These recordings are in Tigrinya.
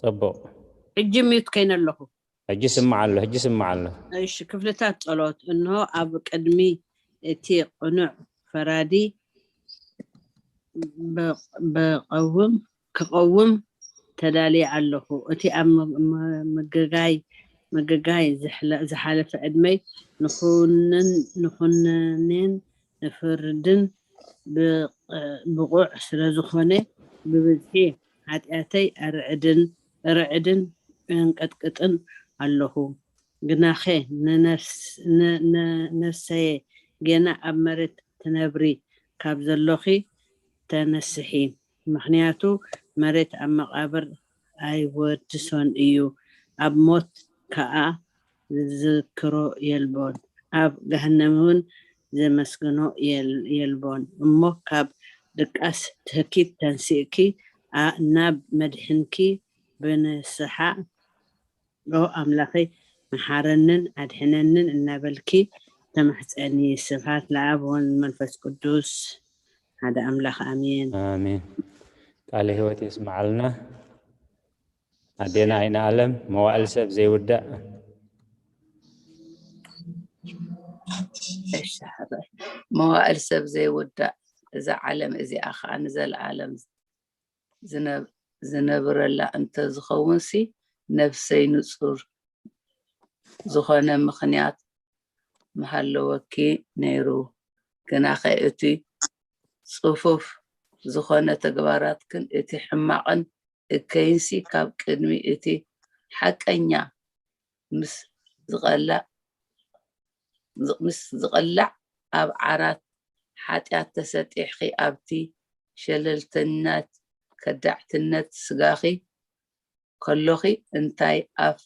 ጽቡቕ። ሕጂ ሚዩት ከይነ ኣለኹ። ሕጂ ስማዕ ኣሎ፣ ሕጂ ስማዕ ኣሎ። እሺ፣ ክፍልታት ጸሎት። እንሆ ኣብ ቅድሚ እቲ ቅኑዕ ፈራዲ በ- በቀውም ክቐውም ተዳልየ ኣለኹ። እቲ ኣብ ም- ም- ምግጋይ ምግጋይ ዝሕለ- ዝሓለፈ ዕድመይ ንኹንን ንኹነኔን ንፍርድን ብቕ- ብቑዕ ስለ ዝኾነ ብብዝሒ ሓጢኣተይ ኣርዕድን ርዕድን እንቀጥቅጥን ኣለኹ። ግናኸ ንነፍስ- ን- ን- ነፍሰየ ጌና ኣብ መሬት ትነብሪ ካብ ዘሎኺ ተነስሒ፣ ምኽንያቱ መሬት ኣብ መቓብር ኣይወድሶን እዩ፣ ኣብ ሞት ከኣ ዝዝክሮ የልቦን፣ ኣብ ገሃነም እውን ዘመስግኖ የል- የልቦን። እሞ ካብ ድቃስ ትህኪት ተንሲእኪ ኣ- ናብ መድሕንኪ ብንስሓ ኦ ኣምላኸይ መሓረንን ኣድሕነንን እናበልኪ ተማሕፀኒ። ስብሐት ለኣብ ወወልድ መንፈስ ቅዱስ ሓደ ኣምላኽ ኣሜን። ኣሜን። ቃለ ህይወት የስምዓልና። ኣዴና ኣይነ ኣለም መዋእል ሰብ ዘይውዳእ። እሺ ሓራይ መዋእል ሰብ ዘይውዳእ እዛ ዓለም እዚኣ ከዓ ንዘለኣለም ዝነብ- ዝነብረላ እንተዝኸውን ሲ ነብሰይ ንጹር ዝኾነ ምኽንያት ምሃለወኪ ነይሩ። ግናኸ እቲ ጽፉፍ ዝኾነ ተግባራትክን እቲ ሕማቕን እከይንሲ ካብ ቅድሚ እቲ ሓቀኛ ምስ ዝቐላዕ ምስ ዝቐላዕ ኣብ ዓራት ሓጢኣት ተሰጢሕኺ ኣብቲ ሸለልተኛት ከዳዕትነት ስጋኺ ከሎኺ እንታይ ኣፍ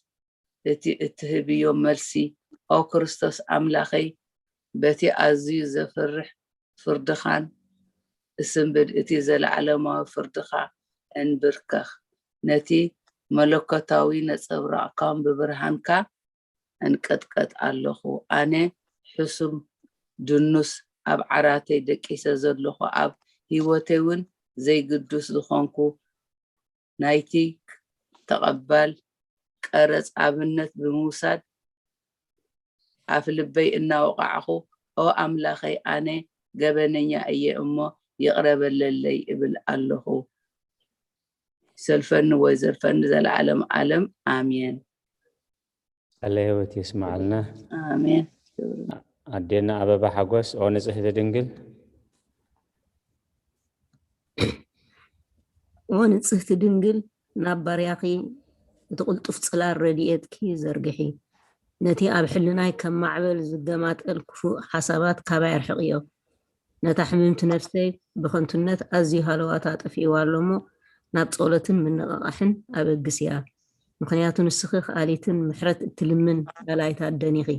እቲ እትህብዮ መልሲ ኦ ክርስቶስ ኣምላኸይ በቲ ኣዝዩ ዘፍርሕ ፍርድኻን እስንብድ እቲ ዘለዓለማዊ ፍርድኻ እንብርከኽ ነቲ መለኮታዊ ነጸብራቕካን ብብርሃንካ እንቀጥቀጥ ኣለኹ ኣነ ሕሱም ድኑስ ኣብ ዓራተይ ደቂሰ ዘለኹ ኣብ ህይወተይ እውን ዘይግዱስ ዝኾንኩ ናይቲ ተቐባል ቀረጽ ኣብነት ብምውሳድ ኣፍ ልበይ እናወቓዕኹ ኦ ኣምላኸይ ኣነ ገበነኛ እየ እሞ ይቕረ በለለይ እብል ኣለኹ። ይሰልፈኒ ወይ ዘልፈኒ ዘለዓለም ዓለም ኣሜን። ቃለ ህይወት የስምዓልና። ኣሜን። ኣዴና ኣበባ ሓጎስ ኦ ንጽህቲ ድንግል። ኦ ንጽህቲ ድንግል ናብ ባርያኺ እቲ ቅልጡፍ ጽላል ረድኤትኪ ዘርግሒ። ነቲ ኣብ ሕልናይ ከም ማዕበል ዝገማጠል ክፉእ ሓሳባት ካባይ ኣርሕቕዮ። ነታ ሕምምቲ ነፍሰይ ብኸንቱነት ኣዝዩ ሃለዋታ ጠፊእዋ ኣሎ እሞ ናብ ጸሎትን ምንቕቓሕን ኣበግስያ። ምኽንያቱ ንስኺ ከኣሊትን ምሕረት እትልምን ኣላይት ኣደን ኢኺ።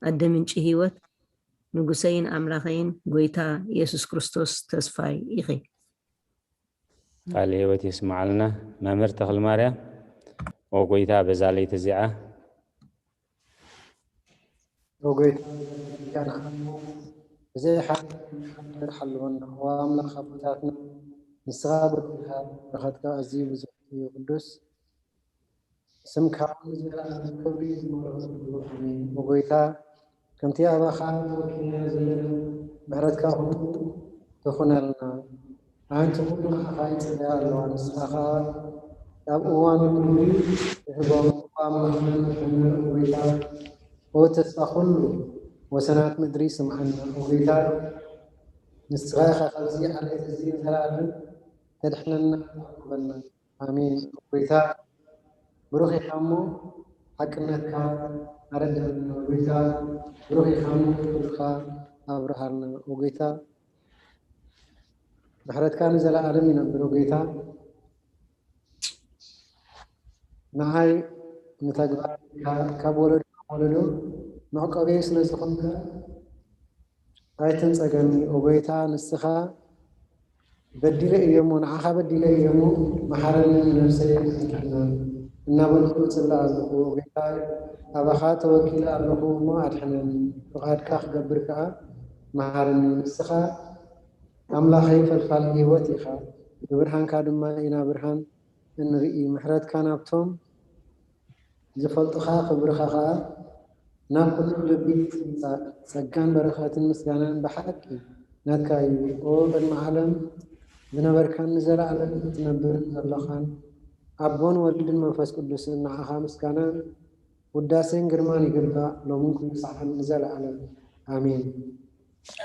ኣደ ምንጪ ህይወት ንጉሰይን ኣምላኸይን ጎይታ የሱስ ክርስቶስ ተስፋይ ኢኺ። ቃል ህይወት የስምዓልና። መምህር ተኽለ ማርያም ኦ ጎይታ በዛ ለይቲ እዚኣ ኦ ጎይታ ብዘይ ሓልወና ኦ ኣምላኽ ኣቦታትና ንስኻ ጎይታ በረኸትካ ኣዝዩ ብዙሕ እዩ ቅዱስ ስምካ ንዘለኣለም ክብሪ ዝመልኦ እዩ ኣሜን። ኦ ጎይታ ከምቲ ኣባኻ ተወኪልና ዘለና ምሕረትካ ኩሉ ትኹነልና። ኣንቲ ኩሉ ንዓኻ ይጽበያ ኣለዋ። ንስኻ ኸኣ ኣብ እዋን ኩሉ ትህቦም እኳ ምኽንን ሕነ ኦ ጎይታ ኦ ተስፋ ኩሉ ወሰናት ምድሪ ስምዓና ኦ ጎይታ ንስኻ ኢኻ ካብዚ ዓሌት እዚ ንዘለኣለም ተድሕነና ተዕቁበና። ኣሜን። ኦ ጎይታ ብሩኽ ኢኻ እሞ ሓቅነትካ ኣረድኣና። ኦ ጎይታ ብሩኽ ኢኻ እሞ ፍርድኻ ኣብርሃልና። ኦ ጎይታ ምሕረትካ ንዘለኣለም ይነብር። ኦ ጎይታ ንዓይ ንተግባር ካብ ወለዶ ናብ ወለዶ መዕቆበይ ስለ ዝኾንካ ኣይትንጸገኒ ኦ ጎይታ ንስኻ በዲለ እየ እሞ ንዓኻ በዲለ እየ እሞ መሓረኒ ንነብሰይ ኣይትሕመን እናበልኩ እጽሊ ኣለኹ ኦ ጎይታይ ኣባኻ ተወኪለ ኣለኹ እሞ ኣድሕነኒ ፍቓድካ ክገብር ከኣ መሃረኒ ንስኻ ኣምላኸይ ፈልፋል ህይወት ኢኻ ብብርሃንካ ድማ ኢና ብርሃን እንርኢ፣ ምሕረትካ ናብቶም ዝፈልጡኻ፣ ክብርኻ ኸኣ ናብ ኩሉ ልቢ ይምጻእ። ጸጋን በረኸትን ምስጋናን ብሓቂ ናትካ እዩ። ኦ ቅድሚ ዓለም ዝነበርካን ንዘለኣለም እትነብርን ዘሎኻን፣ ኣቦን ወልድን መንፈስ ቅዱስን፣ ንዓኻ ምስጋናን ውዳሴን ግርማን ይግባእ፣ ሎምን ኩሉ ሰዓትን ንዘለኣለም። ኣሜን።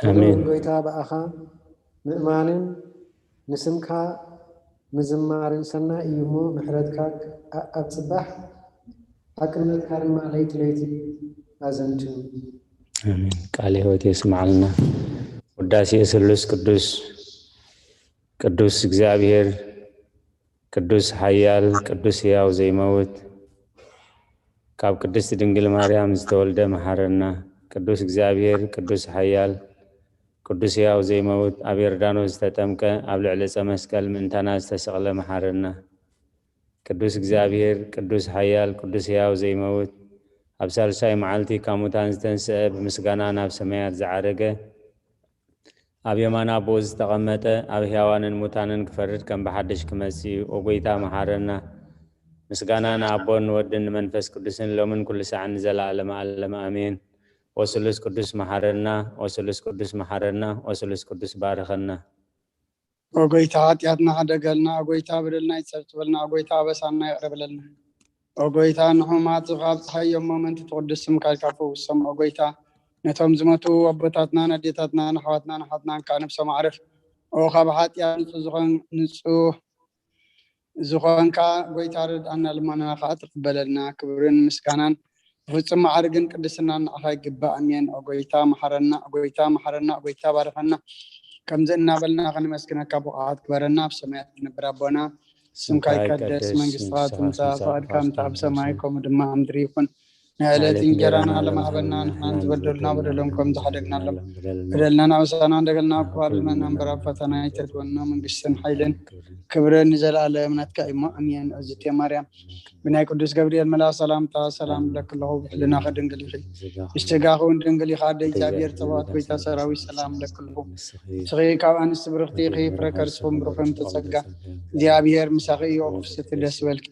ኣሜን። ልዑል ጎይታ፣ ብኣኻ ምእማንን ንስምካ ምዝማርን ሰናይ እዩ እሞ፣ ምሕረትካ ኣብ ጽባሕ፣ ሓቅነትካ ድማ ለይቲ ለይቲ ኣዘንትው። ኣሜን። ቃለ ሕይወት የስምዓልና። ውዳሴ ስሉስ ቅዱስ፣ ቅዱስ እግዚኣብሔር፣ ቅዱስ ሓያል፣ ቅዱስ ሕያው ዘይመውት፣ ካብ ቅድስቲ ድንግል ማርያም ዝተወልደ መሓረና። ቅዱስ እግዚኣብሔር፣ ቅዱስ ሓያል፣ ቅዱስ ሕያው ዘይመውት፣ ኣብ ዮርዳኖስ ዝተጠምቀ፣ ኣብ ልዕሊ ዕፀ መስቀል ምእንታና ዝተሰቕለ መሓረና። ቅዱስ እግዚኣብሔር፣ ቅዱስ ሓያል፣ ቅዱስ ሕያው ዘይመውት፣ ኣብ ሳልሳይ መዓልቲ ካብ ሙታን ዝተንስአ፣ ብምስጋና ናብ ሰማያት ዝዓረገ፣ ኣብ የማን ኣቦኡ ዝተቐመጠ፣ ኣብ ሕያዋንን ሙታንን ክፈርድ ከም ብሓድሽ ክመጽእ እዩ። ኦ ጐይታ፣ መሓረና። ምስጋና ንኣቦን ንወድን ንመንፈስ ቅዱስን ሎምን ኩሉ ሳዕን ንዘለኣለመ ኣለመ። ኣሜን። ኦ ስሉስ ቅዱስ፣ መሓረና። ኦ ስሉስ ቅዱስ፣ መሓረና። ኦ ስሉስ ቅዱስ፣ ባርኸና። ኦ ጐይታ፣ ሓጢኣትና ሕደገልና። ኦ ጐይታ፣ በደልና ይጸብጽበልና። ኦ ጐይታ፣ ኣበሳና ይቕረ በለልና። ኦ ጐይታ፣ ንሕሙማት ዝኻብ ጸሓዮም፣ እሞ ምእንቲ እቲ ቅዱስ ስምካ ኢልካ ፈውሶም። ኦ ጐይታ፣ ነቶም ዝሞቱ ኣቦታትናን ኣዴታትናን ኣሕዋትናን ኣሓትናን ከኣ ነፍሶም ኣዕርፍ። ኦ ካብ ሓጢኣት ንጹህ ዝኾን-፣ ንጹህ ዝኾንካ ጐይታ፣ ርድኣና፣ ልመናና ከኣ ተቐበለልና። ክብርን ምስጋናን ብፍጹም ማዕርግን ቅድስናን ንዓኻ ይግባእ። ኣሜን። ኦ ጐይታ፣ መሓረና። ኦ ጐይታ፣ መሓረና። ኦ ጐይታ፣ ባርኸና። ከምዚ እናበልና ከነመስግነካ ብቑዓት ግበረና። ኣብ ሰማያት እትነብር ኣቦና፣ ስምካ ይቀደስ፣ መንግስትኻ ትምጻእ፣ ፍቓድካ ከምቲ ኣብ ሰማይ ከምኡ ድማ ኣብ ምድሪ ይኹን። ናይ ዕለት እንጀራና ለማህበና፣ ንሕናን ዝበደሉና በደሎም ከም ዝሓደግናሎም፣ በደልናን ኣበሳናን ደገልና ክባርልና እምበር፣ ኣብ ፈተና ኣይተእትወና። መንግስትን ሓይልን ክብርን ንዘለኣለም ናትካ እዩ እሞ፣ ኣሜን። እግዝእትየ ማርያም፣ ብናይ ቅዱስ ገብርኤል መልኣኽ ሰላምታ ሰላም እብለኪ ኣለኹ፣ ብሕልናኺ ድንግል ኢኺ፣ ብስጋኺ እውን ድንግል ኢኻ። ኣደ እግዚኣብሔር፣ ጸባኦት፣ ጐይታ ሰራዊት፣ ሰላም እብለኪ ኣለኹ። ንስኺ ካብ ኣንስቲ ብርኽቲ ኢኺ፣ ፍረ ከርስኺ እውን ብሩኽ እዩ። እምቲ ጸጋ እግዚኣብሔር ምሳኺ እዩ። ኦ ፍስሕቲ ደስ በልኪ፣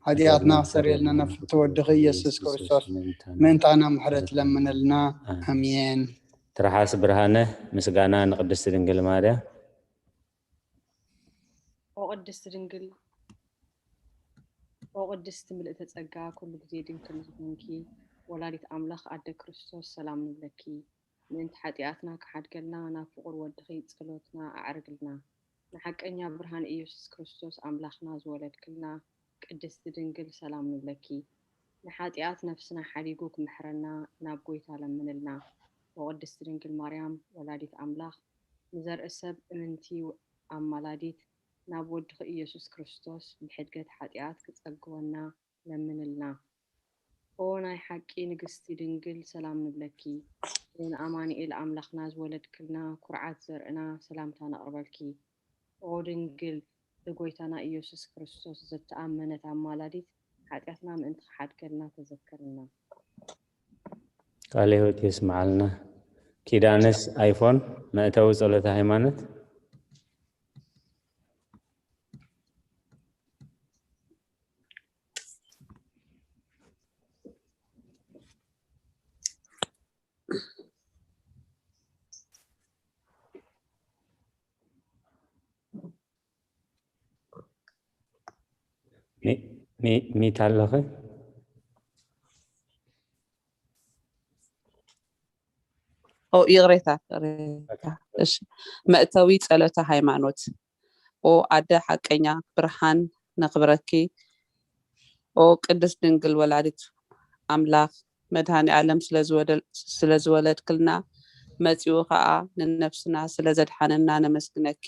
ሓጢኣትና ክሰርየልና ንፍዕቲ ወድኺ ኢየሱስ ክርስቶስ ምእንታና ምሕረት ለምነልና። ኣሜን። ትርሓስ ብርሃነ። ምስጋና ንቅድስቲ ድንግል ማርያም። ኦ ቅድስቲ ድንግል፣ ኦ ቅድስቲ ምልእተ ጸጋ፣ ኩሉ ግዜ ድንግል ዝኾንኪ ወላዲት ኣምላኽ ኣደ ክርስቶስ፣ ሰላም ንብለኪ። ምእንቲ ሓጢኣትና ክሓድገልና ናብ ፍቑር ወድኺ ጸሎትና ኣዕርግልና። ንሓቀኛ ብርሃን ኢየሱስ ክርስቶስ ኣምላኽና ዝወለድክልና ቅድስቲ ድንግል ሰላም ንብለኪ። ንሓጢኣት ነፍስና ሓዲጉ ክምሕረና ናብ ጐይታ ለምንልና። ኦ ቅድስቲ ድንግል ማርያም ወላዲት ኣምላኽ፣ ንዘርኢ ሰብ እምንቲ ኣማላዲት፣ ናብ ወድኺ ኢየሱስ ክርስቶስ ብሕድገት ሓጢኣት ክጸግወና ለምንልና። ኦ ናይ ሓቂ ንግስቲ ድንግል ሰላም ንብለኪ። ኦ ንኣማኑኤል ኣምላኽና ዝወለድክልና ኩርዓት ዘርእና ሰላምታ ነቕርበልኪ። ኦ ድንግል ንጎይታና ኢየሱስ ክርስቶስ ዝተኣመነት ኣማላዲት፣ ሓጢኣትና ምእንቲ ክሓድገልና ተዘከርና። ቃለ ሕይወት የስምዓልና። ኪዳነስ ኣይፎን፣ መእተዊ ጸሎተ ሃይማኖት። ሚ-፣ ሚ-፣ ሚት ኣለኺ? ኦ፣ ይቕሬታ፣ ይቕሬታ። እሺ። መእተዊ ጸሎተ ሃይማኖት። ኦ ኣደ ሓቀኛ ብርሃን ነኽብረኪ። ኦ ቅድስት ድንግል ወላዲት ኣምላኽ መድኃኔ ዓለም ስለ ዝወደል-፣ ስለ ዝወለድክልና መጺኡ ኸኣ ንነፍስና ስለ ዘድሓነና ነመስግነኪ።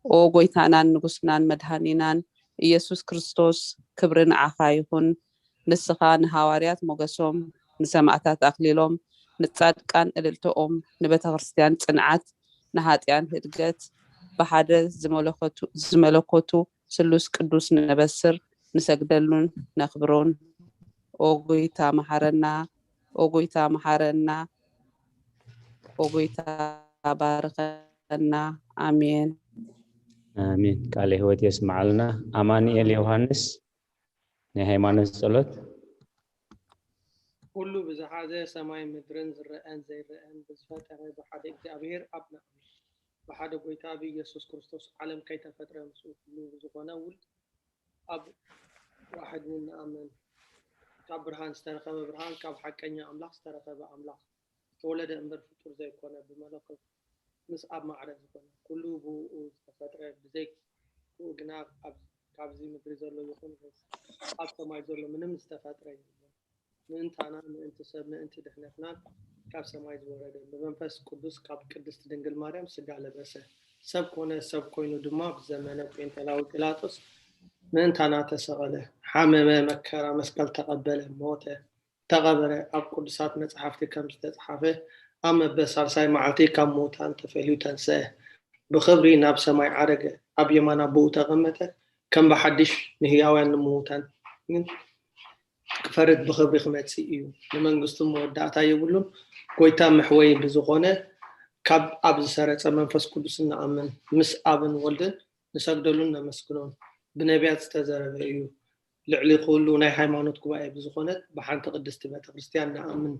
ኦ ጐይታናን ንጉስናን መድኃኒናን ኢየሱስ ክርስቶስ ክብሪ ንዓኻ ይኹን። ንስኻ ንሃዋርያት ሞገሶም፣ ንሰማዕታት ኣኽሊሎም፣ ንጻድቃን እልልታኦም፣ ንቤተ ክርስቲያን ጽንዓት፣ ንኃጢኣን ህድገት፣ ብሓደ ዝመለኮቱ፣ ዝመለኮቱ ስሉስ ቅዱስ ነበስር፣ ንሰግደሉን ነኽብሮን። ኦ ጐይታ መሓረና፣ ኦ ጐይታ መሓረና፣ ኦ ጐይታ ባርኸና። ኣሜን። ኣሜን። ቃለ ህይወት የስምዓልና። ኣማኑኤል ዮሃንስ ናይ ሃይማኖት ጸሎት። ኩሉ ብዝሓዘ ሰማይ ምድርን ዝረአን ዘይረአን ብዝፈጠረ ብሓደ እግዚኣብሔር ኣብ ንኣምን። ብሓደ ጎይታ ብኢየሱስ ክርስቶስ ዓለም ከይተፈጥረ ምስኡ ኩሉ ብዝኾነ ውልድ ኣብ ዋሕድ ንኣምን። ካብ ብርሃን ዝተረኸበ ብርሃን፣ ካብ ሓቀኛ ኣምላኽ ዝተረኸበ ኣምላኽ፣ ዝተወለደ እምበር ፍጡር ዘይኮነ፣ ብመለኮት ምስ ኣብ ማዕረ ዝኾነ፣ ኩሉ ብኡ ዝተፈጥረ፣ ብዘይ ብኡ ግና ኣብ ካብዚ ምድሪ ዘሎ ይኹን ወይስ ኣብ ሰማይ ዘሎ ምንም ዝተፈጥረ የለን። ምእንታና፣ ምእንቲ ሰብ፣ ምእንቲ ድሕነትናን ካብ ሰማይ ዝወረደ፣ ብመንፈስ ቅዱስ ካብ ቅድስት ድንግል ማርያም ስጋ ለበሰ። ሰብ ኮነ፣ ሰብ ኮይኑ ድማ ብዘመነ ጴንጠላዊ ጲላጦስ ምእንታና ተሰቐለ፣ ሓመመ፣ መከራ መስቀል ተቐበለ፣ ሞተ፣ ተቐበረ። ኣብ ቅዱሳት መጻሕፍቲ ከም ዝተጻሕፈ ኣብ መበል ሳልሳይ መዓልቲ ካብ ምዉታን ተፈልዩ ተንስአ፣ ብኽብሪ ናብ ሰማይ ዓረገ፣ ኣብ የማን ኣቦኡ ተቐመጠ። ከም ብሓድሽ ንህያውያን ንምዉታን ግን ክፈርድ ብኽብሪ ክመጽእ እዩ። ንመንግስቱ መወዳእታ የብሉን። ጎይታ መሕወዪ ብዝኾነ ካብ ኣብ ዝሰረጸ መንፈስ ቅዱስ እንኣምን፣ ምስ ኣብን ወልድን ንሰግደሉን ነመስግኖን። ብነቢያት ዝተዘረበ እዩ። ልዕሊ ኩሉ ናይ ሃይማኖት ጉባኤ ብዝኾነት ብሓንቲ ቅድስቲ ቤተ ክርስቲያን ንኣምን።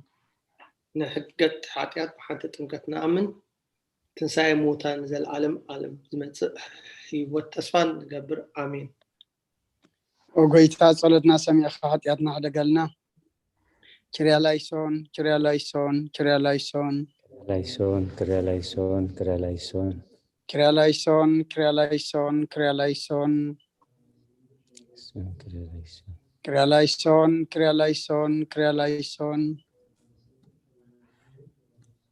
ንሕድገት ሓጢኣት ብሓንቲ ጥምቀት ንኣምን። ትንሳኤ ምዉታን ንዘለዓለም ዓለም ዝመጽእ ህይወት ተስፋ ንገብር። ኣሜን። ኦ ጎይታ ጸሎትና ሰሚዕኻ ሓጢኣትና ሕደገልና። ኪርያ ላይሶን፣ ኪርያ ላይሶን፣ ኪርያ ላይሶን። ላይሶን፣ ኪርያ ላይሶን፣ ኪርያ ላይሶን። ኪርያ ላይሶን፣ ኪርያ ላይሶን፣ ኪርያ ላይሶን። ኪርያ ላይሶን። ኪርያ ላይሶን፣ ኪርያ ላይሶን፣ ኪርያ ላይሶን።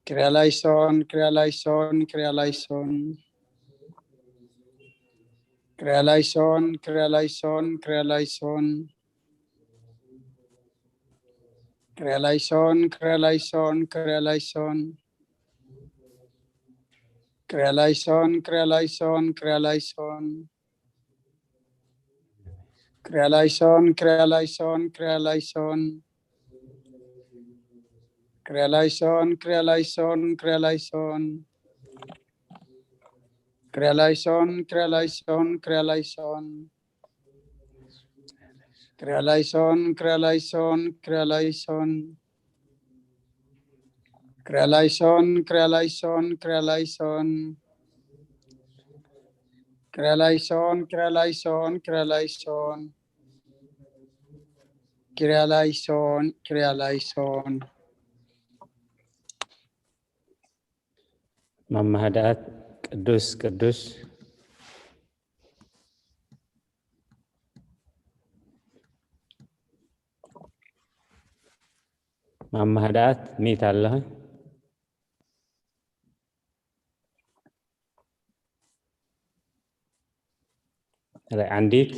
ኪርያ ላይሶን፣ ኪርያ ላይሶን፣ ኪርያ ላይሶን። ኪርያ ላይሶን፣ ኪርያ ላይሶን፣ ኪርያ ላይሶን። ኪርያ ላይሶን፣ ኪርያ ላይሶን፣ ኪርያ ላይሶን። ኪርያ ላይሶን፣ ኪርያ ላይሶን፣ ኪርያ ላይሶን። ኪርያ ላይሶን፣ ኪርያ ላይሶን፣ ኪርያ ላይሶን። ኪርያ ላይሶን፣ ኪርያ ላይሶን፣ ኪርያ ላይሶን። ኪርያ ላይሶን፣ ኪርያ ላይሶን፣ ኪርያ ላይሶን። ኪርያ ላይሶን፣ ኪርያ ላይሶን፣ ኪርያ ላይሶን። ኪርያ ላይሶን፣ ኪርያ ላይሶን፣ ኪርያ ላይሶን። ኪርያ ላይሶን፣ ኪርያ ላይሶን፣ ኪርያ ላይሶን። ኪርያ ላይሶን፣ ኪርያ ላይሶን። ማማ ህድኣት ቅዱስ ቅዱስ። ማማ ህድኣት ሚት ኣለኸ? ራይ ዓንዲት።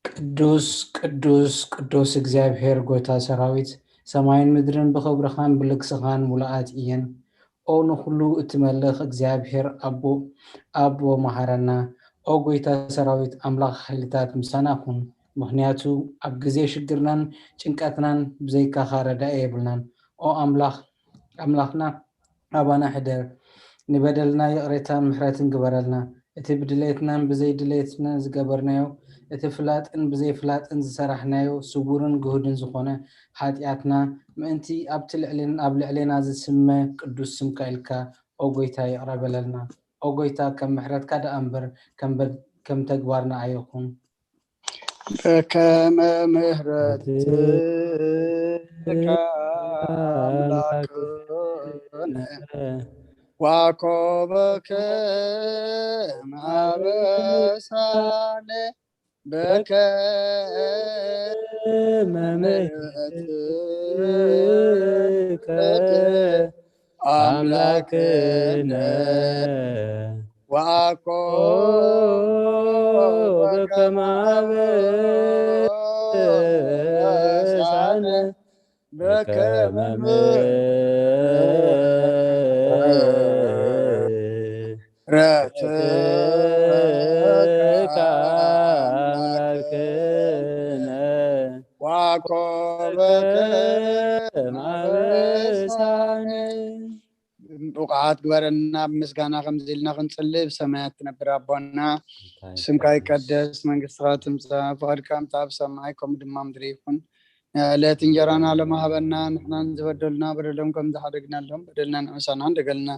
ቅዱስ ቅዱስ ቅዱስ እግዚኣብሔር ጎይታ ሰራዊት፣ ሰማይን ምድርን ብኽብርኻን ብልግስኻን ሙሉኣት እየን። ኦ ንኹሉ እትመልኽ እግዚኣብሔር ኣቦ፣ ኣቦ መሃረና። ኦ ጎይታ ሰራዊት ኣምላኽ ሓይልታት ምሳና ኩን፣ ምኽንያቱ ኣብ ግዜ ሽግርናን ጭንቀትናን ብዘይካኻ ረዳኢ የብልናን። ኦ ኣምላኽ ኣምላኽና ኣባና ሕደር፣ ንበደልና ይቕሬታን ምሕረትን ግበረልና። እቲ ብድሌትናን ብዘይድሌትናን ዝገበርናዮ፣ እቲ ፍላጥን ብዘይፍላጥን ዝሰራሕናዮ፣ ስውርን ግሁድን ዝኾነ ሓጢኣትና ምእንቲ ኣብቲ ልዕልን ኣብ ልዕሌና ዝስመ ቅዱስ ስምካ ኢልካ፣ ኦ ጎይታ፣ ይቕረ በለልና። ኦ ጎይታ፣ ከም ምሕረትካ ደኣ እምበር ከም በድ-፣ ከም ተግባርና ኣይኹን። በከመ ምሕረትከ ኣምላክነ ዋኮ በከመ አበሳነ በከመ ምሕረትከ አምላክነ ወአኮ በከመ አበሳነ በከመ ምሕረትከ አምላክነ ወአኮ በከመ አበሳነ። ብዓት ግበረና፣ ብምስጋና ከምዚ ኢልና ክንጽሊ፣ ብሰማያት ትነብር ኣቦና፣ ስምካ ይቀደስ፣ መንግስትኻ ትምጻእ፣ ፍቓድካ ከምቲ ኣብ ሰማይ ከምኡ ድማ ምድሪ ይኹን። ዕለት እንጀራና ሎሚ ሃበና፣ ንሕናን ዝበደሉና በደሎም ከም ዝሓደግናሎም በደልና ንዕሳና እንደገልና፣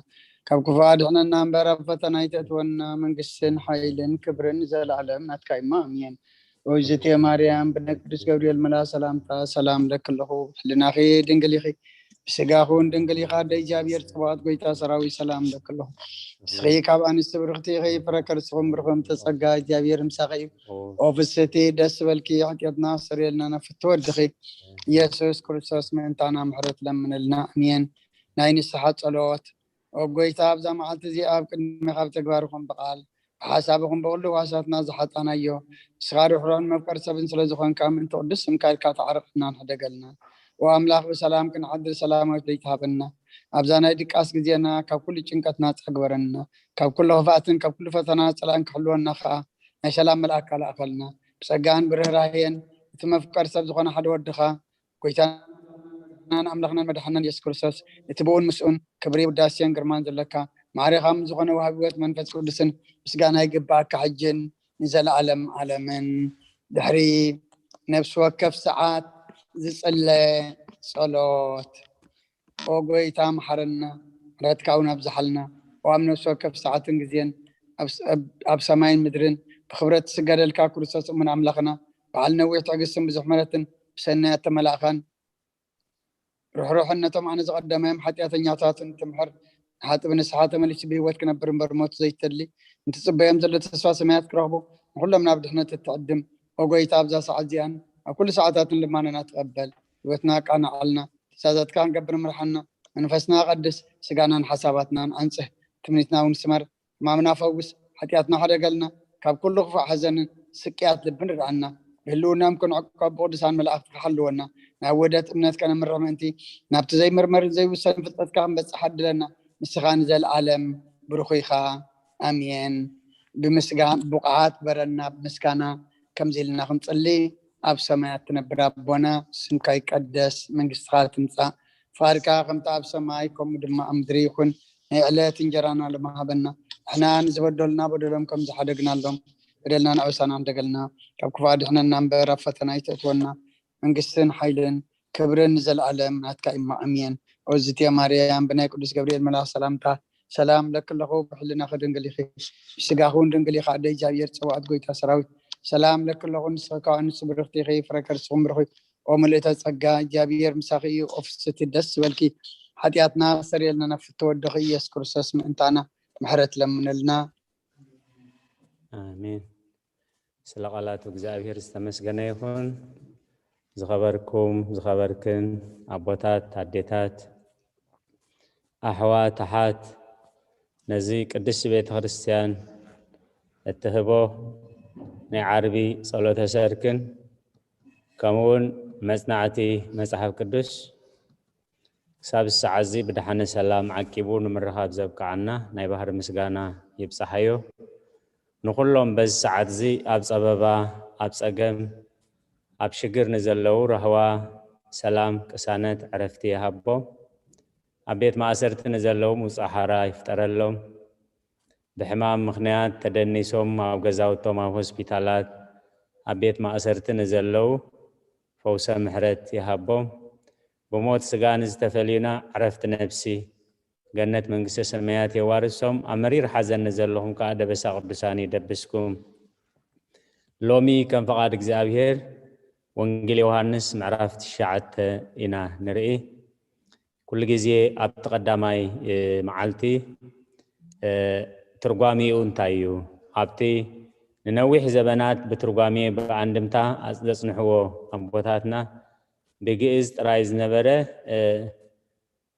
ካብ ክፉ ኣድሕነና እምበር ኣብ ፈተና ኣይተእትወና፣ መንግስትን ሓይልን ክብርን ንዘለኣለም ናትካ እዩ። ኣሜን። ኦይዝቴ ማርያም ብናይ ቅዱስ ገብርኤል መልኣ ሰላምታ ሰላም ለኪ ኣለኹ፣ ሕልናኺ ድንግል ኢኺ፣ ብስጋኹን ድንግል ኢኻ፣ ኣደ እግዚኣብሔር ጽባኦት ጎይታ ሰራዊት ሰላም ለኪ ኣለኹ። ንስኺ ካብ ኣንስቲ ብርኽቲ ኢኺ፣ ፍረ ከርስኹም ብሩኽ እምተ ጸጋ እግዚኣብሔር ምሳኺ እዩ። ኦ ፍስቲ ደስ በልኪ፣ ሓጢኣትና ኣስተሰርየልና ናብ ፍትወ ወድኺ ኢየሱስ ክርስቶስ ምእንታና ምሕረት ለምንልና። ኣሜን። ናይ ንስሓ ጸሎት። ኦ ጎይታ፣ ኣብዛ መዓልቲ እዚኣ ኣብ ቅድሜኻ ብተግባር ይኹን ብቓል ብሓሳብ ይኹን ብኹሉ ህዋሳትና ዝሓጣናዮ፣ ንስኻ ርሕሩሕን መፍቀሪ ሰብን ስለ ዝኾንካ፣ ምእንቲ ቅዱስ ስምካ ኢልካ ተዓረቐናን ሕደገልና። ኦ ኣምላኽ፣ ብሰላም ክንሓድር ሰላማዊት ለይቲ ሃበና። ኣብዛ ናይ ድቃስ ግዜና ካብ ኩሉ ጭንቀት ናጻ ግበረና። ካብ ኩሉ ክፍኣትን ካብ ኩሉ ፈተና ጸላእን ክሕልወና ከኣ ናይ ሰላም መልኣካ ለኣኸልና። ብጸጋን ብርህራሄን እቲ መፍቀሪ ሰብ ዝኾነ ሓደ ወድኻ ጎይታናን ኣምላኽናን መድሓናን የሱስ ክርስቶስ፣ እቲ ብኡን ምስኡን ክብሪ ውዳሴን ግርማን ዘለካ፣ ማዕሬኻ ምስ ዝኾነ ወሃቢ ህይወት መንፈስ ቅዱስን ምስጋና ይግብኣካ፣ ሕጅን ንዘለኣለም ዓለምን። ድሕሪ ነፍሲ ወከፍ ሰዓት ዝጽለ ጸሎት። ኦ ጎይታ፣ መሓረና፣ ምሕረትካ እውን ኣብዝሓልና። ኦ ኣብ ነፍሲ ወከፍ ሰዓትን ግዜን ኣብ ስ-፣ ኣብ፣ ኣብ ሰማይን ምድርን ብኽብረት ትስገደልካ ክርስቶስ እሙን ኣምላኽና፣ በዓል ነዊሕ ትዕግስትን ብዙሕ ምሕረትን፣ ብሰናይ እተመላእካን፣ ርሕሩሕን ነቶም ኣነ ዝቐደማዮም ሓጢኣተኛታትን ትምሕር፣ ንሓጥእ ብንስሓ ተመሊሱ ብህይወት ክነብር እምበር ሞት ዘይተሊ፣ እንትጽበዮም ዘሎ ተስፋ ሰማያት ክረኽቡ፣ ንኹሎም ናብ ድሕነት እትዕድም፣ ኦ ጎይታ፣ ኣብዛ ሰዓት እዚኣን ኣብ ኩሉ ሰዓታትን ልማነና ተቐበል። ህይወትና ኣቃንዓልና፣ ትእዛዛትካ ክንገብር ምርሓና። መንፈስና ቀድስ፣ ስጋናን ሓሳባትናን ኣንጽህ። ትምኒትና እውን ስመር። ሕማምና ፈውስ። ሓጢኣትና ሕደገልና። ካብ ኩሉ ክፉእ ሓዘንን ስቅያት ልብን ርድኣና። ብህልውናኦም ክንዕቆብ ብቅዱሳን መላእኽትካ ሓልወና። ናብ ውህደት እምነት ከነምርሕ ምእንቲ፣ ናብቲ ዘይምርመርን ዘይውሰንን ፍልጠትካ ክንበጽሕ ዓድለና። ንስኻ ንዘለኣለም ብሩኽ ኢኻ። ኣሜን። ብምስጋን ብቑዓት በረና ብምስጋና ከምዚ ኢልና ክንጽሊ። ኣብ ሰማያት ትነብር ኣቦና፣ ስምካ ይቀደስ፣ መንግስትኻ ትምጻእ፣ ፍቓድካ ከምቲ ኣብ ሰማይ ከምኡ ድማ ኣብ ምድሪ ይኹን። ናይ ዕለት እንጀራና ሎሚ ሃበና፣ ንሕና ንዝበደሉና በደሎም ከም ዝሓደግናሎም በደልና ንዕውሳና እንደገልና፣ ካብ ክፉእ ኣድሕነና እምበር ኣብ ፈተና ኣይተእትወና። መንግስትን ሓይልን ክብርን ንዘለኣለም ናትካ እዩ። ኣሜን። ኦዝቴ ማርያም ብናይ ቅዱስ ገብርኤል መልኣኽ ሰላምታ ሰላም ለኪ ኣለኹ፣ ብሕልናኺ ድንግል ኢኺ፣ ብስጋኺ እውን ድንግል ኢኻ። ኣደ እግዚኣብሔር ጸባኦት ጎይታ ሰራዊት ሰላም ለኪ ኣለኹ፣ ንስኺ ካብ ኣንስቲ ብርኽቲ ኢኺ፣ ፍረ ከርስኹም ብሩኽ እዩ። ኦ ምልእተ ጸጋ፣ እግዚኣብሔር ምሳኺ እዩ። ኦ ፍስቲ ደስ ዝበልኪ፣ ሓጢኣትና ኣስተሰርየልና ናብ ፍትወ ወድኺ ኢየሱስ ክርስቶስ ምእንታና ምሕረት ለምነልና። ኣሜን። ስለ ቃላቱ እግዚኣብሔር ዝተመስገነ ይኹን። ዝኸበርኩም ዝኸበርክን ኣቦታት፣ ኣዴታት፣ ኣሕዋት፣ ኣሓት፣ ነዚ ቅድስቲ ቤተ ክርስቲያን እትህቦ ናይ ዓርቢ ጸሎተ ሰርክን ከምኡውን መጽናዕቲ መጽሓፍ ቅዱስ ክሳብ ሰዓት እዚ ብደሓነ ሰላም ዓቂቡ ንምርኻብ ዘብቅዓና ናይ ባህሪ ምስጋና ይብጽሓዮ። ንኹሎም በዚ ሰዓት እዚ ኣብ ጸበባ፣ ኣብ ጸገም፣ ኣብ ሽግር ንዘለዉ ራህዋ፣ ሰላም፣ ቅሳነት፣ ዕረፍቲ ይሃቦም። ኣብ ቤት ማእሰርቲ ንዘለዉ ምውጻእ ሓራ ይፍጠረሎም። ብሕማም ምኽንያት ተደኒሶም ኣብ ገዛውቶም፣ ኣብ ሆስፒታላት፣ ኣብ ቤት ማእሰርቲ ንዘለዉ ፈውሰ ምሕረት ይሃቦም። ብሞት ስጋ ንዝተፈልዩና ዕረፍቲ ነፍሲ፣ ገነት መንግስተ ሰማያት የዋርሶም። ኣብ መሪር ሓዘን ንዘለኹም ከኣ ደበሳ ቅዱሳን ይደብስኩም። ሎሚ ከም ፍቓድ እግዚኣብሔር ወንጌል ዮሃንስ ምዕራፍ ትሽዓተ ኢና ንርኢ። ኩሉ ግዜ ኣብቲ ቀዳማይ፣ እ፣ መዓልቲ፣ እ፣ ትርጓሜኡ እንታይ እዩ? ኣብቲ ንነዊሕ ዘበናት ብትርጓሜ ብኣንድምታ ኣጽ-፣ ዘጽንሕዎ ኣቦታትና ብግእዝ ጥራይ ዝነበረ፣ እ፣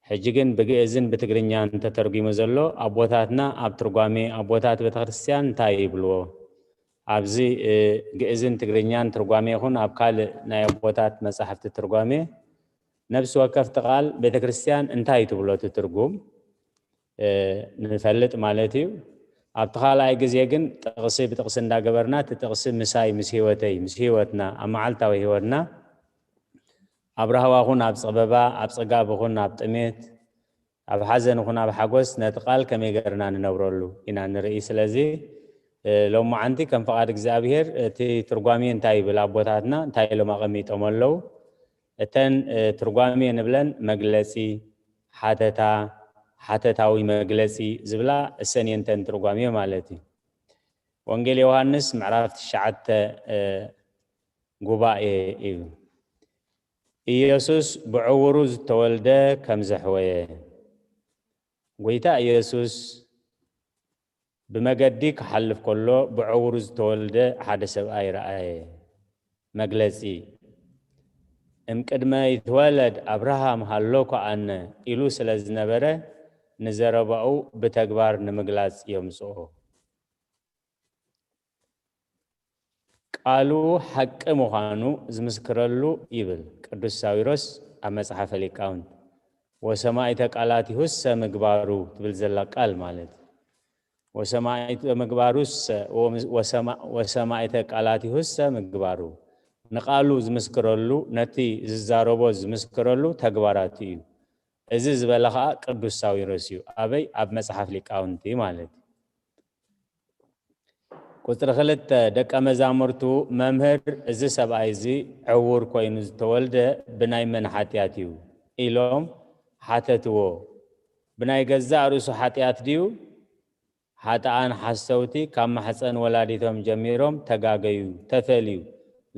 ሕጂ ግን ብግእዝን ብትግርኛን ተተርጒሙ ዘሎ ኣቦታትና ኣብ ትርጓሜ ኣቦታት ቤተክርስትያን እንታይ ይብልዎ? ኣብዚ፣ እ፣ ግእዝን ትግርኛን ትርጓሜ ይኹን ኣብ ካልእ ናይ ኣቦታት መጻሕፍቲ ትርጓሜ ነፍሲ ወከፍቲ ቃል ቤተክርስትያን እንታይ ትብሎ እቲ ትርጉም፣ እ፣ ንፈልጥ ማለት እዩ። ኣብቲ ካልኣይ ግዜ ግን ጥቕሲ ብጥቕሲ እንዳገበርና እቲ ጥቕሲ ምሳይ፣ ምስ ህይወተይ፣ ምስ ህይወትና፣ ኣብ መዓልታዊ ህይወትና፣ ኣብ ራህዋ ኹን ኣብ ጸበባ፣ ኣብ ጽጋብ ኹን ኣብ ጥሜት፣ ኣብ ሓዘን ይኹን ኣብ ሓጎስ ነቲ ቃል ከመይ ገርና ንነብረሉ ኢና ንርኢ። ስለዚ ሎማዓንቲ ከም ፍቓድ እግዚኣብሔር እቲ ትርጓሜ እንታይ ይብል ኣቦታትና እንታይ ኢሎም ኣቐሚጦም ኣለዉ? እተን ትርጓሜ ንብለን መግለጺ፣ ሓተታ፣ ሓተታዊ መግለጺ ዝብላ እሰን እየንተን ትርጓሜ ማለት እዩ። ወንጌል ዮሃንስ ምዕራፍ ትሽዓተ ጉባኤ እዩ። ኢየሱስ ብዕውሩ ዝተወልደ ከም ዘሕወየ። ጎይታ ኢየሱስ ብመገዲ ክሓልፍ ከሎ ብዕውሩ ዝተወልደ ሓደ ሰብኣይ ረኣየ። መግለጺ፣ እምቅድመ ይትወለድ ኣብርሃም ሃሎኮ ኣነ ኢሉ ስለ ዝነበረ ንዘረባኡ ብተግባር ንምግላጽ የምጽኦ። ቃሉ ሓቂ ምዃኑ ዝምስክረሉ ይብል ቅዱስ ሳዊሮስ ኣብ መጽሓፈ ሊቃውንት። ወሰማዒተ ቃላቲሁሰ ምግባሩ ትብል ዘላ ቃል ማለት እዩ። ወሰማዒተ ምግባሩሰ ወሰማዒተ ቃላቲሁሰ ምግባሩ፣ ንቃሉ ዝምስክረሉ፣ ነቲ ዝዛረቦ ዝምስክረሉ ተግባራቱ እዩ። እዚ ዝበለ ኸዓ ቅዱስ ሳዊሮስ እዩ። ኣበይ? ኣብ መጽሓፍ ሊቃውንቲ ማለት እዩ። ቁጽሪ ክልተ፣ ደቀ መዛሙርቱ፣ መምህር፣ እዚ ሰብኣይ እዚ ዕውር ኮይኑ ዝተወልደ ብናይ መን ሓጢኣት እዩ? ኢሎም ሓተትዎ። ብናይ ገዛእ ርእሱ ሓጢኣት ድዩ? ሓጥኣን ሓሰውቲ ካብ ማሕፀን ወላዲቶም ጀሚሮም ተጋገዩ፣ ተፈልዩ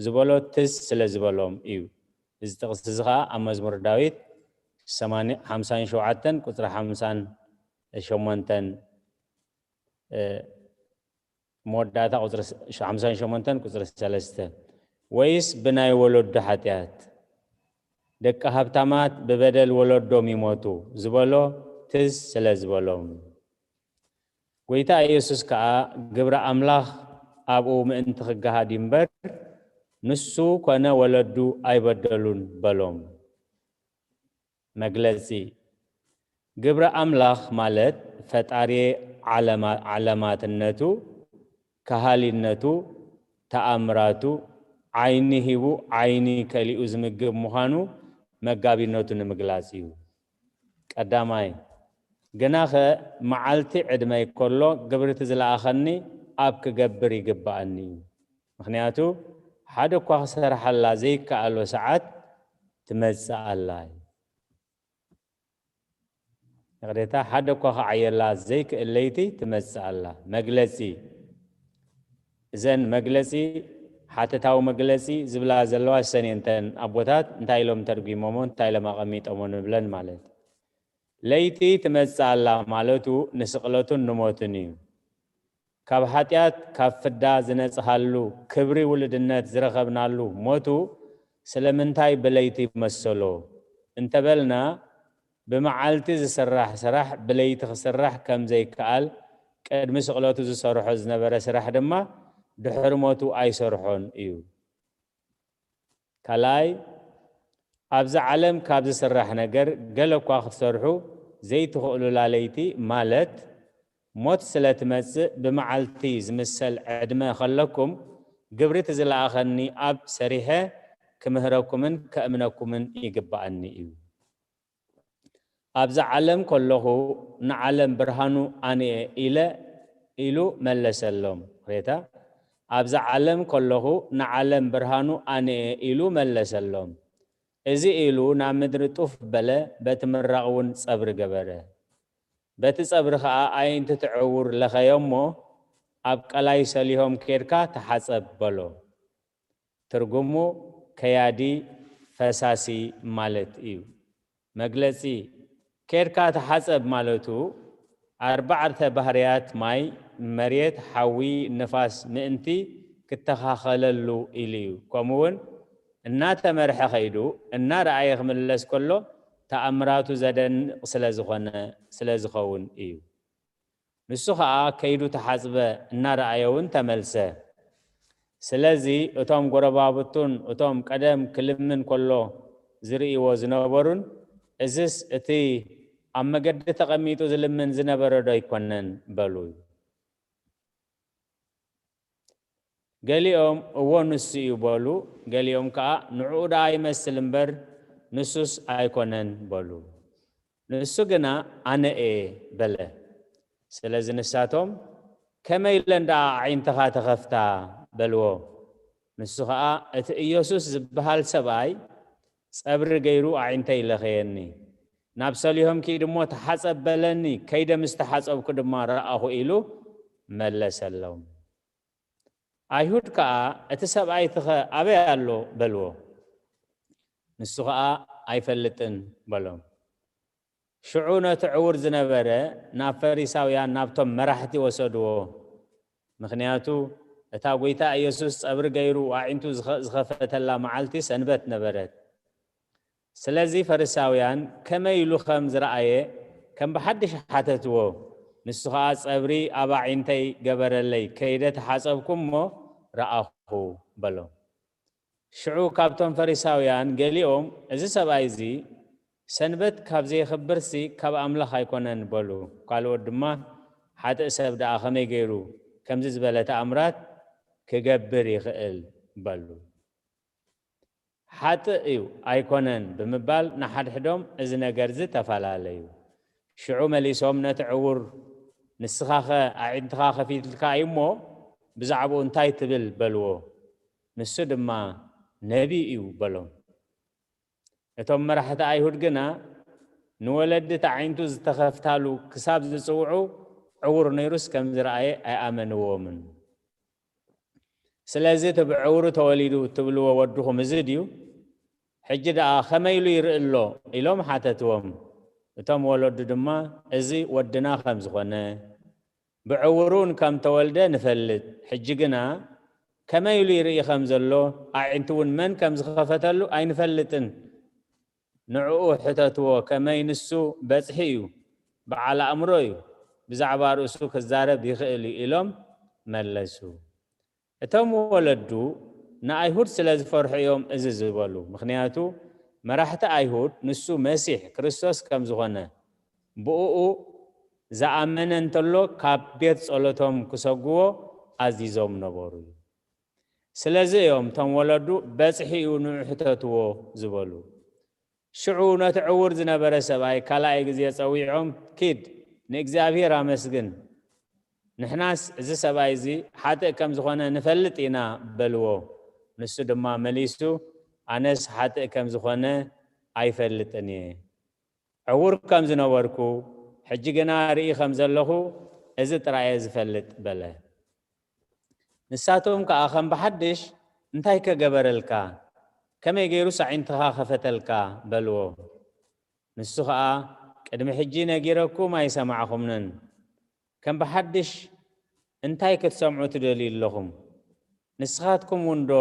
ዝበሎ ትዝ ስለ ዝበሎም እዩ። እዚ ጥቕሲ እዚ ኸዓ ኣብ መዝሙር ዳዊት ሓምሳን ሸውዓተን ቁፅሪ ሓምሳን ሸሞንተን፣ መወዳእታ ቁፅሪ ሓምሳን ሸሞንተን ቁፅሪ ሰለስተ፣ ወይስ ብናይ ወለዱ ሓጢኣት ደቂ ሃብታማት ብበደል ወለዶም ይሞቱ ዝበሎ ትዝ ስለ ዝበሎም። ጎይታ ኢየሱስ ከኣ ግብሪ ኣምላኽ ኣብኡ ምእንቲ ክገሃድ እዩ እምበር፣ ንሱ ኮነ ወለዱ ኣይበደሉን በሎም። መግለጺ፣ ግብሪ ኣምላኽ ማለት ፈጣሪ ዓለማ-፣ ዓለማትነቱ፣ ከሃሊነቱ፣ ተኣምራቱ፣ ዓይኒ ሂቡ ዓይኒ ከሊኡ ዝምግብ ምዃኑ መጋቢነቱ ንምግላጽ እዩ። ቀዳማይ፣ ግናኸ መዓልቲ ዕድመይ ከሎ ግብሪ እቲ ዝለኣኸኒ ኣብ ክገብር ይግብኣኒ እዩ። ምኽንያቱ ሓደ እኳ ክሰርሓላ ዘይከኣሎ ሰዓት ትመጽእ ኣላ እዩ። ይቕሬታ፣ ሓደ እኳ ክዓየላ ዘይክእል ለይቲ ትመጽእ ኣላ። መግለጺ፣ እዘን መግለጺ፣ ሓተታዊ መግለጺ ዝብላ ዘለዋ እሰን እየን። እተን ኣቦታት እንታይ ኢሎም ተርጒሞሞ፣ እንታይ ኢሎም ኣቐሚጦሞ ንብለን ማለት። ለይቲ ትመጽእ ኣላ ማለቱ ንስቕለቱን ንሞትን እዩ። ካብ ሓጢኣት፣ ካብ ፍዳ ዝነጽሃሉ፣ ክብሪ ውሉድነት ዝረኸብናሉ ሞቱ ስለምንታይ ብለይቲ መሰሎ እንተበልና፣ ብመዓልቲ ዝስራሕ ስራሕ ብለይቲ ክስራሕ ከም ዘይከኣል፣ ቅድሚ ስቕለቱ ዝሰርሖ ዝነበረ ስራሕ ድማ ድሕሪ ሞቱ ኣይሰርሖን እዩ። ካልኣይ፣ ኣብዚ ዓለም ካብ ዝስራሕ ነገር ገለ እኳ ክትሰርሑ ዘይትኽእሉላ ለይቲ፣ ማለት ሞት ስለ ትመጽእ፣ ብመዓልቲ ዝምሰል ዕድመ ኸለኩም፣ ግብሪ እቲ ዝለኣኸኒ ኣብ ሰሪሐ ክምህረኩምን ከእምነኩምን ይግብኣኒ እዩ። ኣብዛ ዓለም ከለኹ ንዓለም ብርሃኑ ኣነ እየ ኢለ፣ ኢሉ መለሰሎም። ሬታ፣ ኣብዛ ዓለም ከለኹ ንዓለም ብርሃኑ ኣነ እየ ኢሉ መለሰሎም። እዚ ኢሉ ናብ ምድሪ ጡፍ በለ፣ በቲ ምራቕ እውን ጸብሪ ገበረ። በቲ ጸብሪ ኸኣ ኣዒንቲ እቲ ዕዉር ለኸዮ እሞ፣ ኣብ ቀላይ ሰሊሆም ኬድካ ተሓጸብ በሎ። ትርጉሙ ከያዲ ፈሳሲ ማለት እዩ። መግለጺ፣ ኬድካ ተሓጸብ ማለቱ ኣርባዕተ ባህርያት ማይ፣ መሬት፣ ሓዊ፣ ንፋስ ምእንቲ ክተኻኸለሉ ኢሉ እዩ። ከምኡውን እናተመርሐ ኸይዱ እናረኣየ ክምለስ ከሎ ተኣምራቱ ዘደንቕ ስለ ዝኾነ፣ ስለ ዝኸውን እዩ። ንሱ ኸኣ ከይዱ ተሓጽበ፣ እናረኣየ እውን ተመልሰ። ስለዚ እቶም ጎረባብቱን እቶም ቀደም ክልምን ከሎ ዝርእይዎ ዝነበሩን፣ "እዝስ እቲ ኣብ መገዲ ተቐሚጡ ዝልምን ዝነበረ ዶ ኣይኮነን?" በሉ። ገሊኦም፣ "እዎ ንሱ እዩ" በሉ። ገሊኦም ከኣ፣ "ንዕኡ ደኣ ይመስል እምበር ንሱስ ኣይኮነን" በሉ። ንሱ ግና ኣነ እየ በለ። ስለዚ ንሳቶም ከመይ ኢለን ደኣ ኣዒንትኻ ተኸፍታ በልዎ። ንሱ ኸኣ እቲ ኢየሱስ ዝበሃል ሰብኣይ ጸብሪ ገይሩ ኣዒንተይ ለኸየኒ። ናብ ሰሊሆም ኪድ እሞ ተሓጸብ በለኒ፣ ከይደ ምስ ተሓጸብኩ ድማ ረኣኹ ኢሉ መለሰሎም። ኣይሁድ ከኣ እቲ ሰብኣይትኸ ኣበይ ኣሎ በልዎ። ንሱ ኸኣ ኣይፈልጥን በሎም። ሽዑ ነቲ ዕውር ዝነበረ ናብ ፈሪሳውያን ናብቶም መራሕቲ ወሰድዎ። ምኽንያቱ እታ ጐይታ ኢየሱስ ጸብሪ ገይሩ ኣዒንቱ ዝኸፈተላ መዓልቲ ሰንበት ነበረት። ስለዚ ፈሪሳውያን ከመይ ኢሉ ኸም ዝረኣየ ከም ብሓድሽ ሓተትዎ። ንሱ ኸኣ ጸብሪ ኣብ ኣዒንተይ ገበረለይ፣ ከይደ ተሓጸብኩ እሞ ረኣኹ በሎም። ሽዑ ካብቶም ፈሪሳውያን ገሊኦም እዚ ሰብኣይ እዚ ሰንበት ካብ ዘየኽብርሲ ካብ ኣምላኽ ኣይኮነን በሉ። ካልኦት ድማ ሓጥእ ሰብ ደኣ ከመይ ገይሩ ከምዚ ዝበለ ተኣምራት ክገብር ይኽእል በሉ። ሓጥእ እዩ ኣይኮነን ብምባል ንሓድሕዶም እዚ ነገር እዚ ተፈላለዩ። ሽዑ መሊሶም ነቲ ዕውር ንስኻኸ ኣዒንትኻ ከፊትልካ እዩ እሞ ብዛዕባኡ እንታይ ትብል በልዎ። ንሱ ድማ ነቢይ እዩ በሎም። እቶም መራሕቲ ኣይሁድ ግና ንወለዲ እቲ ኣዒንቱ ዝተኸፍታሉ ክሳብ ዝጽውዑ ዕውር ነይሩስ ከም ዝረኣየ ኣይኣመንዎምን። ስለዚ እቲ ብዕውሩ ተወሊዱ እትብልዎ ወድኹም እዚ ድዩ? ሕጂ ደኣ ከመይ ኢሉ ይርኢ ኣሎ? ኢሎም ሓተትዎም። እቶም ወለዱ ድማ እዚ ወድና ከም ዝኾነ ብዕውሩን ከም ተወልደ ንፈልጥ። ሕጂ ግና ከመይ ኢሉ ይርኢ ከም ዘሎ ኣዒንቱ እውን መን ከም ዝኸፈተሉ ኣይንፈልጥን። ንዕኡ ሕተትዎ፣ ከመይ ንሱ በጽሒ እዩ፣ በዓል ኣእምሮ እዩ፣ ብዛዕባ ርእሱ ክዛረብ ይኽእል እዩ ኢሎም መለሱ። እቶም ወለዱ ንኣይሁድ ስለ ዝፈርሑ እዮም እዚ ዝበሉ። ምኽንያቱ መራሕቲ ኣይሁድ ንሱ መሲሕ ክርስቶስ ከም ዝኾነ ብእኡ ዝኣመነ እንተሎ ካብ ቤት ጸሎቶም ክሰግዎ ኣዚዞም ነበሩ። ስለዚ እዮም እቶም ወለዱ በጽሒ እዩ ንዑ ሕተትዎ ዝበሉ። ሽዑ ነቲ ዕውር ዝነበረ ሰብኣይ ካልኣይ ግዜ ጸዊዖም ኪድ ንእግዚኣብሔር ኣመስግን፣ ንሕናስ እዚ ሰብኣይ እዚ ሓጥእ ከም ዝኾነ ንፈልጥ ኢና በልዎ። ንሱ ድማ መሊሱ ኣነስ ሓጥእ ከም ዝኾነ ኣይፈልጥን እየ። ዕውር ከም ዝነበርኩ ሕጂ ግና ርኢ ከም ዘለኹ እዚ ጥራይ እየ ዝፈልጥ በለ። ንሳቶም ከኣ ከም ብሓድሽ እንታይ ከገበረልካ? ከመይ ገይሩስ ኣዒንትኻ ከፈተልካ? በልዎ። ንሱ ኸኣ ቅድሚ ሕጂ ነጊረኩም ኣይሰማዕኹምንን። ከም ብሓድሽ እንታይ ክትሰምዑ ትደልዩ ኣለኹም? ንስኻትኩም እውን ዶ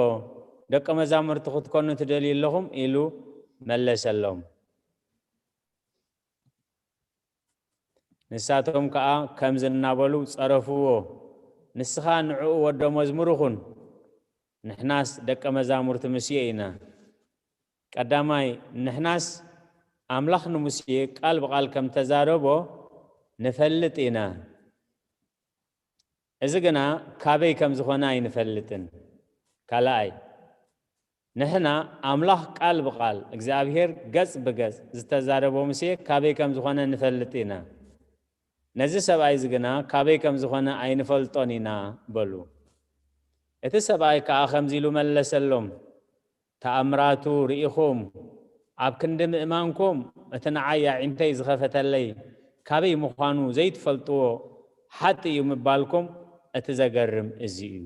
ደቀ መዛሙርቲ ክትኮኑ ትደልዩ ኣለኹም? ኢሉ መለሰሎም። ንሳቶም ከኣ ከምዚ እናበሉ ጸረፍዎ፣ ንስኻ ንዕኡ ወዶ መዝሙር ኹን፣ ንሕናስ ደቀ መዛሙርቲ ሙሴ ኢና። ቀዳማይ፣ ንሕናስ ኣምላኽ ንሙሴ ቃል ብቓል ከም ተዛረቦ ንፈልጥ ኢና። እዚ ግና ካበይ ከም ዝኾነ ኣይንፈልጥን። ካልኣይ፣ ንሕና ኣምላኽ ቃል ብቓል እግዚኣብሔር ገጽ ብገጽ ዝተዛረቦ ሙሴ ካበይ ከም ዝኾነ ንፈልጥ ኢና። ነዚ ሰብኣይ እዚ ግና ካበይ ከም ዝኾነ ኣይንፈልጦን ኢና በሉ። እቲ ሰብኣይ ከኣ ከምዚ ኢሉ መለሰሎም፣ ተኣምራቱ ርኢኹም ኣብ ክንዲ ምእማንኩም እቲ ንዓይ ኣዒንተይ ዝኸፈተለይ ካበይ ምዃኑ ዘይትፈልጥዎ ሓጢ እዩ ምባልኩም እቲ ዘገርም እዚ እዩ።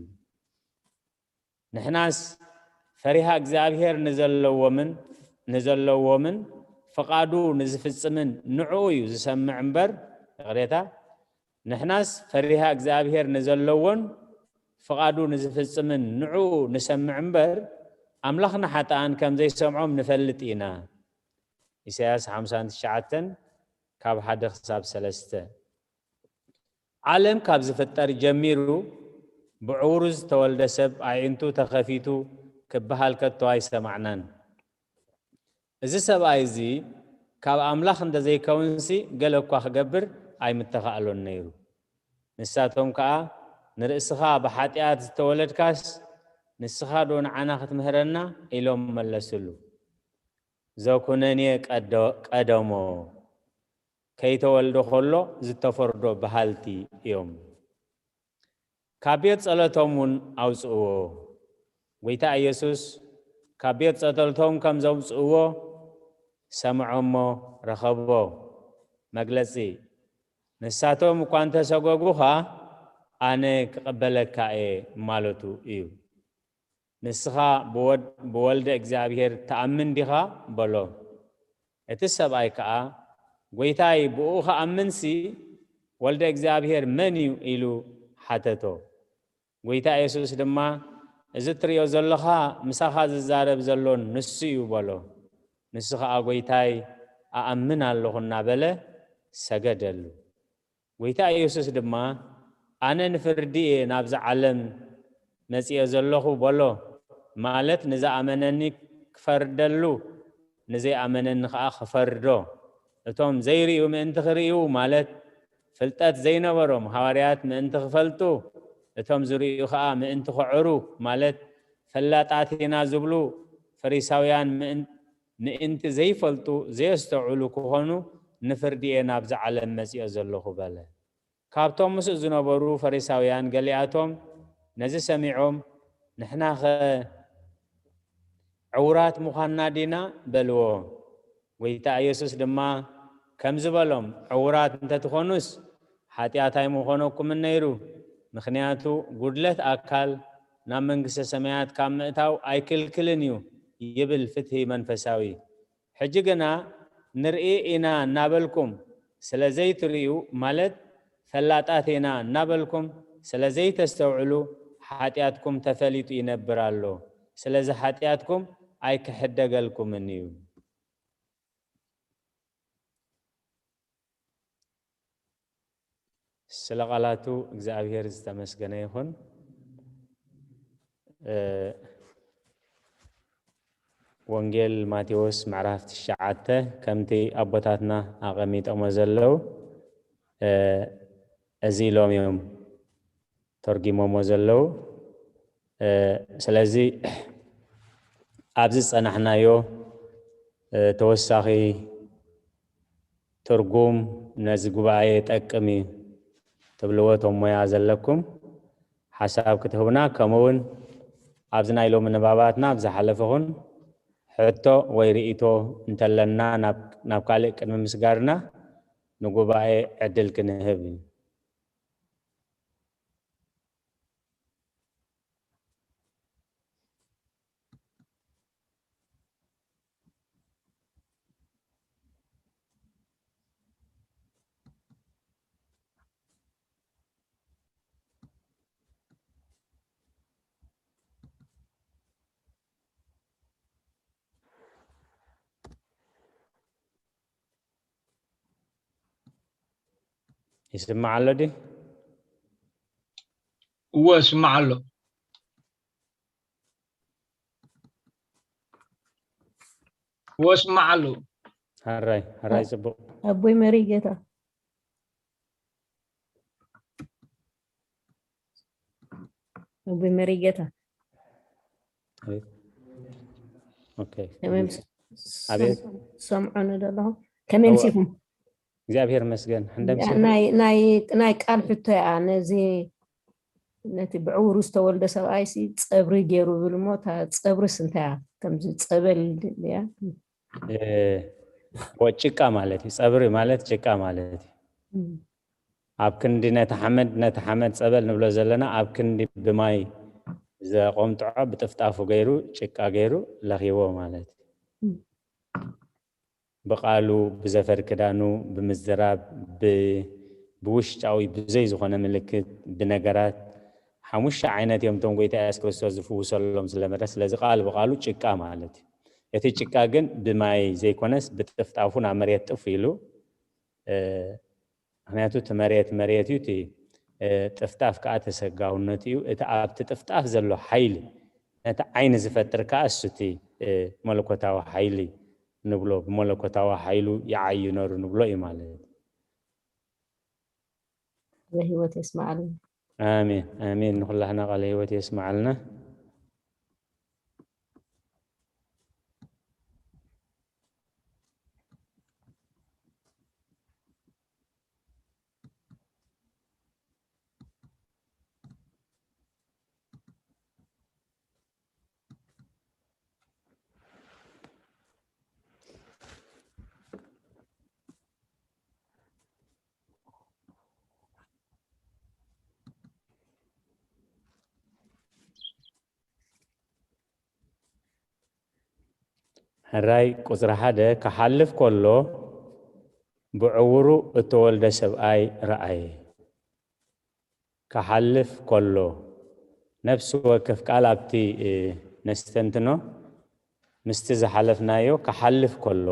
ንሕናስ ፈሪሃ እግዚኣብሔር ንዘለዎምን ንዘለዎምን ፍቓዱ ንዝፍጽምን ንዕኡ እዩ ዝሰምዕ እምበር፣ ይቕሬታ፣ ንሕናስ ፈሪሃ እግዚኣብሔር ንዘለዎን ፍቓዱ ንዝፍጽምን ንዕኡ ንሰምዕ እምበር፣ ኣምላኽ ንሓጥኣን ከም ዘይሰምዖም ንፈልጥ ኢና። ኢሳያስ ሓምሳን ትሽዓተን ካብ ሓደ ክሳብ ሰለስተ። ዓለም ካብ ዝፍጠር ጀሚሩ ብዕውሩ ዝተወልደ ሰብ ኣዒንቱ ተኸፊቱ ክበሃል ከቶ ኣይሰማዕናን። እዚ ሰብኣይ እዚ ካብ ኣምላኽ እንተዘይከውንሲ ገለ እኳ ክገብር ኣይምተኻእሎን ነይሩ። ንሳቶም ከኣ ንርእስኻ ብሓጢኣት ዝተወለድካስ ንስኻ ዶ ንዓና ክትምህረና? ኢሎም መለስሉ። ዘኩነኔ ቀዶ-፣ ቀደሞ። ከይተወልደ ከሎ ዝተፈርዶ በሃልቲ እዮም። ካብ ቤት ጸሎቶም እውን ኣውጽእዎ። ጐይታ ኢየሱስ ካብ ቤት ጸሎቶም ከም ዘውጽእዎ ሰምዖ እሞ ረኸቦ። መግለጺ፣ ንሳቶም እኳ እንተሰጎጉኻ፣ ኣነ ክቕበለካ እየ ማለቱ እዩ። ንስኻ ብወድ-፣ ብወልደ እግዚኣብሔር ትኣምን ዲኻ? በሎ። እቲ ሰብኣይ ከኣ፣ ጐይታይ፣ ብእኡ ኽኣምንሲ ወልደ እግዚኣብሔር መን እዩ? ኢሉ ሓተቶ። ጐይታ የሱስ ድማ፣ እዚ እትርእዮ ዘሎኻ ምሳኻ ዝዛረብ ዘሎ ንሱ እዩ በሎ። ንሱ ኸኣ፣ ጐይታይ፣ እኣምን ኣለኹ እናበለ ሰገደሉ። ጐይታ ኢየሱስ ድማ፣ ኣነ ንፍርዲ እየ ናብዛ ዓለም መጺኤ ዘለኹ በሎ። ማለት ንዝኣመነኒ ክፈርደሉ፣ ንዘይኣመነኒ ኸኣ ክፈርዶ። እቶም ዘይርእዩ ምእንቲ ክርእዩ፣ ማለት ፍልጠት ዘይነበሮም ሃዋርያት ምእንቲ ክፈልጡ፣ እቶም ዝርእዩ ኸኣ ምእንቲ ክዕሩ፣ ማለት ፈላጣት ኢና ዝብሉ ፈሪሳውያን ምእን-፣ ምእንቲ ዘይፈልጡ ዘየስተውዕሉ ክኾኑ ንፍርዲ እየ ናብዛ ዓለም መጺኦ ዘለኹ በለ። ካብቶም ምስኡ ዝነበሩ ፈሪሳውያን ገሊኣቶም ነዚ ሰሚዖም፣ ንሕናኸ ዕውራት ምዃንና ዲና? በልዎ። ጐይታ ኢየሱስ ድማ ከምዚ በሎም፣ ዕውራት እንተትኾኑስ ሓጢኣት ኣይምኾነኩምን ነይሩ፣ ምኽንያቱ ጉድለት ኣካል ናብ መንግስተ ሰማያት ካብ ምእታው ኣይክልክልን እዩ ይብል ፍትሒ መንፈሳዊ። ሕጂ ግና ንርኢ ኢና እናበልኩም ስለ ዘይትርእዩ፣ ማለት ፈላጣት ኢና እናበልኩም ስለ ዘይተስተውዕሉ፣ ሓጢኣትኩም ተፈሊጡ ይነብር ኣሎ። ስለዚ ሓጢኣትኩም ኣይክሕደገልኩምን እዩ። ስለ ቃላቱ እግዚኣብሔር ዝተመስገነ ይኹን። እ፣ ወንጌል ማቴዎስ ምዕራፍ ትሽዓተ ከምቲ ኣቦታትና ኣቐሚጦሞ ዘለዉ፣ እ፣ እዚ ኢሎም እዮም ተርጊሞሞ ዘለዉ። እ፣ ስለዚ ኣብዚ ዝጸናሕናዮ፣ እ፣ ተወሳኺ ትርጉም ነዚ ጉባኤ ይጠቅም እዩ ትብልዎ፣ እቶም ሞያ ዘለኩም ሓሳብ ክትህቡና፣ ከምኡ እውን ኣብዚ ናይ ሎሚ ንባባትና ኣብ ዝሓለፈኹን ሕቶ ወይ ርእይቶ እንተለና ናብ፣ ናብ ካልእ ቅድሚ ምስጋርና ንጉባኤ ዕድል ክንህብ እዩ። ይስማዕ ኣሎ ድዩ? እወ፣ ይስማዕ ኣሎ። እወ፣ ይስማዕ ኣሎ። ሕራይ፣ ሕራይ፣ ጽቡቕ። ኣቦይ መሪጌታ። ኣቦይ መሪጌታ። ኣቤት። ኦኬ። ከመይ ምስ-፣ ኣቤት። ሰም-፣ ሰምዑኒ ዶ ኣለኹም? ከመይ እወ። ኣምሲኹም? እግዚኣብሔር ይመስገን። ሕንደምሲ ናይ፣ ናይ፣ ናይ ቃል ሕቶ እያ። ነዚ፣ ነቲ ብዕውሩ ዝተወልደ ሰብኣይሲ ጸብሪ ገይሩ ይብል እሞ፣ እታ ጸብርስ እንታይ እያ? ከምዚ ጸበል ድያ? እ፣ ወ-፣ ጭቃ ማለት እዩ። ጸብሪ ማለት ጭቃ ማለት እዩ። እም። ኣብ ክንዲ ነቲ ሓመድ፣ ነቲ ሓመድ ጸበል ንብሎ ዘለና፣ ኣብ ክንዲ ብማይ ዘቆምጥዖ ብጥፍጣፉ ገይሩ፣ ጭቃ ገይሩ ለኺዎ ማለት እዩ። እም። ብቃሉ፣ ብዘፈር ክዳኑ፣ ብምዝራብ፣ ብ-፣ ብውሽጣዊ ብዘይ ዝኾነ ምልክት፣ ብነገራት፣ ሓሙሽተ ዓይነት እዮም እቶም ጎይታ የሱስ ክርስቶስ ዝፍውሰሎም ዝለመደ። ስለዚ ቃል ብቃሉ ጭቃ ማለት እዩ። እቲ ጭቃ ግን ብማይ ዘይኮነስ ብጥፍጣፉ ናብ መሬት ጥፍ ኢሉ፣ እ፣ ምኽንያቱ እቲ መሬት መሬት እዩ፣ እቲ፣ እ፣ ጥፍጣፍ ከኣ ተሰጋውነት እዩ። እቲ ኣብቲ ጥፍጣፍ ዘሎ ሓይሊ ነቲ ዓይኒ ዝፈጥር ከኣ እሱ እቲ፣ እ፣ መለኮታዊ ሓይሊ ንብሎ፣ ብመለኮታዊ ሓይሉ ይዓዩ ነሩ ንብሎ እዩ ማለት እዩ። ቃለ ህይወት የስምዓልና። ኣሜን፣ ኣሜን። ንኹላህና ቃለ ህይወት የስምዓልና። ሕራይ ቁጽሪ ሓደ ክሓልፍ ከሎ ብዕውሩ እተወልደ ሰብኣይ ረኣየ። ክሓልፍ ከሎ ነፍሲ ወከፍ ቃል ኣብቲ ነስተንትኖ ምስቲ ዝሓለፍናዮ ክሓልፍ ከሎ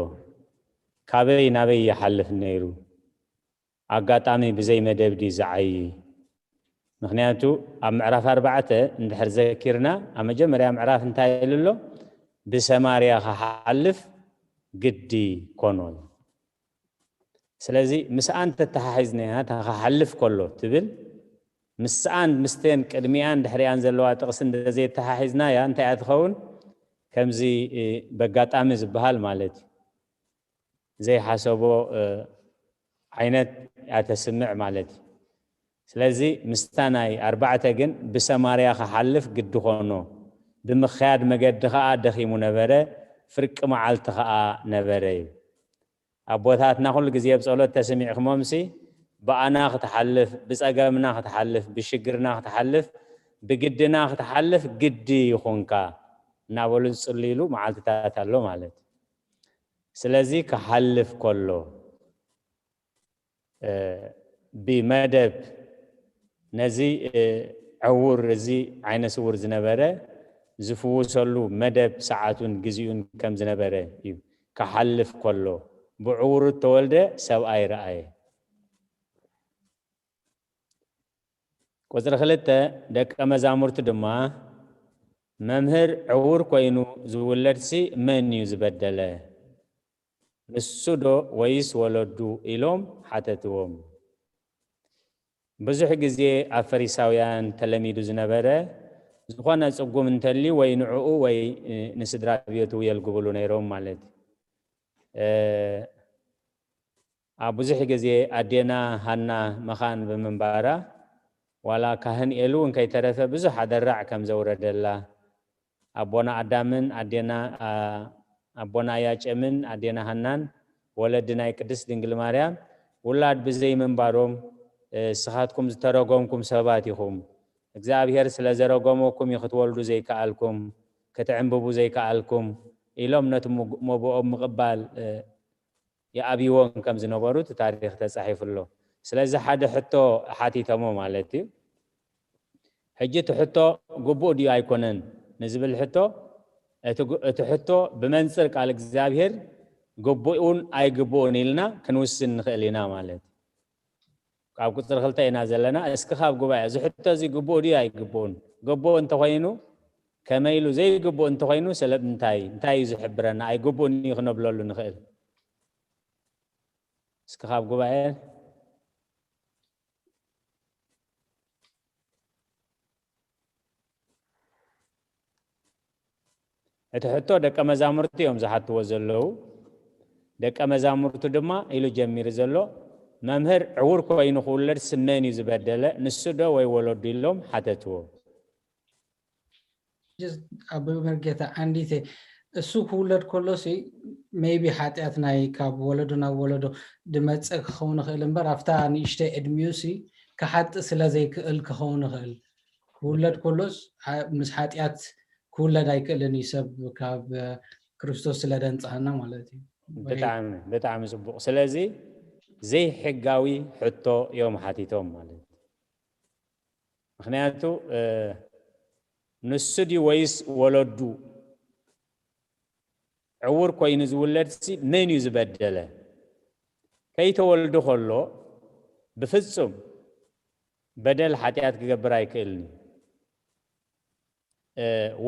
ካበይ ናበይ ይሓልፍ ነይሩ? ኣጋጣሚ ብዘይ መደብ ድዩ ዝዓዪ? ምኽንያቱ ኣብ ምዕራፍ ኣርባዕተ እንድሕር ዘኪርና ኣብ መጀመርያ ምዕራፍ እንታይ ኢሉ ኣሎ? ብሰማርያ ክሓልፍ ግዲ ኮኖ። ስለዚ ምስኣን ተተሓሒዝናያ እታ ክሓልፍ ከሎ ትብል ምስኣን ምስተን ቅድሚኣን ድሕሪኣን ዘለዋ ጥቕሲ እንተዘይተሓሒዝናያ እንታይ እያ ትኸውን? ከምዚ በጋጣሚ ዝበሃል ማለት እዩ። ዘይሓሰቦ ዓይነት እያ ተስምዕ ማለት እዩ። ስለዚ ምስታ ናይ ኣርባዕተ ግን ብሰማርያ ክሓልፍ ግዲ ኾኖ፣ ብምኽያድ መገዲ ኸዓ ደኺሙ ነበረ፣ ፍርቂ መዓልቲ ኸዓ ነበረ እዩ። ኣቦታትና ኩሉ ግዜ ኣብ ጸሎት ተስሚዕኹሞምሲ ብኣና ክትሓልፍ፣ ብጸገምና ክትሓልፍ፣ ብሽግርና ክትሓልፍ፣ ብግድና ክትሓልፍ ግዲ ይኹንካ እናበሉ ዝጽልይሉ መዓልትታት ኣሎ ማለት እዩ። ስለዚ ክሓልፍ ከሎ ብመደብ ነዚ ዕውር እዚ ዓይነ ስውር ዝነበረ ዝፍውሰሉ መደብ ሰዓቱን ግዜኡን ከም ዝነበረ እዩ። ክሓልፍ ከሎ ብዕውሩ እተወልደ ሰብኣይ ረኣየ። ቁጽሪ ክልተ ደቀ መዛሙርቱ ድማ መምህር ዕውር ኮይኑ ዝውለድሲ መን እዩ ዝበደለ? ንሱ ዶ ወይስ ወለዱ? ኢሎም ሓተትዎም። ብዙሕ ግዜ ኣብ ፈሪሳውያን ተለሚዱ ዝነበረ ዝኾነ ጽጉም እንተልዩ ወይ ንዕኡ ወይ ንስድራ ቤቱ የልግብሉ ነይሮም ማለት እዩ። ኣብ ብዙሕ ግዜ ኣዴና ሃና መኻን ብምንባራ ዋላ ካህን ኤሉ እውን ከይተረፈ ብዙሕ ኣደራዕ ከም ዘውረደላ ኣቦና ኣዳምን ኣዴና ኣቦና ያጨምን ኣዴና ሃናን ወለዲ ናይ ቅድስት ድንግል ማርያም ውላድ ብዘይምንባሮም ስኻትኩም ዝተረጎምኩም ሰባት ኢኹም፣ እግዚኣብሔር ስለ ዘረጎመኩም እዩ ክትወልዱ ዘይከኣልኩም፣ ክትዕንብቡ ዘይከኣልኩም ኢሎም ነቲ መብኦም ምቕባል የኣብይዎም ከም ዝነበሩ እቲ ታሪኽ ተጻሒፉ ኣሎ። ስለዚ ሓደ ሕቶ ሓቲቶሞ ማለት እዩ። ሕጂ እቲ ሕቶ ግቡእ ድዩ ኣይኮነን ንዝብል ሕቶ እቲ ሕቶ ብመንጽር ቃል እግዚኣብሔር ግቡእን ኣይግቡእን ኢልና ክንውስን ንኽእል ኢና ማለት እዩ። ካብ ቁፅሪ ክልተ ኢና ዘለና። እስኪ ካብ ጉባኤ እዚ ሕቶ እዚ ግቡእ ድዩ ኣይግቡእን? ግቡእ እንተኮይኑ ከመይ ኢሉ? ዘይግቡእ እንተኮይኑ ስለምንታይ? እንታይ እዩ ዝሕብረና? ኣይግቡእን እዩ ክነብለሉ ንኽእል? እስኪ ካብ ጉባኤ እቲ ሕቶ ደቀ መዛሙርቲ እዮም ዝሓትዎ ዘለዉ። ደቀ መዛሙርቱ ድማ ኢሉ ጀሚሩ ዘሎ መምህር ዕውር ኮይኑ ክውለድ ስመን እዩ ዝበደለ ንሱ ዶ ወይ ወለዱ ኢሎም ሓተትዎ። ኣብ መርጌታ ዓንዲተ እሱ ክውለድ ከሎ ሲ maybe ሓጢኣት ናይ ካብ ወለዶ ናብ ወለዶ ድመፀ ክኸውን ይኽእል እምበር ኣብታ ንእሽተይ ዕድሚኡ ሲ ክሓጥእ ስለ ዘይክእል ክኸውን ይኽእል። ክውለድ ከሎስ ምስ ሓጢኣት ክውለድ ኣይክእልን እዩ ሰብ ካብ ክርስቶስ ስለ ደንፀሃና ማለት እዩ። ብጣዕሚ ብጣዕሚ ፅቡቕ። ስለዚ ዘይሕጋዊ ሕቶ እዮም ሓቲቶም ማለት እዩ። ምክንያቱ ንሱ ድዩ ወይስ ወለዱ? ዕውር ኮይኑ ዝውለድሲ መን እዩ ዝበደለ? ከይተወልዱ ከሎ ብፍጹም በደል ሓጢኣት ክገብር ኣይክእልን እዩ።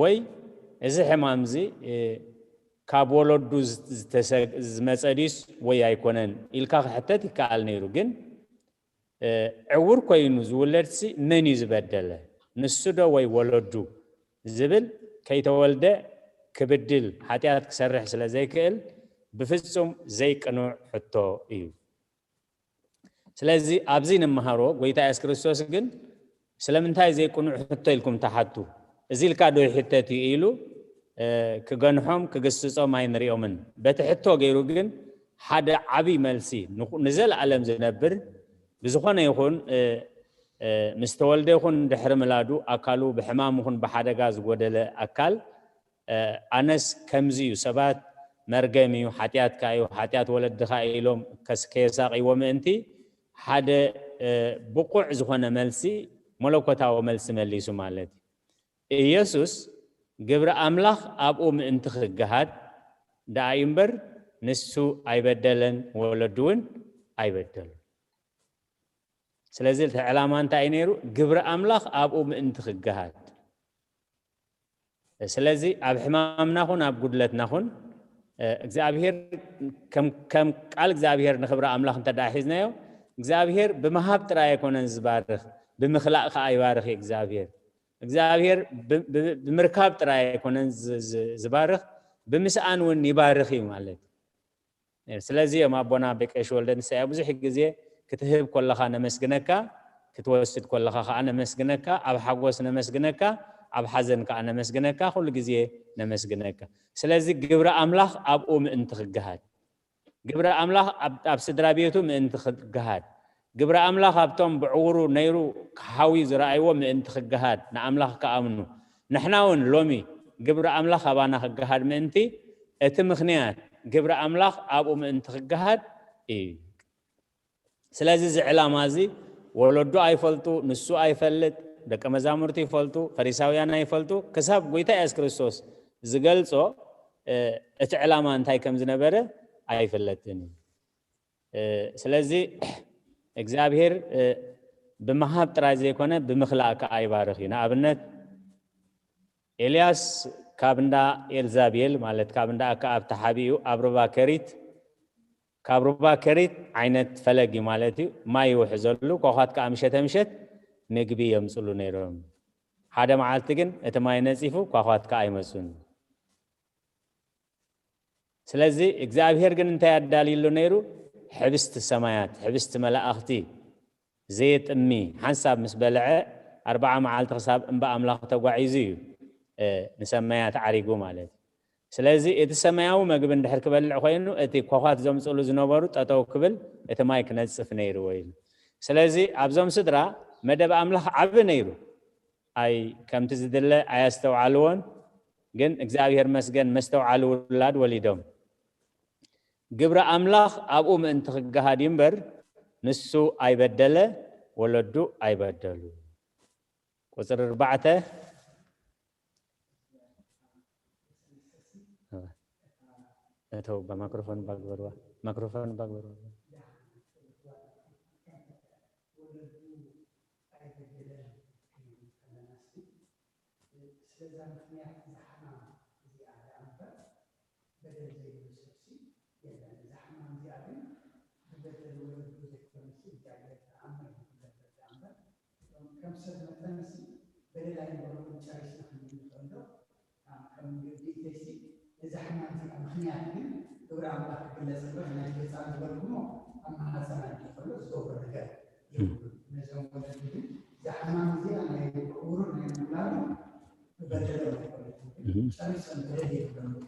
ወይ እዚ ሕማም እዚ ካብ ወለዱ ዝመፀ ድዩስ ወይ ኣይኮነን ኢልካ ክሕተት ይከኣል ነይሩ። ግን ዕውር ኮይኑ ዝውለድሲ መን እዩ ዝበደለ? ንሱ ዶ ወይ ወለዱ? ዝብል ከይተወልደ ክብድል ሓጢኣት ክሰርሕ ስለ ዘይክእል ብፍጹም ዘይቅኑዕ ሕቶ እዩ። ስለዚ ኣብዚ ንመሃሮ ጎይታ የሱስ ክርስቶስ ግን ስለምንታይ ዘይቅኑዕ ሕቶ ኢልኩም ትሓቱ? እዚ ኢልካ ዶ ይሕተት እዩ ኢሉ ክገንሖም ክግስጾም ኣይንሪኦምን። በቲ ሕቶ ገይሩ ግን ሓደ ዓብይ መልሲ ንዘለኣለም ዝነብር ብዝኾነ ይኹን ምስ ተወልደ ይኹን ድሕሪ ምላዱ ኣካሉ ብሕማም ይኹን ብሓደጋ ዝጎደለ ኣካል ኣነስ ከምዚ እዩ ሰባት መርገም እዩ፣ ሓጢኣትካ እዩ፣ ሓጢኣት ወለድኻ ኢሎም ከስ-፣ ከየሳቕይዎ ምእንቲ ሓደ፣ እ፣ ብቑዕ ዝኾነ መልሲ፣ መለኮታዊ መልሲ መሊሱ ማለት እዩ። ኢየሱስ ግብሪ ኣምላኽ ኣብኡ ምእንቲ ክገሃድ ደኣ እዩ እምበር፣ ንሱ ኣይበደለን፣ ወለዱ እውን ኣይበደሉን። ስለዚ እቲ ዕላማ እንታይ እዩ ነይሩ? ግብሪ ኣምላኽ ኣብኡ ምእንቲ ክገሃድ። ስለዚ ኣብ ሕማምና ኹን ኣብ ጉድለትና ኹን፣ እ፣ እግዚኣብሔር ከም፣ ከም ቃል እግዚኣብሔር ንክብሪ ኣምላኽ እንተ ደኣ ሒዝናዮ፣ እግዚኣብሔር ብምሃብ ጥራይ ኣይኮነን ዝባርኽ፣ ብምኽላእ ከኣ ይባርኽ እዩ እግዚኣብሔር። እግዚኣብሔር ብ-፣ ብ-፣ ብምርካብ ጥራይ ኣይኮነን ዝ-፣ ዝ-፣ ዝባርኽ፣ ብምስኣን እውን ይባርኽ እዩ ማለት እዩ። ስለዚ እዮም ኣቦና ኣቤ ቀሺ ወልደ ንሳኤ ብዙሕ ግዜ ክትህብ ከለኻ ነመስግነካ፣ ክትወስድ ከለኻ ከኣ ነመስግነካ፣ ኣብ ሓጎስ ነመስግነካ፣ ኣብ ሓዘን ከኣ ነመስግነካ፣ ኩሉ ግዜ ነመስግነካ። ስለዚ ግብሪ ኣምላኽ ኣብኡ ምእንቲ ክገሃድ፣ ግብሪ ኣምላኽ ኣብ፣ ኣብ ስድራ ቤቱ ምእንቲ ክገሃድ፣ ግብሪ ኣምላኽ ኣብቶም ብዕውሩ ነይሩ ክሓውዩ ዝረኣይዎ ምእንቲ ክገሃድ፣ ንኣምላኽ ክኣምኑ፣ ንሕና እውን ሎሚ ግብሪ ኣምላኽ ኣባና ክገሃድ ምእንቲ፣ እቲ ምኽንያት ግብሪ ኣምላኽ ኣብኡ ምእንቲ ክገሃድ እዩ። ስለዚ እዚ ዕላማ እዚ ወለዱ ኣይፈልጡ፣ ንሱ ኣይፈልጥ፣ ደቀ መዛሙርቲ ይፈልጡ፣ ፈሪሳውያን ኣይፈልጡ፣ ክሳብ ጎይታ የሱስ ክርስቶስ ዝገልጾ፣ እ፣ እቲ ዕላማ እንታይ ከም ዝነበረ ኣይፍለጥን እዩ። እ፣ ስለዚ እግዚኣብሔር፣ እ፣ ብምሃብ ጥራይ ዘይኮነ ብምኽላእ ከኣ ይባርኽ እዩ። ንኣብነት ኤልያስ ካብ እንዳ ኤልዛቤል፣ ማለት ካብ እንዳ ኣከኣብ ተሓቢኡ ኣብ ሩባ ከሪት፣ ካብ ሩባ ከሪት ዓይነት ፈለግ እዩ ማለት እዩ፣ ማይ ይውሕዘሉ፣ ኳዃት ከኣ ምሸተ ምሸት ምግቢ የምጽሉ ነይሮም። ሓደ መዓልቲ ግን እቲ ማይ ነጺፉ፣ ኳዃት ከኣ ኣይመጹን። ስለዚ እግዚኣብሔር ግን እንታይ ኣዳልዩሉ ነይሩ? ሕብስቲ ሰማያት፣ ሕብስቲ መላእኽቲ፣ ዘየጥሚ፣ ሓንሳብ ምስ በልዐ፣ ኣርብዓ መዓልቲ ክሳብ እምባ ኣምላኽ ተጓዒዙ እዩ፣ እ፣ ንሰማያት ዓሪጉ ማለት እዩ። ስለዚ እቲ ሰማያዊ መግቢ እንድሕር ክበልዕ ኮይኑ፣ እቲ ኳዃት ዘምጽሉ ዝነበሩ ጠጠው ክብል፣ እቲ ማይ ክነጽፍ ነይርዎ ኢሉ። ስለዚ ኣብዞም ስድራ መደብ ኣምላኽ ዓቢ ነይሩ። ኣይ፣ ከምቲ ዝድለ ኣያስተውዓልዎን፣ ግን እግዚኣብሔር መስገን መስተውዓሊ ውላድ ወሊዶም። ግብሪ ኣምላኽ ኣብኡ ምእንቲ ክገሃድ እዩ እምበር፣ ንሱ ኣይበደለ፣ ወለዱ ኣይበደሉ። ቁጽሪ ኣርባዕተ። እተው፣ ብማይክሮፎን ባግበርዋ። ማይክሮፎን ባግበርዋ። ስለዛ ምኽንያት እዛ ሕማም እዚኣ ደኣ እምበር፣ በደል ዘይብሉ ሰብሲ የለን። እዛ ሕማም እዚኣ ግን ብበደል ወለዱ ዘይኮነሲ እግዚኣብሔር ተኣምር እዩ ዝገብር ደኣ እምበር፣ እቶም ከም ሰብ መጠንሲ በደል ኣይነበሮምን ጨሪስና ክንብል ንኽእል ዶ? ከም ግብኢተይሲ እዛ ሕማም እዚኣ ምኽንያት ግን ግብሪ ኣምላኽ ክግለጽ እምበር፣ ናይቲ ህጻን ዝበልኩሞ ኣብ ማህጸና እንዲዩ ከሎ ዝገብሮ ነገር የብሉን። ነዞም ወለዲ ግን እዛ ሕማም እዚኣ ናይ ክቡርን ናይ ምውላዱ ክበደሎም ኣይኮነትን። ግን ጨሪሶም በደል የብሎምን።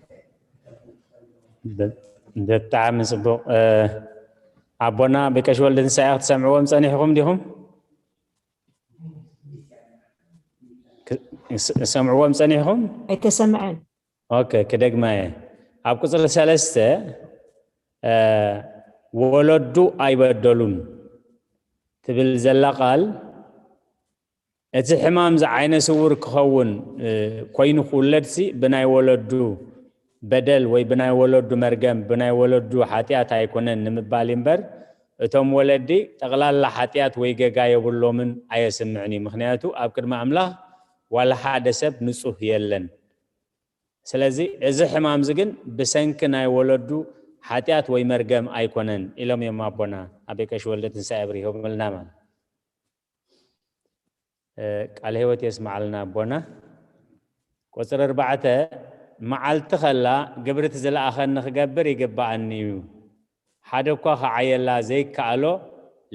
ብ-፣ ብጣዕሚ ጽቡቕ። እ፣ ኣቦና ኣቤ ቀሺ ወልደ ትንሳኤ ክትሰምዕዎም ጸኒሕኹም ዲኹም? ክ-፣ ስ-፣ ሰምዕዎም ጸኒሕኹም? ኣይተሰምዐን። ኦኬ፣ ክደግማ እየ። ኣብ ቁጽሪ ሰለስተ፣ እ፣ ወለዱ ኣይበደሉን ትብል ዘላ ቃል፣ እቲ ሕማም እዚ ዓይነ ስውር ክኸውን፣ እ፣ ኮይኑ ክውለድሲ ብናይ ወለዱ በደል ወይ ብናይ ወለዱ መርገም፣ ብናይ ወለዱ ሓጢኣት ኣይኮነን ንምባል እምበር፣ እቶም ወለዲ ጠቕላላ ሓጢኣት ወይ ገጋ የብሎምን ኣየስምዕን እዩ። ምኽንያቱ ኣብ ቅድሚ ኣምላኽ ዋላ ሓደ ሰብ ንጹህ የለን። ስለዚ እዚ ሕማም እዚ ግን ብሰንኪ ናይ ወለዱ ሓጢኣት ወይ መርገም ኣይኮነን ኢሎም እዮም ኣቦና ኣቤ ቀሺ ወልደ ትንሳኤ ኣብሪሆምልና ማለት። እ፣ ቃለ ህይወት የስምዓልና ኣቦና። ቁጽሪ ኣርባዕተ፣ መዓልቲ ኸላ ግብሪ እቲ ዝለኣኸኒ ክገብር ይግብኣኒ እዩ። ሓደ እኳ ክዓየላ ዘይከኣሎ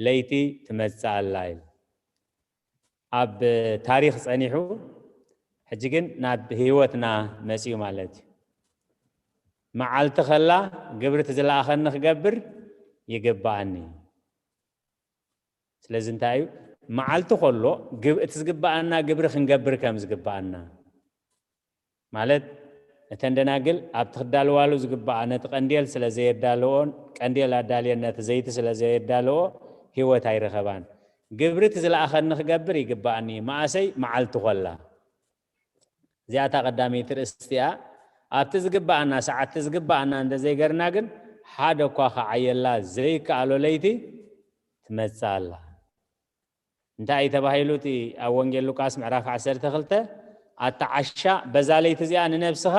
ለይቲ ትመጽእ ኣላ ኢሉ። ኣብ ታሪኽ ጸኒሑ፣ ሕጂ ግን ናብ ህይወትና መጺኡ ማለት እዩ። መዓልቲ ኸላ ግብሪ እቲ ዝለኣኸኒ ክገብር ይግብኣኒ። ስለዚ እንታይ እዩ? መዓልቲ ከሎ ግብ-፣ እቲ ዝግብኣና ግብሪ ክንገብር ከም ዝግብኣና። ማለት እተን ደናግል ኣብቲ ክዳልዋሉ ዝግባኣ ነቲ ቀንዴል ስለ ዘየዳልዎን ቀንዴል ኣዳልየን ነቲ ዘይቲ ስለ ዘየዳልዎ ህይወት ኣይረኸባን። ግብሪ እቲ ዝለኣኸኒ ክገብር ይግባኣኒ፣ መኣሰይ መዓልቲ ኮላ። እዚኣታ ቀዳመይቲ ርእስቲ እያ። ኣብቲ ዝግባኣና ሰዓት እቲ ዝግባኣና እንተዘይገርና ግን ሓደ እኳ ክዓየላ ዘይከኣሎ ለይቲ ትመጽእ ኣላ። እንታይ እዩ ተባሂሉ እቲ ኣብ ወንጌል ሉቃስ ምዕራፍ ዓሰርተ ክልተ ኣታ ዓሻ በዛ ለይቲ እዚኣ ንነብስኻ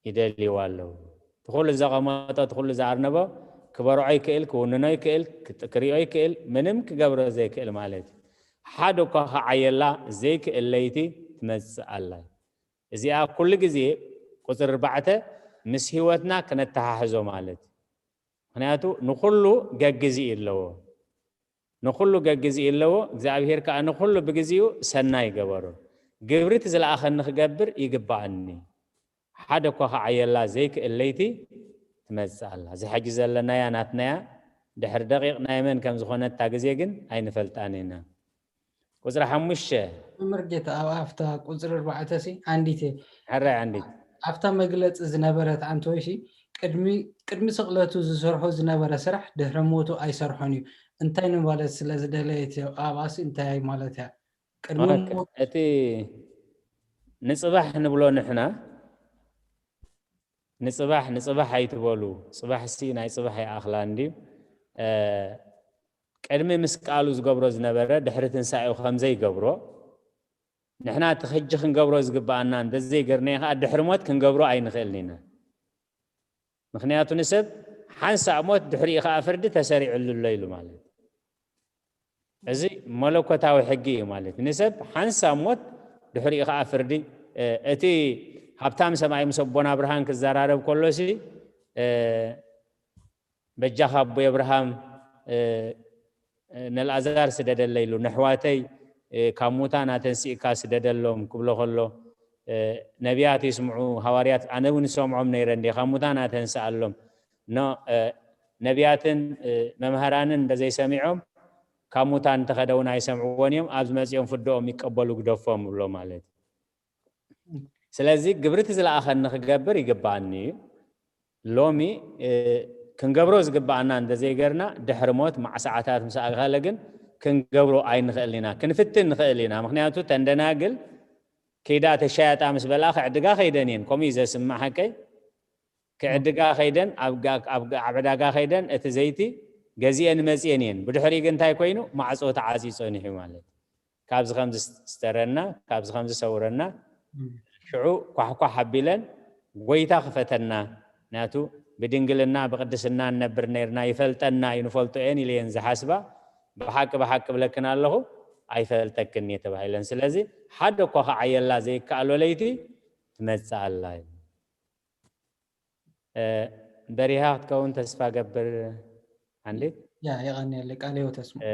ይደልይዋ ኣለዉ። እቲ ኩሉ ዘቐመጦ እቲ ኩሉ ዝኣርነቦ ክበርዖ ይክእል፣ ክውንኖ ይክእል፣ ክጥ- ክሪኦ ይክእል፣ ምንም ክገብሮ ዘይክእል ማለት እዩ። ሓደ እኳ ክዓየላ ዘይክእል ለይቲ ትመጽእ ኣላ። እዚኣ ኩሉ ግዜ ቁፅሪ ኣርባዕተ ምስ ህይወትና ክነተሓሕዞ ማለት እዩ። ምክንያቱ ንኩሉ ገግዚ ኣለዎ። ንኩሉ ገግዚ ኣለዎ። እግዚኣብሔር ከዓ ንኩሉ ብግዜኡ ሰናይ ገበሩ። ግብሪ እቲ ዝለኣኸኒ ክገብር ይግባኣኒ። ሓደ እኳ ክዓየላ ዘይክእል ለይቲ ትመጽእ ኣላ። እዚ ሕጂ ዘለናያ ናትናያ ድሕሪ ደቂቕ ናይ መን ከም ዝኾነት እታ ግዜ ግን ኣይንፈልጣን ኢና። ቁጽሪ ሓሙሽተ። መምህር ጌታ፣ ኣብ ኣፍታ ቁጽሪ ኣርባዕተ ሲ፣ ዓንዲት እየ። ሕራይ ዓንዲት። ኣብታ መግለጺ ዝነበረት ኣንቶይ ሲ፣ ቅድሚ፣ ቅድሚ ስቕለቱ ዝሰርሖ ዝነበረ ስራሕ ድሕሪ ሞቱ ኣይሰርሖን እዩ። እንታይ ንማለት ስለ ዝደለየት እያ? ኣብኣ ሲ እንታይ ማለት እያ? ቅድሚ ኦኬ። ሞት እቲ ንጽባሕ ንብሎ ንሕና፣ ንጽባሕ፣ ንጽባሕ ኣይትበሉ። ጽባሕሲ ናይ ጽባሕ ይኣኽላ እንድዩ። እ፣ ቅድሚ ምስ ቃሉ ዝገብሮ ዝነበረ ድሕሪ ትንሳኤኡ ከም ዘይገብሮ፣ ንሕና እቲ ሕጂ ክንገብሮ ዝግብኣና እንተዘይገርናዮ ከኣ ድሕሪ ሞት ክንገብሮ ኣይንኽእልን ኢና። ምኽንያቱ ንሰብ ሓንሳእ ሞት ድሕሪኡ ከኣ ፍርዲ ተሰሪዕሉ ኣሎ ኢሉ ማለት እዩ። እዚ መለኮታዊ ሕጊ እዩ ማለት እዩ። ንሰብ ሓንሳብ ሞት ድሕሪኡ ከኣ ፍርዲ። እ፣ እቲ ሃብታም ሰብኣይ ምስ ኣቦና ብርሃን ክዘራረብ ከሎሲ፣ እ፣ በጃኻ ኣቦይ ኣብርሃም፣ እ፣ እ፣ ነልኣዛር ስደደለይ ኢሉ፣ ነሕዋተይ፣ እ፣ ካብ ሙታን ኣተንሲእካ ስደደሎም ክብሎ ከሎ፣ እ፣ ነቢያት ይስምዑ፣ ሃዋርያት፣ ኣነ እውን ይሰምዖም ነይረ እንዴ፣ ካብ ሙታን ኣተንስኣሎም። ኖ፣ እ፣ ነቢያትን፣ እ፣ መምሃራንን እንተዘይሰሚዖም፣ ካብ ሙታን እንተኸደ እውን ኣይሰምዕዎን እዮም፣ ኣብዚ መጺኦም ፍደኦም ይቀበሉ ግደፎም ብሎ ማለት እዩ። ስለዚ ግብሪ እቲ ዝለኣኸኒ ክገብር ይግባኣኒ እዩ። ሎሚ፣ እ፣ ክንገብሮ ዝግባኣና እንተዘይገርና ድሕሪ ሞት ማዕ ሰዓታት ምስ ኣኸለ ግን ክንገብሮ ኣይንኽእልን ኢና። ክንፍትን ንኽእል ኢና። ምኽንያቱ እተን ደናግል ከይዳ ተሻያጣ ምስ በልኣ ክዕድጋ ከይደን እየን። ከምኡ እዩ ዘስምዕ ሓቀይ። ክዕድጋ ከይደን ኣብ ጋ-፣ ኣብ ጋ-፣ ኣብ ዕዳጋ ከይደን እቲ ዘይቲ ገዚኤን መጽየን እየን። ብድሕሪኡ ግን እንታይ ኮይኑ? ማዕጾ ተዓጽዩ ጸኒሑ ማለት እዩ። ካብዚ ከምዚ ስተረና፣ ካብዚ ከምዚ ሰውረና። እም። ሽዑ ኳሕኳሕ ኣቢለን ጎይታ ክፈተና፣ ምክንያቱ ብድንግልና ብቅድስና ንነብር ነርና፣ ይፈልጠና እዩ፣ ንፈልጦ እየን ኢለየን ዝሓስባ። ብሓቂ ብሓቂ ብለክን ኣለኹ፣ ኣይፈልጠክን እየ ተባሂለን። ስለዚ ሓደ እኳ ክዓየላ ዘይከኣሎ ለይቲ ትመጽእ ኣላ እዩ። እ፣ በሪሃ ክትከውን ተስፋ ገብር። ዓንዲት። ያ፣ የቐንየለይ፣ ቃለ ህይወት ኣስምዑ። እ፣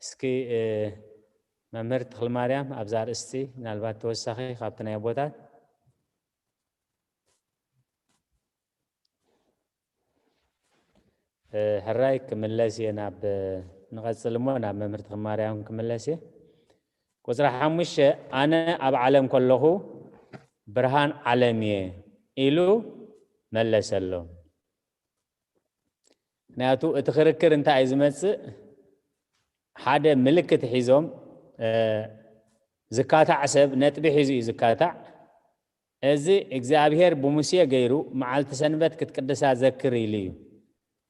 እስኪ፣ እ፣ መምህር ተኽለማርያም ኣብዛ ኣርእስቲ ምናልባት ተወሳኺ ካብቲ ናይ ኣቦታት። እ፣ ሕራይ ክምለስ እየ ናብ፣ ንቐጽል እሞ ናብ መምህር ተኽለማርያም ክምለስ እየ። ቁጽሪ ሓሙሽተ፣ ኣነ ኣብ ዓለም ከለኹ ብርሃን ዓለም እየ ኢሉ መለሰሎም። ምክንያቱ እቲ ክርክር እንታይ እዩ ዝመጽእ? ሓደ ምልክት ሒዞም፣ እ፣ ዝካታዕ ሰብ ነጥቢ ሒዙ እዩ ዝካታዕ። እዚ እግዚኣብሔር ብሙሴ ገይሩ መዓልቲ ሰንበት ክትቅድሳ ዘክር ኢሉ እዩ።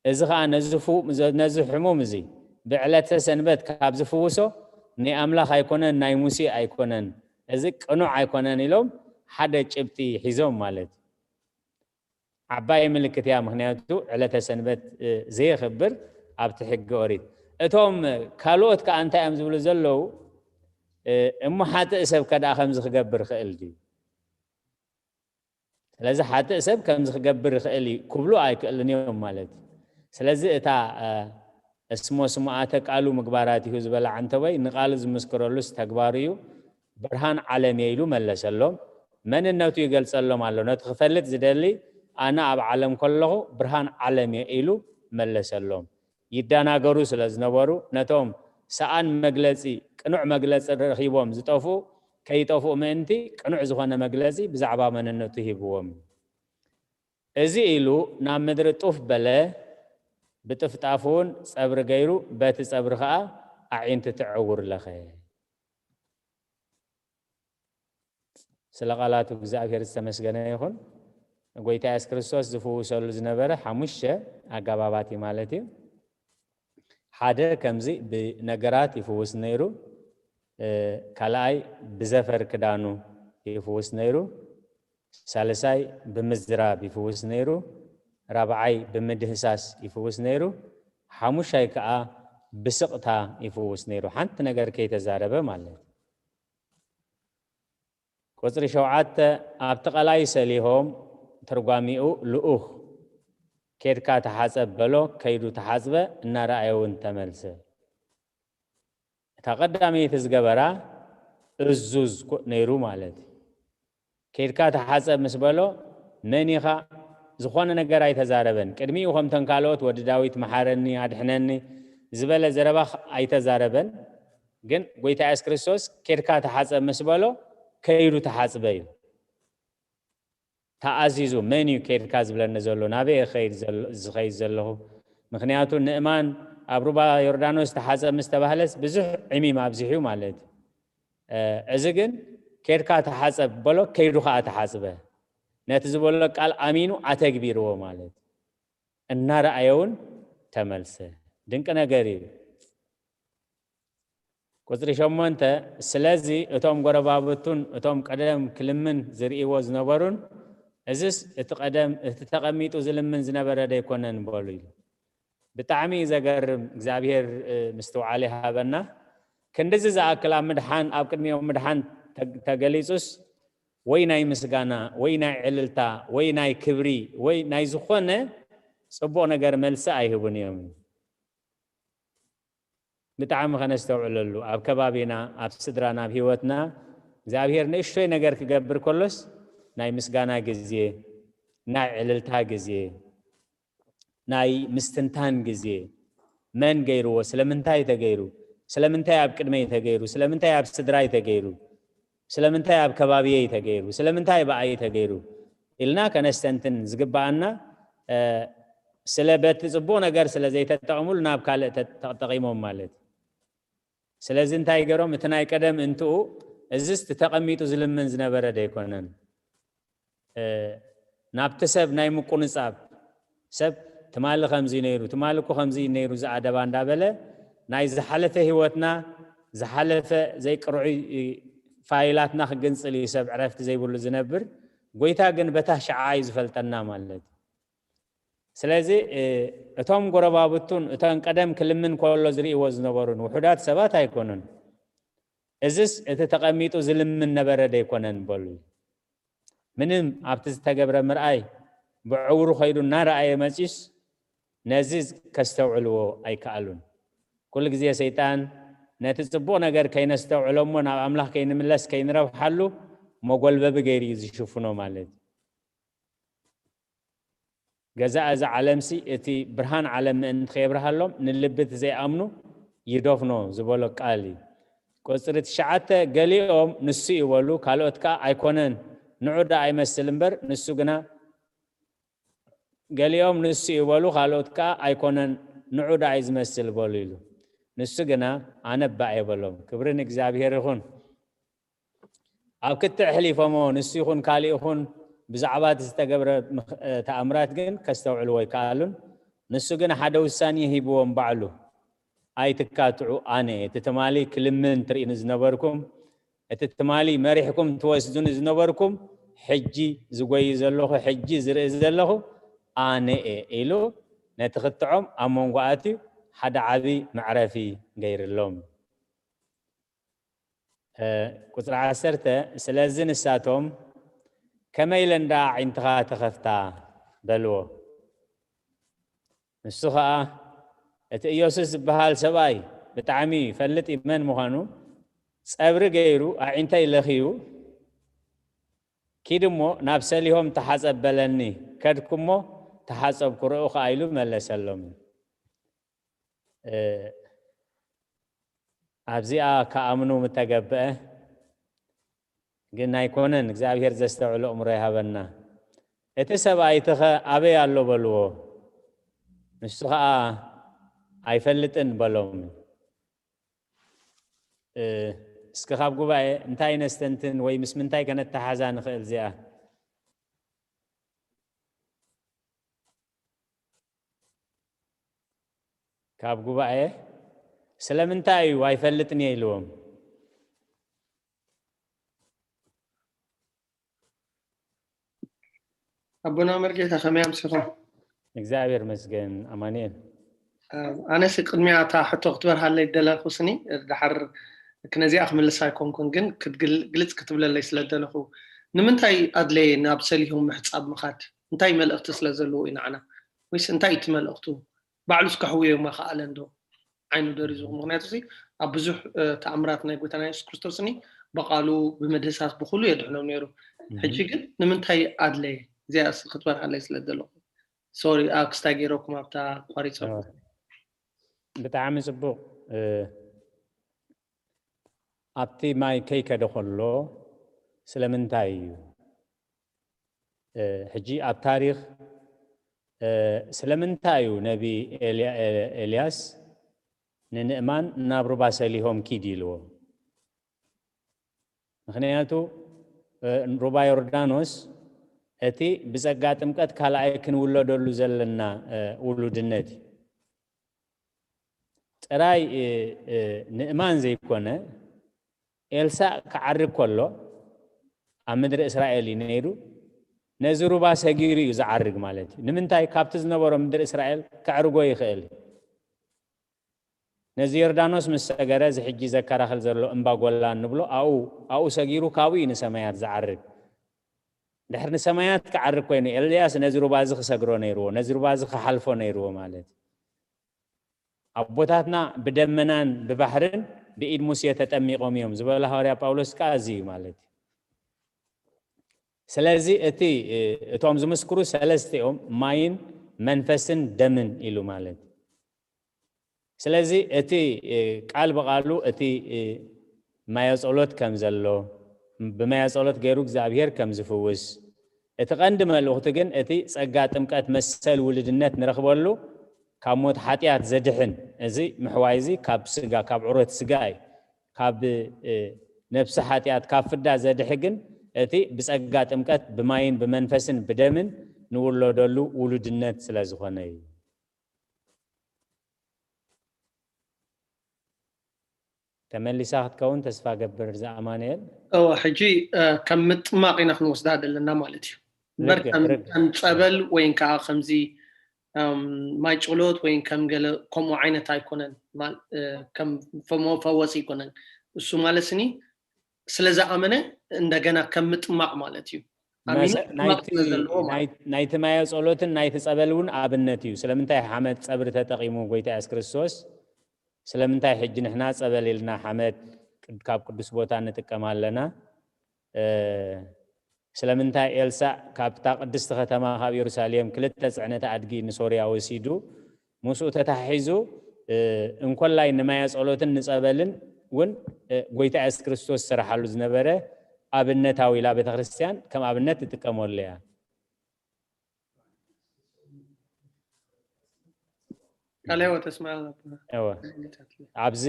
እዚ ኸኣ ነዚ ፍው-፣ ነዚ ሕሙም እዚ ብዕለተ ሰንበት ካብ ዝፍውሶ ናይ ኣምላኽ ኣይኮነን፣ ናይ ሙሴ ኣይኮነን፣ እዚ ቅኑዕ ኣይኮነን ኢሎም ሓደ ጭብጢ ሒዞም ማለት እዩ። ዓባይ ምልክት እያ፣ ምኽንያቱ ዕለተ ሰንበት፣ እ፣ ዘየኽብር ኣብቲ ሕጊ ኦሪት። እቶም ካልኦት ከኣ እንታይ እዮም ዝብሉ ዘለዉ? እ፣ እሞ ሓጥእ ሰብ ከ ደኣ ከምዚ ክገብር ይኽእል ድዩ? ስለዚ ሓጥእ ሰብ ከምዚ ክገብር ይኽእል እዩ ክብሉ ኣይክእልን እዮም ማለት እዩ። ስለዚ እታ፣ እ፣ እስሞ ስሙኣተ ቃሉ ምግባራቲሁ ዝበላ ዓንተቦይ ንቃሉ ዝምስክረሉስ ተግባሩ እዩ። ብርሃን ዓለም እየ ኢሉ መለሰሎም። መንነቱ ይገልጸሎም ኣሎ። ነቲ ክፈልጥ ዝደሊ ኣነ ኣብ ዓለም ከለኹ ብርሃን ዓለም እየ ኢሉ መለሰሎም። ይደናገሩ ስለ ዝነበሩ ነቶም ሰኣን መግለጺ፣ ቅኑዕ መግለጺ ረኺቦም ዝጠፍኡ ከይጠፍኡ ምእንቲ ቅኑዕ ዝኾነ መግለጺ ብዛዕባ መንነቱ ሂብዎም። እዚ ኢሉ ናብ ምድሪ ጡፍ በለ፣ ብጥፍጣፍ እውን ጸብሪ ገይሩ፣ በቲ ጸብሪ ኸኣ ኣዒንቲ ትዕውር ለኸ። ስለ ቃላቱ እግዚኣብሔር ዝተመስገነ ይኹን። ጎይታ የሱስ ክርስቶስ ዝፍውሰሉ ዝነበረ ሓሙሽተ ኣገባባት እዩ ማለት እዩ። ሓደ ከምዚ ብነገራት ይፍውስ ነይሩ፣ እ፣ ካልኣይ ብዘፈር ክዳኑ ይፍውስ ነይሩ፣ ሳልሳይ ብምዝራብ ይፍውስ ነይሩ፣ ራብዓይ ብምድህሳስ ይፍውስ ነይሩ፣ ሓሙሻይ ከኣ ብስቕታ ይፍውስ ነይሩ፣ ሓንቲ ነገር ከይተዛረበ ማለት እዩ። ቁጽሪ ሸውዓተ፣ ኣብቲ ቀላይ ሰሊሆም፣ ትርጓሚኡ ልኡኽ፣ ኬድካ ተሓጸብ በሎ፣ ከይዱ ተሓጽበ፣ እናረኣየ እውን ተመልሰ። እታ ቀዳመይቲ ዝገበራ እዙዝ ኮ-፣ ነይሩ ማለት እዩ። ኬድካ ተሓጸብ ምስ በሎ፣ መን ኢኻ? ዝኾነ ነገር ኣይተዛረበን። ቅድሚኡ ከምተን ካልኦት ወዲ ዳዊት መሓረኒ፣ ኣድሕነኒ ዝበለ ዘረባ ኽ-፣ ኣይተዛረበን። ግን ጎይታ የሱስ ክርስቶስ ኬድካ ተሓጸብ ምስ በሎ፣ ከይዱ ተሓጽበ እዩ። ተኣዚዙ፣ መን እዩ ኬድካ ዝብለኒ ዘሎ? ናበይ እየ ክኸይድ ዘሎ-፣ ዝኸይድ ዘለኹ? ምኽንያቱ ንእማን ኣብ ሩባ ዮርዳኖስ ተሓጸብ ምስ ተባህለስ ብዙሕ ዕሚም ኣብዚሑ ማለት እዩ። እ፣ እዚ ግን ኬድካ ተሓጸብ በሎ፣ ከይዱ ኸኣ ተሓጽበ። ነቲ ዝበሎ ቃል ኣሚኑ ኣተግቢርዎ ማለት እዩ። እናረኣየ እውን ተመልሰ። ድንቂ ነገር እዩ። ቁጽሪ ሸሞንተ፣ ስለዚ እቶም ጎረባብቱን እቶም ቀደም ክልምን ዝርእይዎ ዝነበሩን፣ እዝስ እቲ ቀደም፣ እቲ ተቐሚጡ ዝልምን ዝነበረ ደይኮነን በሉ ኢሉ። ብጣዕሚ እዩ ዘገርም። እግዚኣብሔር፣ እ፣ ምስትውዓል ይሃበና። ክንድዚ ዝኣክል ኣብ ምድሓን፣ ኣብ ቅድሚኦም ምድሓን ተ-፣ ተገሊጹስ፣ ወይ ናይ ምስጋና፣ ወይ ናይ ዕልልታ፣ ወይ ናይ ክብሪ፣ ወይ ናይ ዝኾነ ጽቡቕ ነገር መልሲ ኣይህቡን እዮም። ብጣዕሚ ከነስተውዕለሉ፣ ኣብ ከባቢና፣ ኣብ ስድራና፣ ኣብ ህይወትና እግዚኣብሔር ንእሽቶይ ነገር ክገብር ከሎስ ናይ ምስጋና ግዜ፣ ናይ ዕልልታ ግዜ፣ ናይ ምስትንታን ግዜ፣ መን ገይርዎ? ስለምንታይ ተገይሩ? ስለምንታይ ኣብ ቅድመይ ተገይሩ? ስለምንታይ ኣብ ስድራይ ተገይሩ? ስለምንታይ ኣብ ከባቢየይ ተገይሩ? ስለምንታይ ብኣይ ተገይሩ? ኢልና ከነስተንትን ዝግብኣና፣ እ፣ ስለ በቲ ጽቡቕ ነገር ስለ ዘይተጠቐሙሉ ናብ ካልእ ተ-፣ ተጠቒሞም ማለት እዩ። ስለዚ እንታይ ገሮም? እቲ ናይ ቀደም እንትኡ፣ እዝስ እቲ ተቐሚጡ ዝልምን ዝነበረ ደይኮነን። እ፣ ናብቲ ሰብ ናይ ምቁንጻብ፣ ሰብ ትማሊ ከምዚ ነይሩ፣ ትማሊ እኮ ከምዚ ነይሩ ዝኣደባ እንዳበለ፣ ናይ ዝሓለፈ ህይወትና፣ ዝሓለፈ ዘይቅርዑይ ፋይላትና ክግንጽል እዩ ሰብ ዕረፍቲ ዘይብሉ ዝነብር። ጎይታ ግን በታ ሸዓ እዩ ዝፈልጠና ማለት እዩ። ስለዚ፣ እ፣ እቶም ጎረባብቱን እተን ቀደም ክልምን ከሎ ዝርእይዎ ዝነበሩን ውሑዳት ሰባት ኣይኮኑን። እዝስ እቲ ተቐሚጡ ዝልምን ነበረ ደይኮነን በሉ። ምንም ኣብቲ ዝተገብረ ምርኣይ፣ ብዕውሩ ከይዱ እናረኣየ መጺስ ነዚ ከስተውዕልዎ ኣይከኣሉን። ኩሉ ግዜ ሰይጣን ነቲ ጽቡቕ ነገር ከይነስተውዕሎ እሞ ናብ ኣምላኽ ከይንምለስ ከይንረብሓሉ መጎልበቢ ገይሩ እዩ ዝሽፍኖ ማለት እዩ። ገዛእ እዚ ዓለምሲ እቲ ብርሃን ዓለም ምእንቲ ከየብርሃሎም ንልቢ እቲ ዘይኣምኑ ይደፍኖ ዝበሎ ቃል እዩ። ቁጽሪ ትሽዓተ፣ ገሊኦም ንሱ እዩ በሉ፣ ካልኦት ከኣ ኣይኮነን፣ ንዑ ደኣ ይመስል እምበር ንሱ ግና፣ ገሊኦም ንሱ እዩ በሉ፣ ካልኦት ከኣ ኣይኮነን፣ ንዑ ደኣ እዩ ዝመስል በሉ ኢሉ። ንሱ ግና ኣነ እባ እየ በሎም። ክብሪ ንእግዚኣብሔር ይኹን። ኣብ ክትዕ ኣሕሊፎሞ፣ ንሱ ይኹን ካልእ ይኹን ብዛዕባ እቲ ዝተገብረ ምኽ-፣ እ፣ ተኣምራት ግን ከስተውዕልዎ ኣይከኣሉን። ንሱ ግን ሓደ ውሳኔ ሂብዎም ባዕሉ፣ ኣይትካትዑ፣ ኣነ እየ። እቲ ትማሊ ክልምን ትርእዩኒ ዝነበርኩም፣ እቲ ትማሊ መሪሕኩም ትወስዱኒ ዝነበርኩም፣ ሕጂ ዝጎይ ዘለኹ፣ ሕጂ ዝርኢ ዘለኹ ኣነ እየ ኢሉ ነቲ ክትዖም ኣብ መንጎ ኣትዩ ሓደ ዓቢ መዕረፊ ገይርሎም። እ፣ ቁጽሪ ዓሰርተ፣ ስለዚ ንሳቶም፣ "ከመይ ኢለን ደኣ ኣዒንትኻ ተኸፍታ?" በልዎ። ንሱ ኸኣ፣ "እቲ ኢየሱስ ዝበሃል ሰብኣይ ብጣዕሚ ይፈልጥ እዩ መን ምዃኑ፣ ጸብሪ ገይሩ ኣዒንተይ ለኽዩ፣ ኪድ እሞ ናብ ሰሊሆም ተሓጸብ በለኒ፣ ከድኩ እሞ ተሓጸብኩ፣ ርኡ ኸኣ" ኢሉ መለሰሎም። እ፣ ኣብዚኣ ክኣምኑ ምተገብአ፣ ግን ኣይኮነን፣ እግዚኣብሔር ዘስተውዕሎ እምሮ ይሃበና። እቲ ሰብኣይትኸ ኣበይ ኣሎ በልዎ። ንሱ ኸኣ ኣይፈልጥን በሎም። እ፣ እስኪ ካብ ጉባኤ እንታይ ነስተንትን ወይ ምስ ምንታይ ከነተሓዛ ንኽእል እዚኣ? ካብ ጉባኤ ስለምንታይ እዩ ኣይፈልጥን እየ ኢልዎም? ኣቦና መርጌታ ከመይ ኣምሲኹም? እግዚኣብሔር መስገን ኣማኑኤል። ኣነስ ቅድሚያ እታ ሕቶ ክትበርሃለይ ደለኹ ስኒ ድሓር ነዚኣ ክምልስ ኣይኮንኩን፣ ግን ግልፅ ክትብለለይ ስለ ደለኹ ንምንታይ ኣድለየ ናብ ሰሊሆም ምሕፃብ ምኻድ? እንታይ መልእኽቲ ስለ ዘለዎ እዩ ንዓና? ወይስ እንታይ እቲ መልእኽቱ? ባዕሉስ ከሕውዮ መኸኣለ እንዶ ዓይኑ ደሪዙ? ምክንያቱ ሲ ኣብ ብዙሕ ተኣምራት ናይ ጎይታና የሱስ ክርስቶስ ኒ ብቃሉ ብምድህሳስ ብኩሉ የድሕኖም ነይሩ። ሕጂ ግን ንምንታይ ኣድለየ? እዚኣ ክትበርሃለይ ስለ ዘለኹ ሶሪ ክስታይ ገይረኩም ኣብታ ቋሪፀ። ብጣዕሚ ፅቡቅ። ኣብቲ ማይ ከይከደ ከሎ ስለምንታይ እዩ? ሕጂ ኣብ ታሪኽ ስለምንታይ እዩ ነቢ ኤልያስ ንንእማን ናብ ሩባ ሰሊሆም ኪድ ኢልዎ? ምክንያቱ ሩባ ዮርዳኖስ እቲ ብጸጋ ጥምቀት ካልኣይ ክንውለደሉ ዘለና ውሉድነት እዩ። ጥራይ ንእማን ዘይኮነ ኤልሳእ ክዓርግ ከሎ ኣብ ምድሪ እስራኤል እዩ ነይሩ። ነዚ ሩባ ሰጊሩ እዩ ዝዓርግ ማለት እዩ። ንምንታይ? ካብቲ ዝነበሮ ምድሪ እስራኤል ከዕርጎ ይኽእል እዩ። ነዚ ዮርዳኖስ ምስ ሰገረ እዚ ሕጂ ዘከራኽል ዘሎ እምባ ጎላን ንብሎ ኣብኡ ኣብኡ ሰጊሩ ካብኡ እዩ ንሰማያት ዝዓርግ። ድሕሪ ንሰማያት ክዓርግ ኮይኑ ኤልያስ ነዚ ሩባ እዚ ክሰግሮ ነይርዎ፣ ነዚ ሩባ እዚ ክሓልፎ ነይርዎ ማለት እዩ። ኣቦታትና ብደመናን ብባሕርን ብኢድ ሙሴ ተጠሚቖም እዮም ዝበሎ ሃዋርያ ጳውሎስ ከዓ እዚ እዩ ማለት እዩ። ስለዚ እቲ እቶም ዝምስክሩ ሰለስቲኦም ማይን መንፈስን ደምን ኢሉ ማለት እዩ። ስለዚ እቲ ቃል ብቃሉ እቲ ማየ ጸሎት ከም ዘሎ ብማየ ጸሎት ገይሩ እግዚኣብሔር ከም ዝፍውስ እቲ ቀንዲ መልእኽቱ ግን እቲ ጸጋ ጥምቀት መሰል ውልድነት ንረኽበሉ ካብ ሞት ሓጢኣት ዘድሕን እዚ ምሕዋይ እዚ ካብ ስጋ ካብ ዕሮት ስጋ እዩ። ካብ ነብሲ ሓጢኣት ካብ ፍዳ ዘድሒ ግን እቲ ብጸጋ ጥምቀት ብማይን ብመንፈስን ብደምን ንውለደሉ ውሉድነት ስለ ዝኾነ እዩ። ተመሊሳ ክትከውን ተስፋ ገብር ዝኣማንኤል። እወ ሕጂ ከም ምጥማቕ ኢና ክንወስዳ ዘለና ማለት እዩ። እምበር ከም ጸበል ወይ ከዓ ከምዚ ማይ ጸሎት ወይ ከም ገለ ከምኡ ዓይነት ኣይኮነን። ከም መፈወሲ ኣይኮነን። እሱ ማለት ስኒ ስለ ዝኣመነ እንደገና ከም ምጥማቕ ማለት እዩ። ናይቲ ማየ ጸሎትን ናይቲ ጸበል እውን ኣብነት እዩ። ስለምንታይ ሓመድ ጸብሪ ተጠቒሙ ጎይታ የሱስ ክርስቶስ? ስለምንታይ ሕጂ ንሕና ጸበል ኢልና ሓመድ ካብ ቅዱስ ቦታ ንጥቀም ኣለና? ስለምንታይ ኤልሳእ ካብታ ቅድስቲ ከተማ ካብ የሩሳሌም ክልተ ጽዕነት ኣድጊ ንሶርያ ወሲዱ ምስኡ ተታሒዙ እንኮላይ ንማየ ጸሎትን ንጸበልን እውን ጎይታ የሱስ ክርስቶስ ዝሰርሓሉ ዝነበረ ኣብነታዊ ኢላ ቤተክርስትያን ከም ኣብነት ትጥቀመሉ እያ። ካልኣይ ወተስማዕ ኣብዚ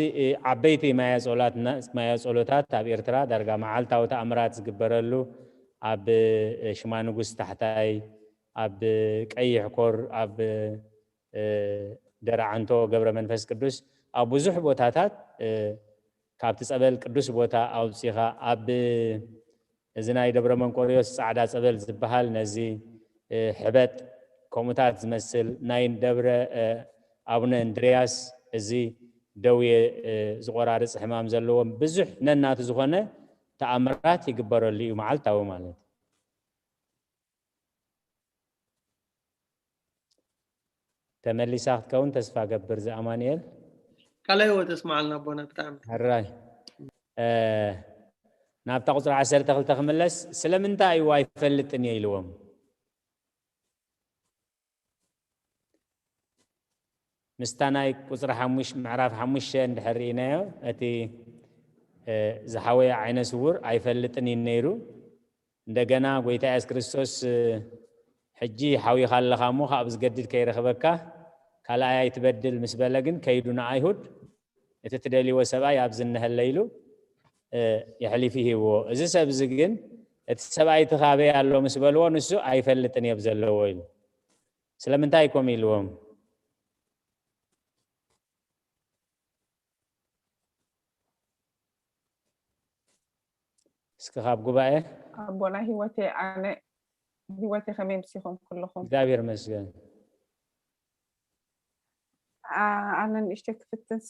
ዓበይቲ ማየ ጸሎታት ኣብ ኤርትራ ዳርጋ መዓልታዊ ተኣምራት ዝግበረሉ ኣብ ሽማ ንጉስ ታሕታይ ኣብ ቀይሕ ኮር ኣብ ደረዓንቶ ገብረ መንፈስ ቅዱስ ኣብ ብዙሕ ቦታታት ካብቲ ጸበል ቅዱስ ቦታ ኣውጺኻ ኣብ እዚ ናይ ደብረ መንቆርዮስ ጻዕዳ ጸበል ዝበሃል ነዚ ሕበጥ ከምኡታት ዝመስል ናይ ደብረ ኣቡነ እንድርያስ እዚ ደውየ ዝቆራርጽ ሕማም ዘለዎም ብዙሕ ነናቱ ዝኾነ ተኣምራት ይግበረሉ እዩ መዓልታዊ ማለት። ተመሊሳ ክትከውን ተስፋ ገብር ዝኣማንኤል። ካልኣይ ወተስማዓልና ኣቦና ብጣዕሚ ሕራይ ናብታ ቁፅሪ ዓሰርተ ክልተ ክምለስ ስለምንታይ እዩ ኣይፈልጥን እየ ኢልዎም? ምስታ ናይ ቁፅሪ ሓሙሽ ምዕራፍ ሓሙሽተ እንድሕር ርኢናዮ እቲ ዝሓወየ ዓይነ ስውር ኣይፈልጥን እዩ ነይሩ። እንደገና ጎይታ የሱስ ክርስቶስ ሕጂ ሓዊኻ ኣለኻ እሞ ካብ ዝገድድ ከይረኽበካ ካልኣይ ኣይትበድል ምስ በለ ግን ከይዱ ንኣይሁድ እቲ ትደልይዎ ሰብኣይ ኣብዚ እነሀለ ኢሉ የሕሊፉ ሂብዎ። እዚ ሰብ እዚ ግን እቲ ሰብኣይ እቲ ካበይ ኣሎ ምስ በልዎ ንሱ ኣይፈልጥን እየ ዘለዎ ኢሉ። ስለምንታይ ከምኡ ኢልዎም? እስኪ ካብ ጉባኤ ኣቦና ህይወቴ ኣነ ህይወቴ ከመይ ምሲኹም ኩልኹም እግዚኣብሔር መስገን። ኣነ ንእሽተይ ክፍትንሲ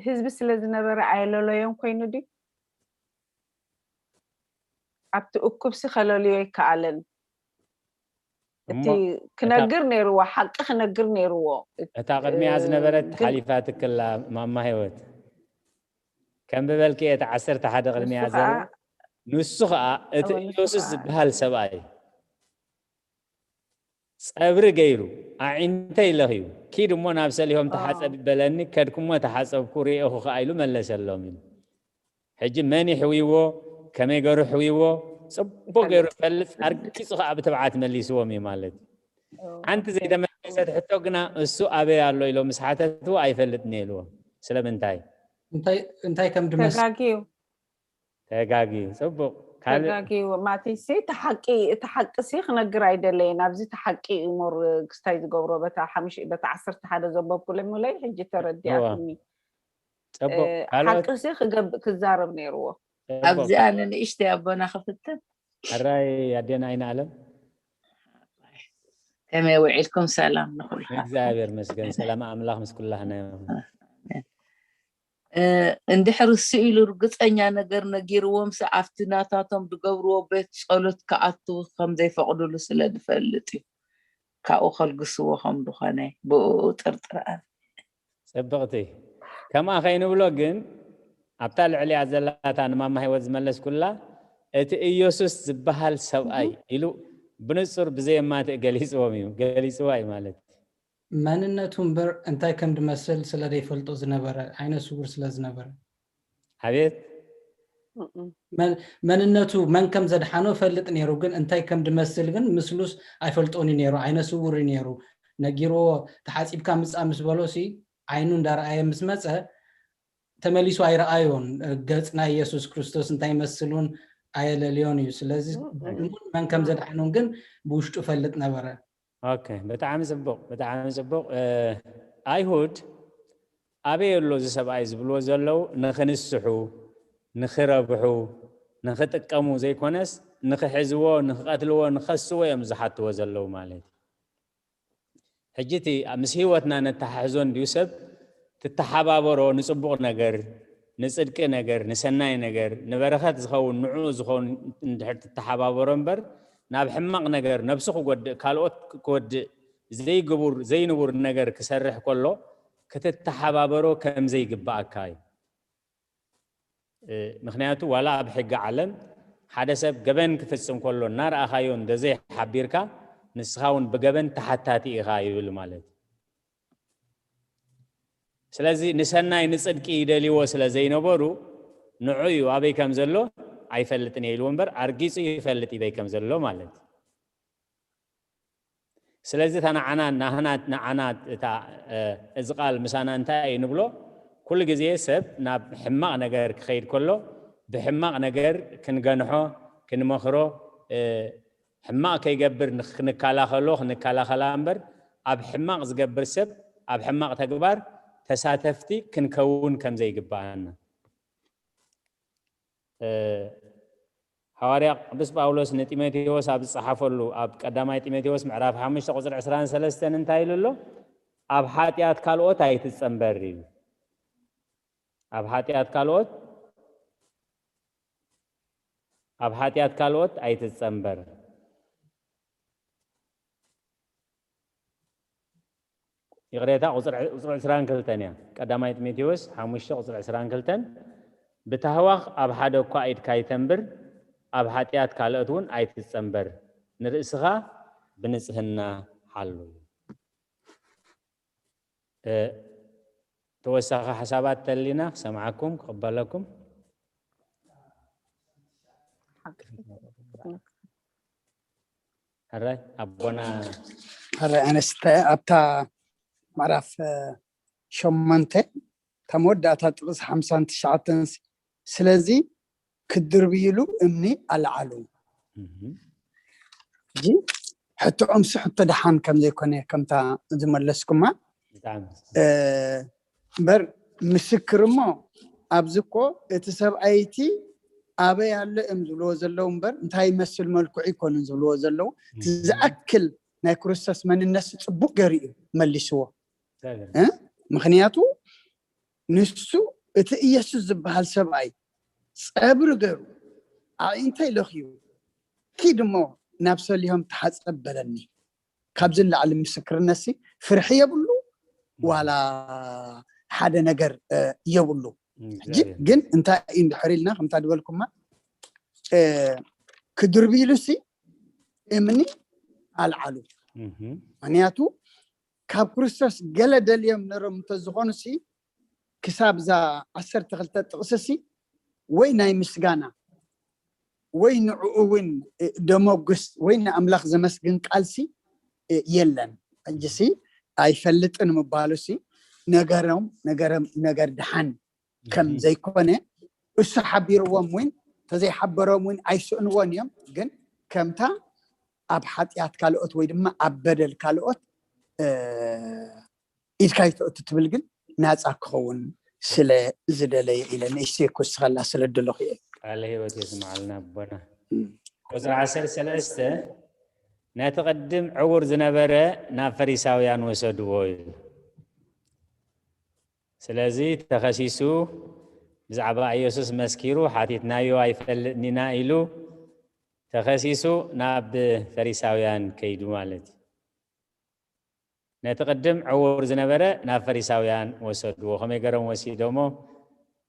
ህዝቢ ስለ ዝነበረ ኣየለለዮን ኮይኑ ድዩ ኣብቲ እኩብሲ ከለልዮ ይከኣለን እቲ ክነግር ነይርዎ ሓቂ ክነግር ነይርዎ እታ ቅድሚያ ዝነበረት ሓሊፋ ትክላ ማማ ህይወት ከም ብበልኪ እየ ዓሰርተ ሓደ ቅድሚያ ዘለ ንሱ ከዓ እቲ ኢየሱስ ዝበሃል ሰብኣይ ፀብሪ ገይሩ ኣዒንተይ ለኽዩ ኪድ እሞ ናብ ሰሊሆም ተሓፀብ በለኒ ከድኩሞ ተሓፀብኩ ርእኹ ከዓ ኢሉ መለሰሎም ኢሉ ሕጂ መን ይሕውይዎ ከመይ ገሩ ሕውይዎ ፅቡቅ ገይሩ ፈልጥ ኣርቂፁ ከዓ ብትብዓት መሊስዎም እዩ ማለት እዩ ሓንቲ ዘይተመለሰት ሕቶ ግና እሱ ኣበይ ኣሎ ኢሎም ምስ ሓተትዎ ኣይፈልጥን ኢልዎም ስለምንታይ እንታይ ከም ድመስ ተጋግዩ ተጋግዩ ጽቡቅ ካልእ ተጋግዩ ማቲሲ እቲ ሓቂ እቲ ሓቂ ሲ ክነግር ኣይደለየን ኣብዚ እቲ ሓቂ እዩ ሞር ክስታይ ዝገብሮ በታ ሓሙሽ በታ ዓሰርተ ሓደ ዘንበብኩ ለምለይ ሕጂ ተረዲኣትኒ ጽቡቅ ካልኦት ሓቂ ሲ ክገብ ክዛረብ ነይርዎ ጽቡቅ ኣብዚኣ ንንእሽተይ ኣቦና ክፍትን ሕራይ ኣዴና ኣይነ ኣለም ከመይ ውዒልኩም ሰላም ንኹልካ እግዚኣብሔር መስገን ሰላም ኣምላኽ ምስ ኩላህና ይኹን እንድሕር እሱ ኢሉ ርግፀኛ ነገር ነጊርዎም ሲ ኣብቲ ናታቶም ዝገብርዎ ቤት ፀሎት ክኣትው ከምዘይፈቕድሉ ስለ ዝፈልጥ እዩ ካብኡ ከልግስዎ ከም ዝኾነ ብኡ ጥርጥር ኣብ ፅብቕቲ ከምኣ ከይንብሎ ግን ኣብታ ልዕሊያ ዘላታ ንማማ ህይወት ዝመለስኩላ እቲ ኢየሱስ ዝበሃል ሰብኣይ ኢሉ ብንጹር ብዘየማትእ ገሊጽዎም እዩ ገሊጽዋ እዩ ማለት መንነቱ እምበር እንታይ ከም ድመስል ስለ ዘይፈልጦ ዝነበረ ዓይነ ስውር ስለ ዝነበረ ኣቤት መንነቱ መን ከም ዘድሓኖ ፈልጥ ነይሩ ግን እንታይ ከም ድመስል ግን ምስሉስ ኣይፈልጦን እዩ ነይሩ ዓይነ ስውር እዩ ነይሩ ነጊርዎ ተሓፂብካ ምፃ ምስ በሎ ሲ ዓይኑ እንዳረኣየ ምስ መፀ ተመሊሱ ኣይረኣዮን ገፅ ናይ የሱስ ክርስቶስ እንታይ ይመስል እውን ኣየለልዮን እዩ ስለዚ መን ከም ዘድሓኖን ግን ብውሽጡ ፈልጥ ነበረ ኦኬ ብጣዕሚ ፅቡቅ ብጣዕሚ ፅቡቅ ኣይሁድ ኣበይ ኣሎ እዚ ሰብኣይ ዝብልዎ ዘለዉ ንክንስሑ ንክረብሑ ንክጥቀሙ ዘይኮነስ ንክሕዝዎ ንክቀትልዎ ንከስዎ እዮም ዝሓትዎ ዘለዉ ማለት እዩ ሕጂ እቲ ምስ ህይወትና ነተሓሕዞ እንድዩ ሰብ ትተሓባበሮ ንፅቡቕ ነገር ንፅድቂ ነገር ንሰናይ ነገር ንበረኸት ዝኸውን ንዕኡ ዝኸውን እንድሕር ትተሓባበሮ እምበር ናብ ሕማቕ ነገር ነብሱ ክጎድእ ካልኦት ክወድእ ዘይግቡር ዘይንቡር ነገር ክሰርሕ ከሎ ክትተሓባበሮ ከም ዘይግብኣካ እዩ ምክንያቱ ዋላ ኣብ ሕጊ ዓለም ሓደ ሰብ ገበን ክፍፅም ከሎ እናረኣኻዮ እንደዘይ ሓቢርካ ንስኻ እውን ብገበን ተሓታቲ ኢኻ ይብል ማለት ስለዚ ንሰናይ ንፅድቂ ይደልይዎ ስለ ዘይነበሩ ንዑ እዩ ኣበይ ከም ዘሎ ኣይፈልጥን እየ ኢልዎ እምበር ኣርጊፁ ይፈልጥ ይበይ ከም ዘሎ ማለት ስለዚ እታ ንዓና ናህና ንዓና እታ እዚ ቃል ምሳና እንታይ እዩ ንብሎ ኩሉ ግዜ ሰብ ናብ ሕማቕ ነገር ክኸይድ ከሎ ብሕማቕ ነገር ክንገንሖ ክንመኽሮ ሕማቕ ከይገብር ክንከላኸሎ ክንከላኸላ እምበር ኣብ ሕማቕ ዝገብር ሰብ ኣብ ሕማቕ ተግባር ተሳተፍቲ ክንከውን ከም ዘይግብኣና ሃዋርያ ቅዱስ ጳውሎስ ንጢሞቴዎስ ኣብ ዝጸሓፈሉ ኣብ ቀዳማይ ጢሞቴዎስ ምዕራፍ ሓሙሽተ ቁፅሪ ዕስራን ሰለስተን እንታይ ኢሉ ኣሎ? ኣብ ሓጢኣት ካልኦት ኣይትጸንበር እዩ። ኣብ ሓጢኣት ካልኦት ኣብ ሓጢኣት ካልኦት ኣይትጸንበር። ይቕሬታ ቁፅሪ ዕስራን ክልተን እያ ቀዳማይ ጢሞቴዎስ ሓሙሽተ ቁፅሪ ዕስራን ክልተን ብታህዋኽ ኣብ ሓደ እኳ ኢድካ ኣይተንብር ኣብ ሓጢኣት ካልኦት እውን ኣይትፀንበር ንርእስኻ ብንፅህና ሓሉ ተወሳኺ ሓሳባት ተሊና ክሰምዓኩም ክቕበለኩም ሕራይ ኣቦና ሕራይ ኣነስተ ኣብታ ምዕራፍ ሸሞንተ እታ መወዳእታ ጥቕስ ሓምሳን ትሽዓተን ስለዚ ክድርብይሉ እምኒ ኣልዓሉ ሕጂ ሕቶኦም ሲ ሕቶ ደሓን ከም ዘይኮነ ከምታ ዝመለስኩማ እምበር ምስክር እሞ ኣብዚ እኮ እቲ ሰብኣይቲ ኣበይ ኣሎ እዮም ዝብልዎ ዘለዉ እምበር እንታይ ይመስል መልክዑ ይኮኑን ዝብልዎ ዘለዉ ዝኣክል ናይ ክርስቶስ መንነት ጽቡቅ ገይሩ እዩ መሊስዎ ምክንያቱ ንሱ እቲ ኢየሱስ ዝበሃል ሰብኣይ ጸብሪ ገይሩ ኣዒንተይ ለኽዩ ኪድ እሞ ናብ ሰሊሆም ተሓጸብ በለኒ ካብዚ ንላዕሊ ምስክርነት ሲ ፍርሒ የብሉ ዋላ ሓደ ነገር የብሉ ሕጂ ግን እንታይ እዩ እንድሕር ኢልና ከምታ ዝበልኩማ ክድርብይሉ ሲ እምኒ ኣልዓሉ ምክንያቱ ካብ ክርስቶስ ገለ ደልዮም ነሮም እንተዝኾኑ ሲ ክሳብ እዛ ዓሰርተ ክልተ ጥቕሲ ሲ ወይ ናይ ምስጋና ወይ ንዕኡ እውን ደመጉስ ወይ ንኣምላኽ ዘመስግን ቃልሲ የለን ሕጂሲ ኣይፈልጥን ምባሉሲ ነገሮም ነገሮም ነገር ድሓን ከም ዘይኮነ እሱ ሓቢርዎም እውን ተዘይሓበሮም እውን ኣይስእንዎን እዮም ግን ከምታ ኣብ ሓጢኣት ካልኦት ወይ ድማ ኣብ በደል ካልኦት ኢድካ ይተእቱ ትብል ግን ናፃ ክኸውን ስለ ዝደለየ ኢለ ንእሽተይ ክውስኸላ ስለ ደለኹ እየ ቃለ ህይወት የስምዓልና ኣቦና ቁፅሪ ዓሰርተ ሰለስተ ነቲ ቅድም ዕውር ዝነበረ ናብ ፈሪሳውያን ወሰድዎ እዩ ስለዚ ተኸሲሱ ብዛዕባ ኢየሱስ መስኪሩ ሓቲትናዮ ኣይፈልጥን ኢና ኢሉ ተኸሲሱ ናብ ፈሪሳውያን ከይዱ ማለት እዩ ነቲ ቅድም ዕውር ዝነበረ ናብ ፈሪሳውያን ወሰድዎ ከመይ ገሮም ወሲዶሞ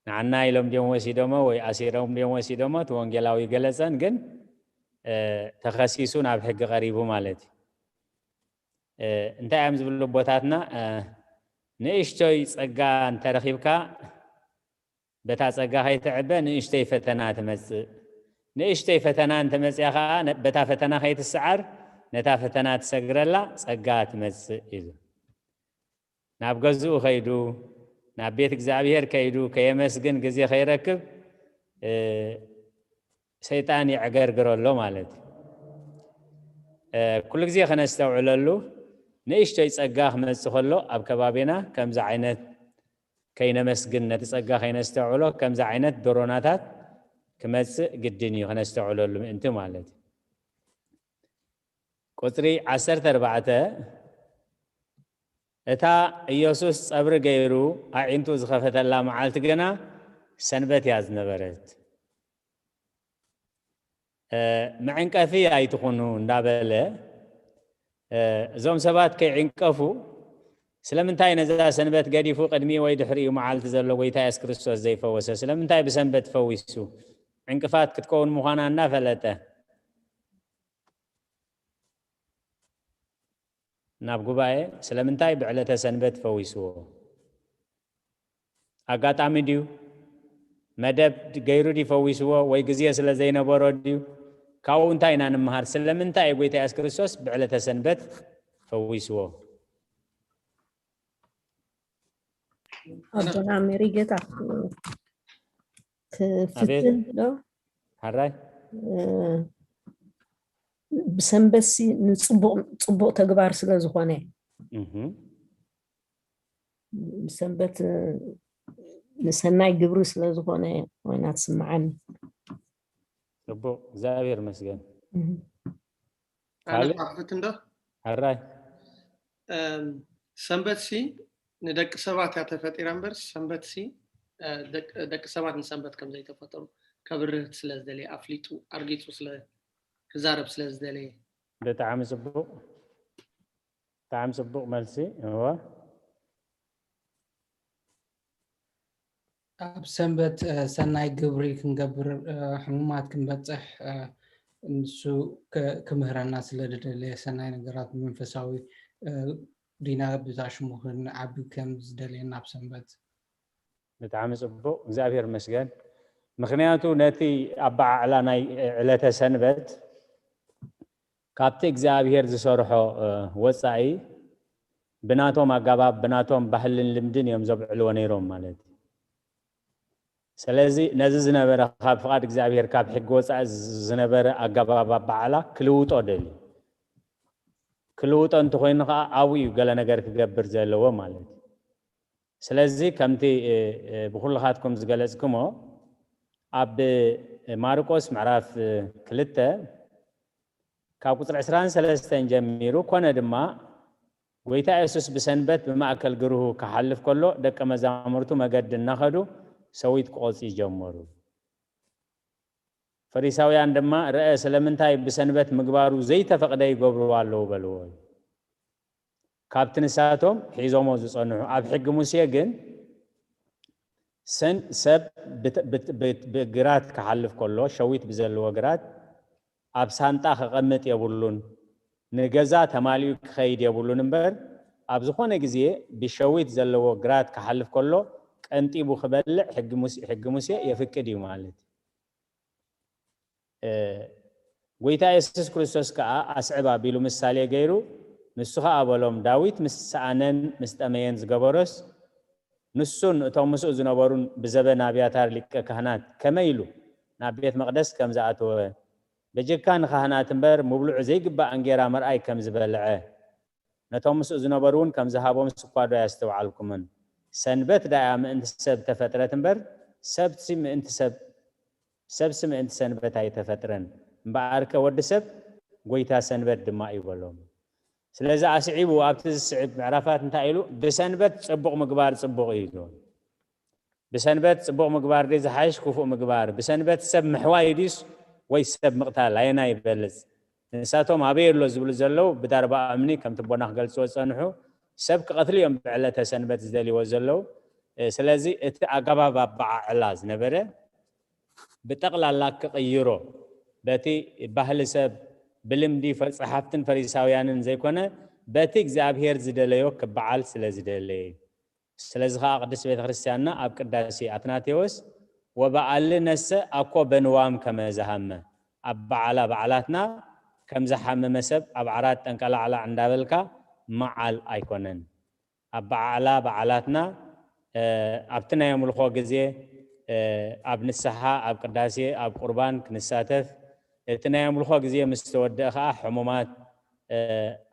ንዓና ኢሎም ድዮም ወሲዶሞ ወይ ኣሲሮም ድዮም ወሲዶሞ እቲ ወንጌላዊ ገለፀን ግን ተኸሲሱ ናብ ሕጊ ቀሪቡ ማለት እዩ እንታይ እዮም ዝብሉ ቦታትና ንእሽቶይ ፀጋ እንተረኺብካ በታ ጸጋ ከይትዕበ ንእሽተይ ፈተና ትመጽእ። ንእሽተይ ፈተና እንተመጽያ ኸዓ በታ ፈተና ከይትስዓር ነታ ፈተና ትሰግረላ ጸጋ ትመጽእ ኢሉ። ናብ ገዝኡ ከይዱ ናብ ቤት እግዚኣብሔር ከይዱ ከየመስግን ግዜ ከይረክብ ሰይጣን የዕገርግረሎ ማለት እዩ። ኩሉ ግዜ ከነስተውዕለሉ ንእሽቶይ ጸጋ ክመጽእ ከሎ ኣብ ከባቢና ከምዚ ዓይነት ከይነመስግን ነቲ ጸጋ ከይነስተውዕሎ ከምዚ ዓይነት ዶሮናታት ክመጽእ ግድን እዩ ከነስተውዕለሉ ምእንቲ ማለት እዩ። ቁጽሪ ዓሰርተ ኣርባዕተ እታ ኢየሱስ ጸብሪ ገይሩ ኣዒንቱ ዝኸፈተላ መዓልቲ ግና ሰንበት እያ ዝነበረት። መዐንቀፊ ኣይትኹኑ እንዳበለ እዞም ሰባት ከይዕንቀፉ ስለምንታይ ነዛ ሰንበት ገዲፉ ቅድሚ ወይ ድሕሪኡ መዓልቲ ዘሎ ጎይታ የሱስ ክርስቶስ ዘይፈወሰ ስለምንታይ ብሰንበት ፈዊሱ ዕንቅፋት ክትከውን ምዃና እናፈለጠ ናብ ጉባኤ ስለምንታይ ብዕለተ ሰንበት ፈዊስዎ? ኣጋጣሚ ድዩ? መደብ ገይሩ ድዩ ፈዊስዎ ወይ ግዜ ስለ ዘይነበሮ ድዩ? ካብኡ እንታይ ኢና ንምሃር? ስለምንታይ እዩ ጎይታ የሱስ ክርስቶስ ብዕለተ ሰንበት ፈዊስዎ? ኣቦና ሜሪ ጌታ ክፍትን ዶ ሓራይ ብሰንበትሲ ንፅቡቅ ተግባር ስለ ዝኾነ ብሰንበት ንሰናይ ግብሪ ስለ ዝኾነ ኮይና ትስምዓኒ ፅቡቅ እግዚኣብሔር መስገን ኣነ ክፍት እንዶ ሓራይ ሰንበት ሲ ንደቂ ሰባት እያ ተፈጢራ እምበር ሰንበት ሲ ደቂ ሰባት ንሰንበት ከም ዘይተፈጠሩ ከብርህ ስለ ዝደለየ ኣፍሊጡ ኣርጊፁ ስለ ክዛረብ ስለ ዝደለየ ብጣዕሚ ፅቡቅ ብጣዕሚ ፅቡቅ መልሲ እወ ኣብ ሰንበት ሰናይ ግብሪ ክንገብር ሕሙማት ክንበፅሕ ንሱ ክምህረና ስለ ዝደለየ ሰናይ ነገራት መንፈሳዊ ዲና ብዛ ሽሙ ክንዓቢ ከም ዝደልየና ኣብ ሰንበት ብጣዕሚ ፅቡቅ እግዚኣብሔር መስገን ምኽንያቱ ነቲ ኣበዓዕላ ናይ ዕለተ ሰንበት ካብቲ እግዚኣብሔር ዝሰርሖ ወፃኢ ብናቶም ኣገባብ ብናቶም ባህልን ልምድን እዮም ዘብዕልዎ ነይሮም ማለት እዩ። ስለዚ ነዚ ዝነበረ ካብ ፍቓድ እግዚኣብሔር ካብ ሕጊ ወፃኢ ዝነበረ ኣገባብ ኣበዓዕላ ክልውጦ ደልዩ። ክልውጦ እንተኮይኑ ከዓ ኣብኡ እዩ ገለ ነገር ክገብር ዘለዎ ማለት እዩ። ስለዚ ከምቲ ብኩልኻትኩም ዝገለፅክሞ ኣብ ማርቆስ ምዕራፍ ክልተ ካብ ቁፅሪ ዕስራን ሰለስተን ጀሚሩ፣ ኮነ ድማ ጎይታ የሱስ ብሰንበት ብማእከል ግርሁ ክሓልፍ ከሎ ደቀ መዛሙርቱ መገዲ እናኸዱ ሰዊት ክቆፁ ጀመሩ። ፈሪሳውያን ድማ ረአ፣ ስለምንታይ ብሰንበት ምግባሩ ዘይተፈቕደ ይገብርዎ ኣለዉ በልዎ። ካብቲ ንሳቶም ሒዞሞ ዝጸንሑ ኣብ ሕጊ ሙሴ ግን ሰብ ብግራት ክሓልፍ ከሎ ሸዊት ብዘለዎ ግራት ኣብ ሳንጣ ክቐምጥ የብሉን፣ ንገዛ ተማሊኡ ክኸይድ የብሉን እምበር ኣብ ዝኾነ ግዜ ብሸዊት ዘለዎ ግራት ክሓልፍ ከሎ ቀንጢቡ ክበልዕ ሕጊ ሙሴ የፍቅድ እዩ ማለት እዩ። ጎይታ የሱስ ክርስቶስ ከኣ ኣስዕብ ኣቢሉ ምሳሌ ገይሩ፣ ንሱ ኸኣ በሎም፣ ዳዊት ምስ ሰኣነን ምስ ጠመየን ዝገበሮስ፣ ንሱን እቶም ምስኡ ዝነበሩን ብዘበን ኣብያታር ሊቀ ካህናት ከመይ ኢሉ ናብ ቤት መቕደስ ከም ዝኣተወ፣ በጀካ ንኻህናት እምበር ምብልዑ ዘይግባእ እንጌራ ምርኣይ ከም ዝበልዐ፣ ነቶም ምስኡ ዝነበሩ እውን ከም ዝሃቦም ስኳ ዶ ኣየስተውዓልኩምን? ሰንበት ደኣ ምእንቲ ሰብ ተፈጥረት እምበር፣ ሰብሲ ምእንቲ ሰብ፣ ሰብሲ ምእንቲ ሰንበት ኣይተፈጥረን። እምበኣርከ ወዲ ሰብ ጎይታ ሰንበት ድማ እዩ በሎም። ስለዚ ኣስዒቡ ኣብቲ ዝስዕብ ምዕራፋት እንታይ ኢሉ? ብሰንበት ጽቡቕ ምግባር ጽቡቕ እዩ ዝብል። ብሰንበት ጽቡቕ ምግባር ድዩ ዝሓይሽ ክፉእ ምግባር? ብሰንበት ሰብ ምሕዋይ ድዩስ ወይ ሰብ ምቕታል? ኣየናይ ይበልጽ? ንሳቶም ኣበይ ኣሎ ዝብሉ ዘለዉ ብዳርባ እምኒ ከምቲ ኣቦና ክገልጽዎ ዝጸንሑ ሰብ ክቐትሉ እዮም ብዕለተ ሰንበት ዝደልይዎ ዘለዉ። ስለዚ እቲ ኣገባብ ኣበዓዕላ ዝነበረ ብጠቕላላ ክቕይሮ፣ በቲ ባህሊ ሰብ ብልምዲ ጸሓፍትን ፈሪሳውያንን ዘይኮነ በቲ እግዚኣብሔር ዝደለዮ ክበዓል ስለ ዝደለየ። ስለዚ ኸዓ ቅድስት ቤተ ክርስቲያንና ኣብ ቅዳሴ ኣትናቴዎስ ወበዓልነሰ ኣኮ በንዋም ከመ ዘሃመ፣ ኣብ በዓላ በዓላትና ከም ዝሓመመ ሰብ ኣብ ዓራት ጠንቀላዕላዕ እንዳበልካ መዓል ኣይኮነን። ኣብ በዓላ በዓላትና ኣብቲ ናይ ኣምልኾ ግዜ ኣብ ንስሓ፣ ኣብ ቅዳሴ፣ ኣብ ቁርባን ክንሳተፍ፣ እቲ ናይ ኣምልኾ ግዜ ምስ ተወደአ ኸዓ ሕሙማት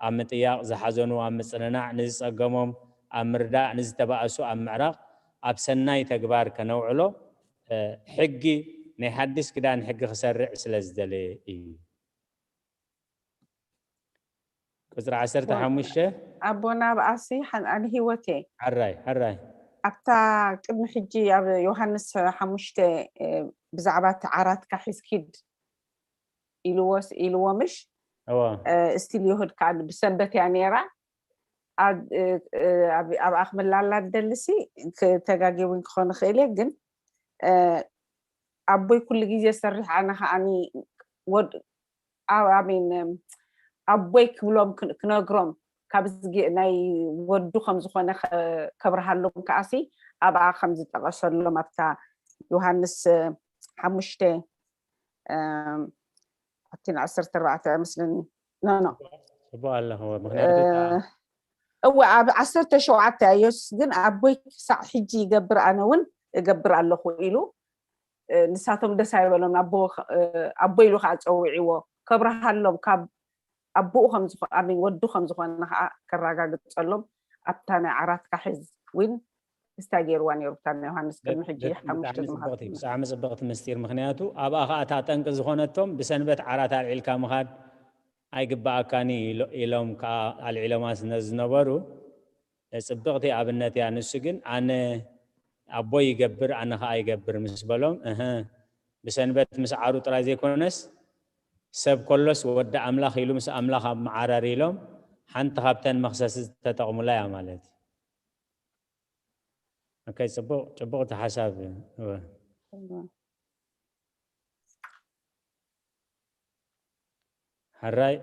ኣብ ምጥያቕ፣ ዝሓዘኑ ኣብ ምጽንናዕ፣ ንዝጸገሞም ኣብ ምርዳእ፣ ንዝተባእሱ ኣብ ምዕራቕ፣ ኣብ ሰናይ ተግባር ከነውዕሎ ሕጊ ናይ ሓድሽ ክዳን ሕጊ ክሰርዕ ስለ ዝደለየ እዩ። ቁጽሪ ዓሰርተ ሓሙሽተ ኣቦና ብኣሲ ሓንኣን ህይወቴ ሓራይ ሓራይ ኣብታ ቅድሚ ሕጂ ኣብ ዮሃንስ ሓሙሽተ ብዛዕባ እቲ ዓራትካ ሒዝኪድ ኢልዎ ኢልዎ ምሽ እዋ እስቲል ይሁድ ከዓ ብሰንበት እያ ነይራ። ኣብኣ ክምላላ ደልሲ ተጋጊቡን ክኾን ይኽእል እየ ግን ኣቦይ ኩሉ ግዜ ሰርሕ ኣነ ከዓኒ ወድ ኣሜን ኣቦይ ክብሎም ክነግሮም ካብ ናይ ወዱ ከም ዝኾነ ከብርሃሎም ከዓሲ ኣብኣ ከም ዝጠቐሰሎም ኣብታ ዮሃንስ ሓሙሽተ ኣቲን ዓሰርተ ኣርባዕተ ኣይመስለኒ ኖ ኖ ጽቡቅ ኣለኹ ምክንያቱ እወ ኣብ ዓሰርተ ሸውዓተ ኢየሱስ ግን ኣቦይ ክሳዕ ሕጂ ይገብር ኣነ እውን እገብር ኣለኹ ኢሉ ንሳቶም ደስ ኣይበሎም ኣቦ ኢሉ ከዓ ፀዊዕዎ ከብርሃሎም ካብ ኣቦኡ ከምዝኾነ ወዱ ከምዝኾነ ከዓ ከረጋግፀሎም ኣብታ ናይ ዓራትካ ሕዝ እውን እንታይ ገይርዋ ነይሩ ብታ ናይ ዮሃንስ ቅድሚ ሕጂ ሓሙሽተ ዝምሃር ብጣዕሚ ፅብቕቲ ምስጢር ምክንያቱ ኣብኣ ከዓ እታ ጠንቂ ዝኾነቶም ብሰንበት ዓራት ኣልዒልካ ምኻድ ኣይግበኣካን ኢሎም ከዓ ኣልዒሎማ ዝነበሩ ፅብቕቲ ኣብነት እያ። ንሱ ግን ኣነ ኣቦይ ይገብር ኣነ ከዓ ይገብር ምስ በሎም እህ ብሰንበት ምስ ዓሩ ጥራይ ዘይኮነስ ሰብ ከሎስ ወዲ ኣምላኽ ኢሉ ምስ ኣምላኽ ኣብ መዓራር ኢሎም ሓንቲ ካብተን መኽሰስ ዝተጠቕሙላ እያ ማለት እዩ። ኦኬ፣ ጽቡቕ ጽቡቕ እቲ ሓሳብ እወ። ሕራይ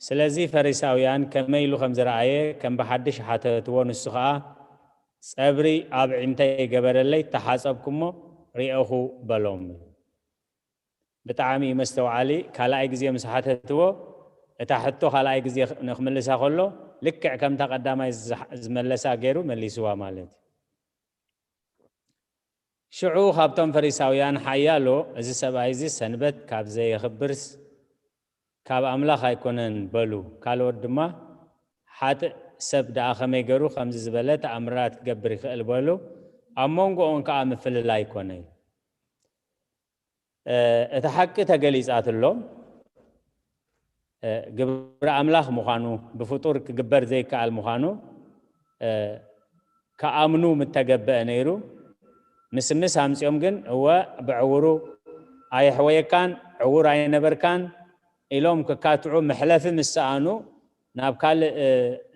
ስለዚ ፈሪሳውያን ከመይ ኢሉ ከም ዝረኣየ ከም ብሓድሽ ሓተትዎ፣ ንሱ ኸኣ ጸብሪ ኣብ ዒንተይ ገበረለይ፣ ተሓጸብኩሞ፣ ርኤኹ በሎም። ብጣዕሚ መስተውዓሊ። ካልኣይ ግዜ ምስ ሓተትዎ፣ እታ ሕቶ ካልኣይ ግዜ ንክምልሳ ከሎ፣ ልክዕ ከምታ ቀዳማይ ዝሓ-፣ ዝመለሳ ገይሩ መሊስዋ ማለት እዩ። ሽዑ ካብቶም ፈሪሳውያን ሓያሎ፣ "እዚ ሰብኣይ እዚ ሰንበት ካብ ዘየኽብርስ ካብ ኣምላኽ ኣይኮነን" በሉ። ካልኦት ድማ፣ "ሓጥእ ሰብ ደኣ ከመይ ገይሩ ከምዚ ዝበለ ተኣምራት ክገብር ይኽእል?" በሉ። ኣብ መንጎኦም ከኣ ምፍልላይ ኮነ። እ፣ እቲ ሓቂ ተገሊጻትሎም፣ እ፣ ግብሪ ኣምላኽ ምዃኑ፣ ብፍጡር ክግበር ዘይከኣል ምዃኑ፣ እ፣ ክኣምኑ ምተገበአ ነይሩ። ምስምስ ኣምጺኦም ግን፣ "እወ፣ ብዕውሩ ኣየሕወየካን፣ ዕውር ኣይነበርካን" ኢሎም ክካትዑ መሕለፊ ምስ ሰኣኑ፣ ናብ ካልእ፣ እ፣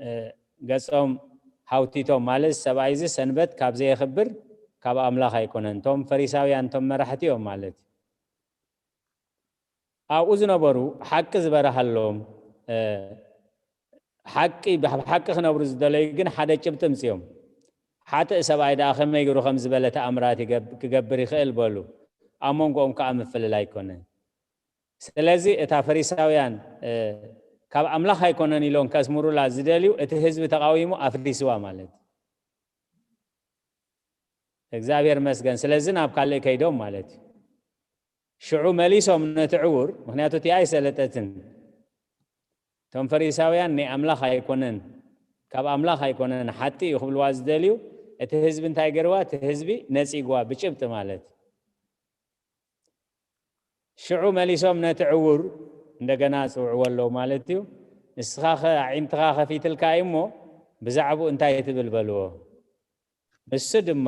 እ፣ ገጾም ሃውቲቶም፣ ማለት፣ "ሰብኣይ እዚ ሰንበት ካብ ዘየኽብር ካብ ኣምላኽ ኣይኮነን፣ እቶም ፈሪሳውያን፣ እቶም መራሕቲ እዮም" ማለት እዩ። ኣብኡ ዝነበሩ ሓቂ ዝበርሃሎም፣ እ፣ ሓቂ፣ ብሓቂ ክነብሩ ዝደለዩ ግን ሓደ ጭብጢ ምጽዮም። "ሓጥእ ሰብኣይ ደኣ ከመይ ገይሩ ከም ዝበለ ተኣምራት ይገብ-፣ ክገብር ይኽእል?" በሉ። ኣብ መንጎኦም ከኣ ምፍልላይ ኮነ። ስለዚ እታ ፈሪሳውያን፣ እ፣ ካብ ኣምላኽ ኣይኮነን ኢሎም ከስምሩላ ዝደልዩ፣ እቲ ህዝቢ ተቓዊሙ ኣፍሪስዋ ማለት እዩ። እግዚኣብሔር መስገን። ስለዚ ናብ ካልእ ከይዶም ማለት እዩ። ሽዑ መሊሶም ነቲ ዕውር፣ ምኽንያቱ እቲኣ ኣይሰለጠትን። እቶም ፈሪሳውያን ናይ ኣምላኽ ኣይኮነን፣ ካብ ኣምላኽ ኣይኮነን፣ ሓጢ እዩ ክብልዋ ዝደልዩ፣ እቲ ህዝቢ እንታይ ገይርዋ? እቲ ህዝቢ ነጺግዋ ብጭብጢ ማለት እዩ። ሽዑ መሊሶም ነቲ ዕውር እንደገና ጽውዕዎ ኣለዉ ማለት እዩ። "ንስኻ ኸ ኣዒንትኻ ከፊትልካ እዩ እሞ ብዛዕባኡ እንታይ ትብል?" በልዎ። ንሱ ድማ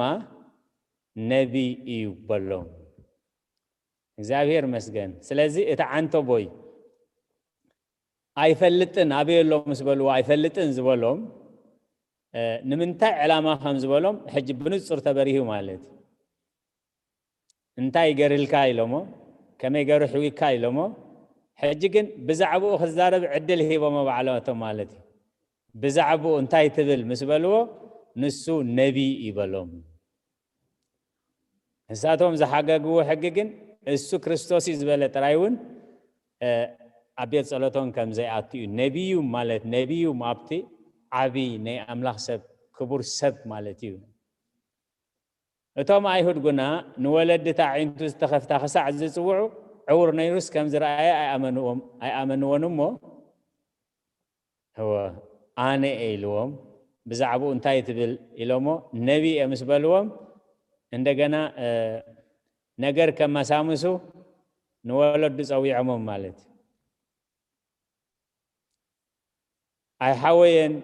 "ነቢ እዩ" በሎም። እግዚኣብሔር መስገን። ስለዚ እቲ ዓንተቦይ ኣይፈልጥን፣ ኣበይ ኣሎ ምስ በልዎ ኣይፈልጥን ዝበሎም፣ እ፣ ንምንታይ ዕላማ ከም ዝበሎም ሕጂ ብንጹር ተበሪሁ ማለት እዩ። "እንታይ ገርልካ?" ኢሎሞ፣ "ከመይ ገሩ ሕዊካ?" ኢሎሞ፣ ሕጂ ግን ብዛዕባኡ ክዛረብ ዕድል ሂቦሞ ባዕላቶም ማለት እዩ። "ብዛዕባኡ እንታይ ትብል?" ምስ በልዎ፣ ንሱ "ነቢ" ይበሎም። ንሳቶም ዝሓገግዎ ሕጊ ግን እሱ ክርስቶስ እዩ ዝበለ ጥራይ እውን፣ እ፣ ኣብ ቤት ጸሎቶም ከም ዘይኣቱ እዩ። ነቢዩ ማለት፣ ነቢዩ ኣብቲ ዓቢ ናይ ኣምላኽ ሰብ፣ ክቡር ሰብ ማለት እዩ። እቶም ኣይሁድ ግና ንወለዲ እታ ኣዒንቱ ዝተኸፍታ ክሳዕ ዝጽውዑ፣ ዕውር ነይሩስ ከም ዝረኣየ ኣይኣመንዎም-፣ ኣይኣመንዎን እሞ፣ እወ፣ ኣነ እየ ኢልዎም። ብዛዕባኡ እንታይ ትብል ኢሎሞ፣ ነቢ እየ ምስ በልዎም፣ እንደገና፣ እ፣ ነገር ከመሳምሱ ንወለዱ ጸዊዖሞም ማለት እዩ። ኣይሓወየን፣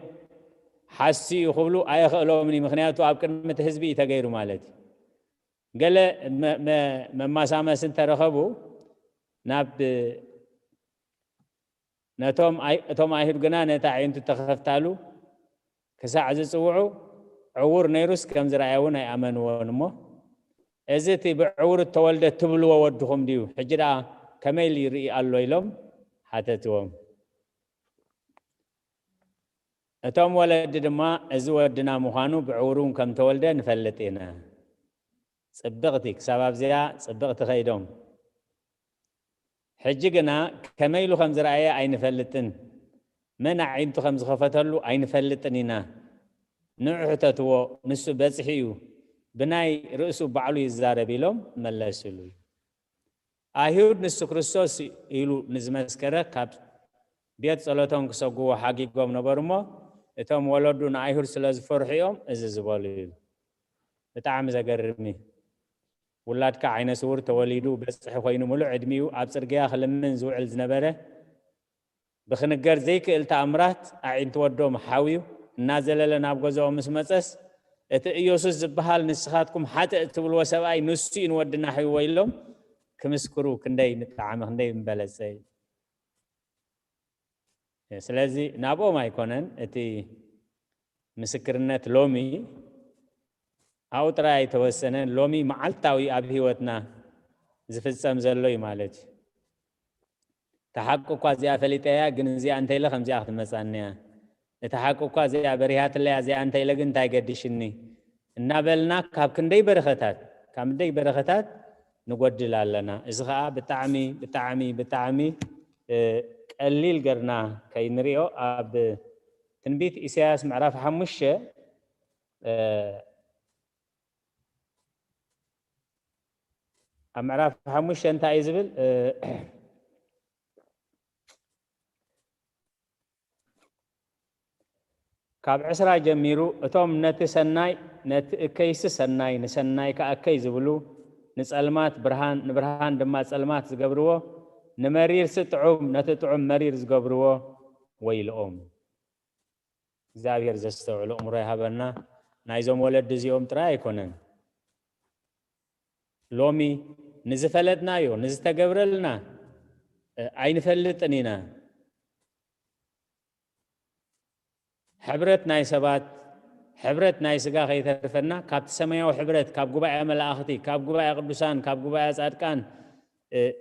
ሓሲ እዩ ክብሉ ኣየኽእሎምን እዩ። ምኽንያቱ ኣብ ቅድሚ እቲ ህዝቢ እዩ ተገይሩ ማለት እዩ። ገለ መ-፣ መ-፣ መማሳመሲ እንተረኸቡ ናብ ነቶም ኣይ-፣ እቶም ኣይሁድ ግና ነታ ኣዒንቱ ተኸፍታሉ ክሳዕ ዝጽውዑ፣ ዕዉር ነይሩስ ከም ዝረኣየ እውን ኣይኣመንዎን እሞ፣ "እዚ እቲ ብዕዉር እተወልደ ትብልዎ ወድኹም ድዩ? ሕጂ ደኣ ከመይ ኢሉ ይርኢ ኣሎ?" ኢሎም ሓተትዎም። እቶም ወለዲ ድማ፣ "እዚ ወድና ምዃኑ ብዕዉር እውን ከም ተወልደ ንፈልጥ ኢና።" ጽብቕቲ፣ ክሳብ ኣብዚኣ ጽብቕቲ ከይዶም። ሕጂ ግና ከመይ ኢሉ ከም ዝረኣየ ኣይንፈልጥን፣ መን ኣዒንቱ ከም ዝኸፈተሉ ኣይንፈልጥን ኢና። ንዑ ሕተትዎ፣ ንሱ በጽሒ እዩ፣ ብናይ ርእሱ ባዕሉ ይዛረብ ኢሎም መለስሉ። ኣይሁድ ንሱ ክርስቶስ ኢሉ ንዝመስከረ ካብ ቤት ጸሎቶም ክሰጉዎ ሓጊጎም ነበሩ እሞ፣ እቶም ወለዱ ንኣይሁድ ስለ ዝፈርሑ እዮም እዚ ዝበሉ ኢሉ። ብጣዕሚ ዘገርም እዩ። ውላድካ ዓይነ ስውር ተወሊዱ፣ በጽሒ ኮይኑ፣ ምሉእ ዕድሚኡ ኣብ ጽርግያ ክልምን ዝውዕል ዝነበረ፣ ብክንገር ዘይክእል ተኣምራት ኣዒንቲ ወዶም ሓውዩ እናዘለለ ናብ ገዛኦም ምስ መጸስ፣ እቲ ኢየሱስ ዝበሃል ንስኻትኩም ሓጥእ እትብልዎ ሰብኣይ ንሱ እዩ ንወድና ኣሕዊዎ ኢሎም ክምስክሩ ክንደይ ምጠዓመ፣ ክንደይ ምበለጸ እዩ። ስለዚ ናብኦም ኣይኮነን እቲ ምስክርነት ሎሚ ኣብኡ ጥራይ ኣይተወሰነን፣ ሎሚ መዓልታዊ ኣብ ህይወትና ዝፍጸም ዘሎ እዩ ማለት እዩ። እታ ሓቂ እኳ እዚኣ ፈሊጠያ፣ ግን እዚኣ እንተኢለ ከምዚኣ ክትመጻኒ እያ። እታ ሓቂ እኳ እዚኣ በሪሃትለያ፣ እዚኣ እንተኢለ ግን እንታይ ገድሽኒ እናበልና ካብ ክንደይ በረኸታት ካብ ምደይ በረኸታት ንጎድል ኣለና። እዚ ኸዓ ብጣዕሚ ብጣዕሚ ብጣዕሚ ቀሊል ገርና ከይንሪኦ ኣብ ትንቢት ኢሳያስ ምዕራፍ ሓሙሽተ ኣብ ምዕራፍ ሓሙሽተ እንታይ እዩ ዝብል? ካብ ዕስራ ጀሚሩ እቶም ነቲ ሰናይ ነቲ እከይሲ ሰናይ ንሰናይ ከኣ እከይ ዝብሉ ንጸልማት ብርሃን ንብርሃን ድማ ጸልማት ዝገብርዎ ንመሪርሲ ጥዑም ነቲ ጥዑም መሪር ዝገብርዎ ወይልኦም። እግዚኣብሔር ዘስተውዕሉ እምሮ ይሃበና። ናይዞም ወለዲ እዚኦም ጥራይ ኣይኮነን። ሎሚ ንዝፈለጥናዮ ንዝተገብረልና ኣይንፈልጥን ኢና። ሕብረት ናይ ሰባት ሕብረት ናይ ስጋ ከይተርፈና ካብቲ ሰማያዊ ሕብረት ካብ ጉባኤ መላእኽቲ ካብ ጉባኤ ቅዱሳን ካብ ጉባኤ ጻድቃን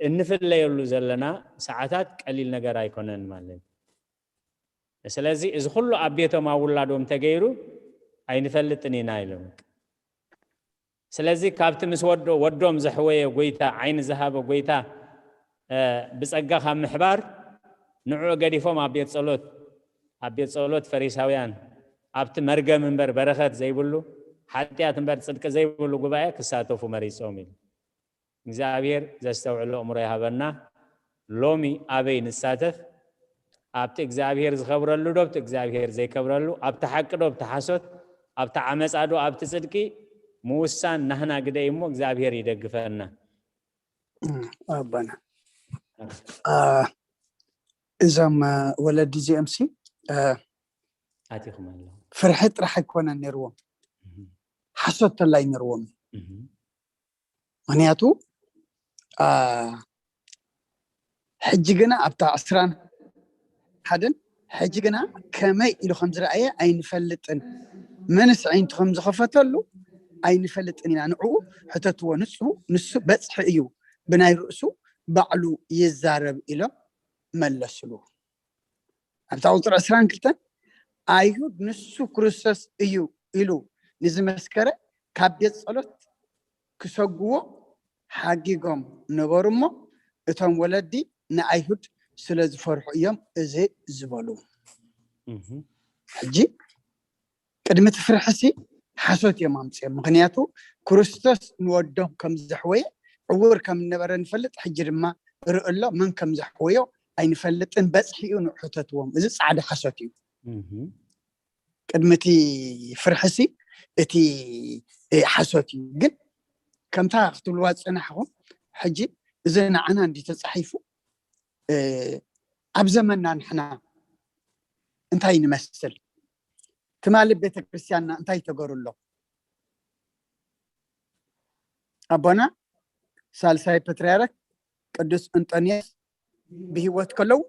እንፍለየሉ ዘለና ሰዓታት ቀሊል ነገር ኣይኮነን ማለት። ስለዚ እዚ ኩሉ ኣብ ቤቶም ኣብ ውላዶም ተገይሩ ኣይንፈልጥን ኢና ኢሎም። ስለዚ ካብቲ ምስ ወዶ ወዶም ዘሕወየ ጎይታ ዓይኒ ዝሃበ ጎይታ ብጸጋ ካብ ምሕባር ንዕኡ ገዲፎም ኣብ ቤት ጸሎት ኣብ ቤት ጸሎት ፈሪሳውያን ኣብቲ መርገም እምበር በረኸት ዘይብሉ ሓጢኣት እምበር ጽድቂ ዘይብሉ ጉባኤ ክሳተፉ መሪጾም ኢሉ። እግዚኣብሔር ዘስተውዕሎ እምሮ ይሃበና። ሎሚ ኣበይ ንሳተፍ? ኣብቲ እግዚኣብሔር ዝኸብረሉ ዶ ኣብቲ እግዚኣብሔር ዘይከብረሉ? ኣብቲ ሓቂ ዶ ኣብቲ ሓሶት? ኣብቲ ዓመፃ ዶ ኣብቲ ፅድቂ? ምውሳን ናህና ግደ እዩ እሞ እግዚኣብሔር ይደግፈና። ኣባና እዞም ወለዲ እዚኦም ሲ ኣቲኹም ኣለኹም። ፍርሒ ጥራሕ ኣይኮነን ነይርዎም፣ ሓሶት ተላይ ነይርዎም። ምክንያቱ ሕጂ ግና ኣብታ ዕስራን ሓደን ሕጂ ግና ከመይ ኢሉ ከም ዝረኣየ ኣይንፈልጥን፣ መንስ ዓይንቱ ከም ዝኸፈተሉ ኣይንፈልጥን ኢና፣ ንዕኡ ሕተትዎ፣ ንሱ ንሱ በፅሒ እዩ፣ ብናይ ርእሱ ባዕሉ ይዛረብ ኢሎም መለስሉ። ኣብታ ቁፅሪ ዕስራን ክልተን ኣይሁድ ንሱ ክርስቶስ እዩ ኢሉ ንዝመስከረ ካብ ቤት ፀሎት ክሰጉዎ ሓጊጎም ነበሩ እሞ እቶም ወለዲ ንኣይሁድ ስለ ዝፈርሑ እዮም እዚ ዝበሉ። ሕጂ ቅድሚ እቲ ፍርሕሲ ሓሶት እዮም ኣምፅኦም። ምክንያቱ ክርስቶስ ንወዶም ከም ዘሕወየ ዕውር ከም ነበረ ንፈልጥ፣ ሕጂ ድማ ርኢ ኣሎ መን ከም ዘሕወዮ ኣይንፈልጥን፣ በፅሒ እዩ ንሕተትዎም። እዚ ፃዕዳ ሓሶት እዩ። ቅድሚ እቲ ፍርሕሲ እቲ ሓሶት እዩ። ግን ከምታ ክትብልዋ ዝፀናሕኹም ሕጂ እዚ ንዓና እንዲ ተፃሒፉ ኣብ ዘመንና ንሕና እንታይ ንመስል? ትማሊ ቤተክርስትያንና እንታይ ተገሩ ኣሎ? ኣቦና ሳልሳይ ፓትርያርክ ቅዱስ እንጦንዮስ ብህይወት ከለዉ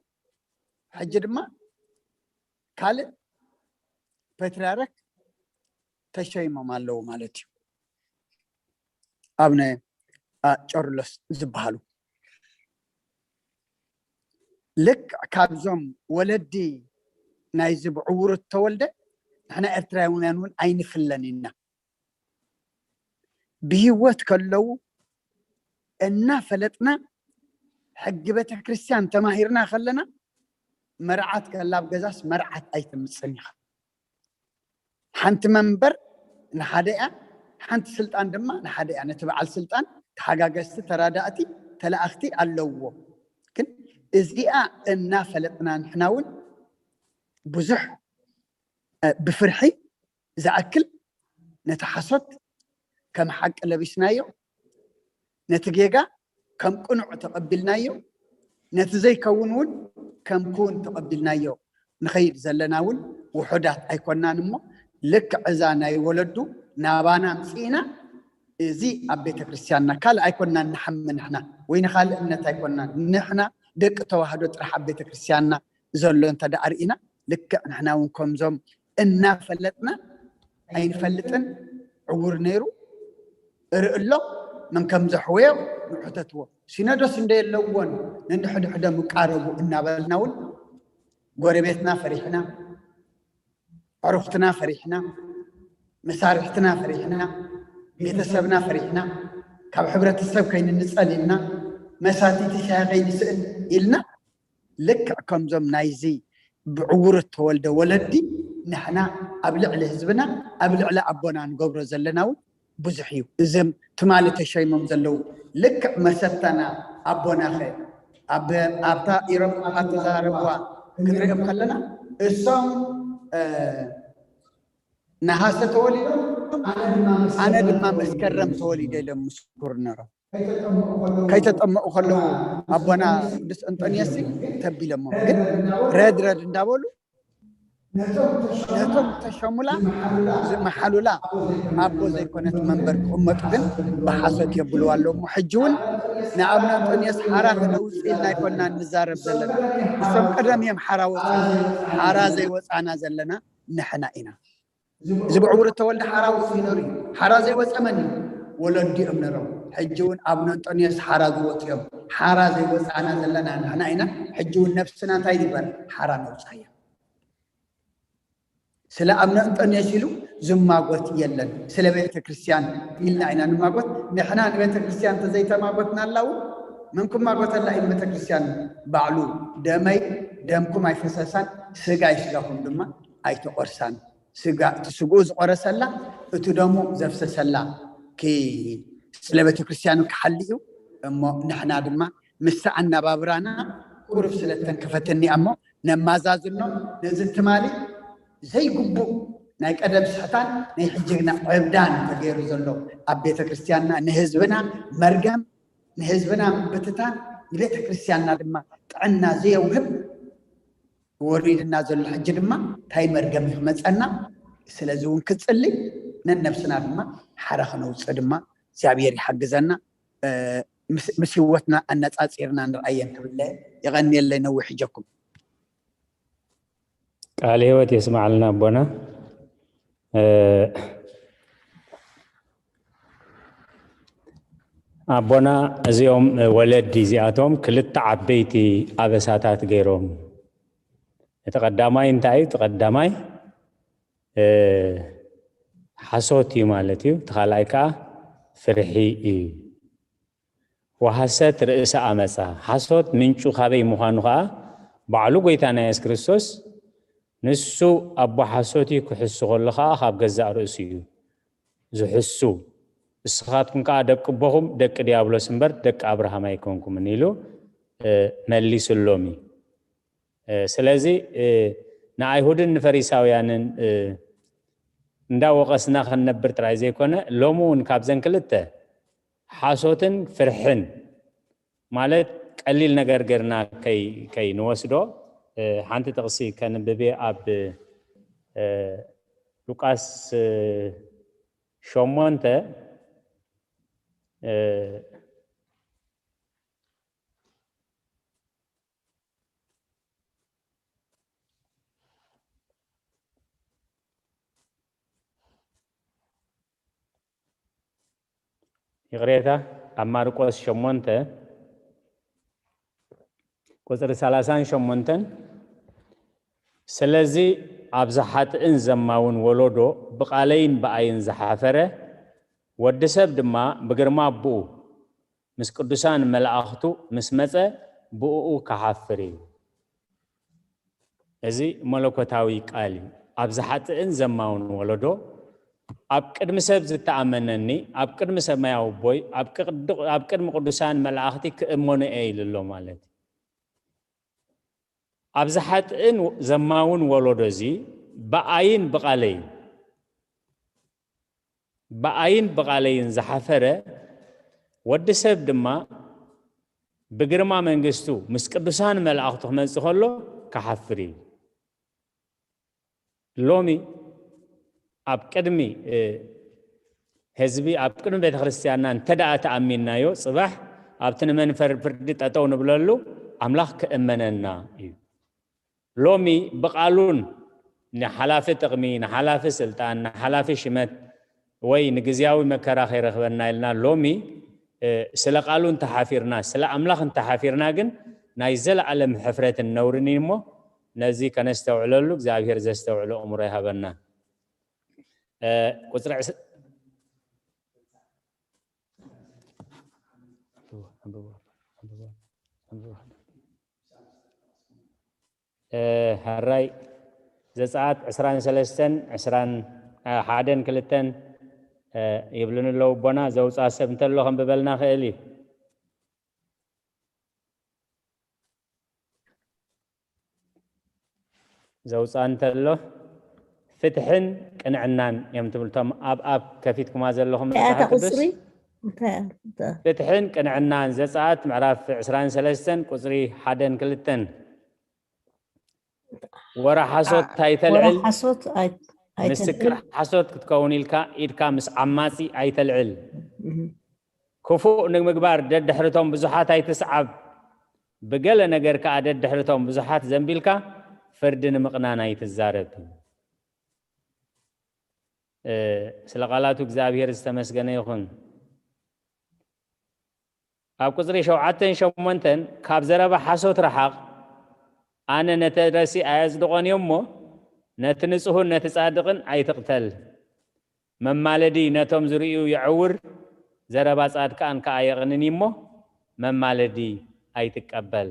ሕጂ ድማ ካልእ ፓትርያርክ ተሸይሞም ኣለዉ ማለት እዩ። ኣብነ ጨርሎስ ዝበሃሉ ልክዕ ካብዞም ወለዲ ናይዚ ብዕውሩ ተወልደ ንሕና ኤርትራውያን እውን ኣይንፍለን ኢና። ብህይወት ከለዉ እናፈለጥና ሕጊ ቤተክርስትያን ተማሂርና ከለና መርዓት ከላ ኣብ ገዛስ መርዓት ኣይትምፅን ኢኻ። ሓንቲ መንበር ንሓደ እያ፣ ሓንቲ ስልጣን ድማ ንሓደ እያ። ነቲ በዓል ስልጣን ተሓጋገዝቲ፣ ተራዳእቲ፣ ተላእኽቲ ኣለውዎ። ግን እዚኣ እናፈለጥና ንሕና እውን ብዙሕ ብፍርሒ ዝኣክል ነቲ ሓሶት ከም ሓቂ ለቢስናዮ፣ ነቲ ጌጋ ከም ቅኑዕ ተቐቢልናዮ፣ ነቲ ዘይከውን እውን ከም ክውን ተቐቢልናዮ ንኸይድ ዘለና እውን ውሑዳት ኣይኮናን እሞ ልክዕ እዛ ናይ ወለዱ ናባና ኣምፅእና እዚ ኣብ ቤተ ክርስቲያንና ካልእ ኣይኮናን ንሓሚ ንሕና ወይ ንኻልእ እምነት ኣይኮናን ንሕና ደቂ ተዋህዶ ጥራሕ ኣብ ቤተ ክርስቲያንና ዘሎ እንተ ደኣ ርኢና ልክዕ ንሕና እውን ከምዞም እናፈለጥና ኣይንፈልጥን ዕውር ነይሩ እርኢ ኣሎ መን ከም ዘሕወዮ ንሕተትዎ ሲኖዶስ እንደ የለዎን ነንሕድሕዶም እቃረቡ እናበልና እውን ጎረቤትና ፈሪሕና ኣዕሩኽትና ፈሪሕና መሳርሕትና ፈሪሕና ቤተሰብና ፈሪሕና ካብ ሕብረተሰብ ከይንንጸል ኢልና፣ መሳቲቲ ሻሂ ከይንስእን ኢልና፣ ልክዕ ከምዞም ናይዚ ብዕውር እተወልደ ወለዲ ንሕና ኣብ ልዕሊ ህዝብና፣ ኣብ ልዕሊ ኣቦና ንገብሮ ዘለና እውን ብዙሕ እዩ። እዞም ትማሊ ተሸይሞም ዘለዉ ልክዕ መሰታና ኣቦናኸ ኣብ ኣብታ ኢሮብ ኣተዛረብዋ ክንሪኦም ከለና እሶም ነሃሰ ተወሊዶም ኣነ ድማ መስከረም ተወሊደ ኢሎም ምስኩር ነሮም። ከይተጠመቑ ከለዉ ኣቦና ቅዱስ እንጦንዮስ ተቢሎሞም ግን ረድ ረድ እንዳበሉ ነቶም ተሸሙላ ዝመሓሉላ ኣቦ ዘይኮነት መንበር ክቕመጡ ግን ብሓሶት የብልዋ ኣለዉ እሞ ሕጂ እውን ንኣብነ እንጦንዮስ ሓራ ክነውፅእ ኢልና ኣይኮንና ንዛረብ ዘለና። እሶም ቀደም እዮም ሓራ ወፅና ሓራ ዘይወፃና ዘለና ንሕና ኢና። እዚ ብዕውር እተወልደ ሓራ ወፂኡ ነሩ እዩ። ሓራ ዘይወፀ መን እዩ? ወለዲኦም ነሮም። ሕጂ እውን ኣብነ እንጦንዮስ ሓራ ዝወፁ እዮም። ሓራ ዘይወፃና ዘለና ንሕና ኢና። ሕጂ እውን ነብስና እንታይ ንግበር? ሓራ ነውፃያ። ስለ ኣብነ እንጦንዮስ ኢሉ ዝማጎት የለን። ስለ ቤተ ክርስቲያን ኢልና ኢና ንማጎት። ንሕና ንቤተ ክርስቲያን ተዘይተማጎትና ኣላው መን ክማጎተላ እዩ? ቤተ ክርስቲያን ባዕሉ ደመይ ደምኩም ኣይፈሰሳን ስጋይ ስጋኹም ድማ ኣይተቆርሳን። ስጋ እቲ ስግኡ ዝቆረሰላ እቲ ደሙ ዘፍሰሰላ ስለ ቤተ ክርስቲያኑ ክሓሊ እዩ። እሞ ንሕና ድማ ምስ ኣናባብራና ቁሩብ ስለ ተንከፈትኒ እሞ ነማዛዝኖ ነዚ ትማሊ ዘይግቡእ ናይ ቀደም ስሕታን ናይ ሕጂ ግና ዕብዳን ተገይሩ ዘሎ ኣብ ቤተ ክርስቲያንና ንህዝብና መርገም ንህዝብና ምብትታን ንቤተ ክርስቲያንና ድማ ጥዕና ዘየውህብ ወሪድና ዘሎ ሕጂ ድማ እንታይ መርገም እዩ ክመፀና? ስለዚ እውን ክፅሊ ነነብስና ድማ ሓራ ክነውፅእ ድማ እግዚኣብሔር ይሓግዘና። ምስ ህይወትና ኣነፃፂርና ንርኣየን ክብለ የቐንየለይ ነዊሕ ጀኩም። ቃል ህይወት የስማዕልና ኣቦና። ኣቦና እዚኦም ወለዲ እዚኣቶም ክልተ ዓበይቲ ኣበሳታት ገይሮም። እቲ ቀዳማይ እንታይ እዩ? እቲ ቀዳማይ ሓሶት እዩ ማለት እዩ። እቲ ካልኣይ ከዓ ፍርሒ እዩ። ወሐሰት ርእሰ ኣመፃ። ሓሶት ምንጩ ካበይ ምዃኑ ከዓ ባዕሉ ጎይታና የሱስ ክርስቶስ ንሱ ኣቦ ሓሶት እዩ ክሕሱ ከሎ ከዓ ካብ ገዛእ ርእሱ እዩ ዝሕሱ። ንስኻትኩም ከዓ ደቂ ኣቦኹም ደቂ ዲያብሎስ እምበር ደቂ ኣብርሃም ኣይኮንኩምን ኢሉ መሊስሎም እዩ። ስለዚ ንኣይሁድን ንፈሪሳውያንን እንዳወቐስና ክንነብር ጥራይ ዘይኮነ ሎሚ እውን ካብዘን ክልተ ሓሶትን ፍርሕን ማለት ቀሊል ነገር ገርና ከይ ንወስዶ ሓንቲ ጥቕሲ ከንብብ ኣብ ሉቃስ ሸሞንተ ይቕሬታ ኣብ ማርቆስ ሸሞንተ ቁፅሪ ሰላሳን ሸሞንተን ስለዚ ኣብዚ ሓጥእን ዘማውን ወለዶ ብቓለይን ብኣይን ዝሓፈረ ወዲ ሰብ ድማ ብግርማ ኣቦኡ ምስ ቅዱሳን መላእኽቱ ምስ መጸ ብእኡ ክሓፍር እዩ። እዚ መለኮታዊ ቃል እዩ። ኣብ ዝሓጥእን ዘማውን ወለዶ ኣብ ቅድሚ ሰብ ዝተኣመነኒ ኣብ ቅድሚ ሰማያዊ ኣቦይ ኣብ ቅድሚ ቅዱሳን መላእኽቲ ክእመኖ እየ ኢሉ ኣሎ ማለት እዩ። ኣብ ዝሓጥእን ዘማውን ወለዶ እዚ ብኣይን ብቓለይን ብኣይን ብቓለይን ዝሓፈረ ወዲ ሰብ ድማ ብግርማ መንግስቱ ምስ ቅዱሳን መላእኽቱ ክመጽእ ከሎ ክሓፍር እዩ። ሎሚ ኣብ ቅድሚ ህዝቢ ኣብ ቅድሚ ቤተ ክርስቲያንና እንተ ደኣ ተኣሚንናዮ ጽባሕ ኣብቲ ንመንፈር ፍርዲ ጠጠው ንብለሉ ኣምላኽ ክእመነና እዩ። ሎሚ ብቓሉን ንሓላፊ ጥቕሚ ንሓላፊ ስልጣን ንሓላፊ ሽመት ወይ ንግዝያዊ መከራ ከይረኽበና ኢልና ሎሚ ስለ ቃሉ እንተሓፊርና ስለ ኣምላኽ እንተሓፊርና ግን ናይ ዘለኣለም ሕፍረትን ነውርን እዩ እሞ ነዚ ከነስተውዕለሉ እግዚኣብሔር ዘስተውዕሎ እምሮ ይሃበና። ቁፅሪ ዕስ- ሕራይ ዘጸኣት ዕስራን ሰለስተን ዕስራን ሓደን ክልተን ይብሉን ኣለዉ ኣቦና። ዘውጽኣ ሰብ እንተሎ ከንብበልና ክእል እዩ። ዘውፃ እንተሎ ፍትሕን ቅንዕናን እዮም ትብልቶም ኣብ ኣብ ከፊትኩማ ዘለኹም መፅሓፍ ቅዱስ። ፍትሕን ቅንዕናን ዘፃኣት ምዕራፍ ዕስራን ሰለስተን ቁፅሪ ሓደን ክልተን። ወረ ሓሶት ኣይተልዕል፣ ምስክር ሓሶት ክትከውን ኢልካ ኢድካ ምስ ዓማፂ ኣይተልዕል። ክፉእ ንምግባር ደድሕርቶም ብዙሓት ኣይትስዓብ፣ ብገለ ነገር ከኣ ደድሕርቶም ብዙሓት ዘንቢልካ ፍርዲ ንምቕናን ኣይትዛረብ። ስለ ቃላቱ እግዚኣብሔር ዝተመስገነ ይኹን። ኣብ ቁፅሪ ሸውዓተን ሸሞንተን ካብ ዘረባ ሓሶት ረሓቕ፣ ኣነ ነቲ ረሲ ኣየጽድቖን እየ እሞ ነቲ ንጹህን ነቲ ጻድቕን ኣይትቕተል። መማለዲ ነቶም ዝርእዩ የዕውር፣ ዘረባ ጻድቃን ከኣ የቕንን እሞ መማለዲ ኣይትቀበል።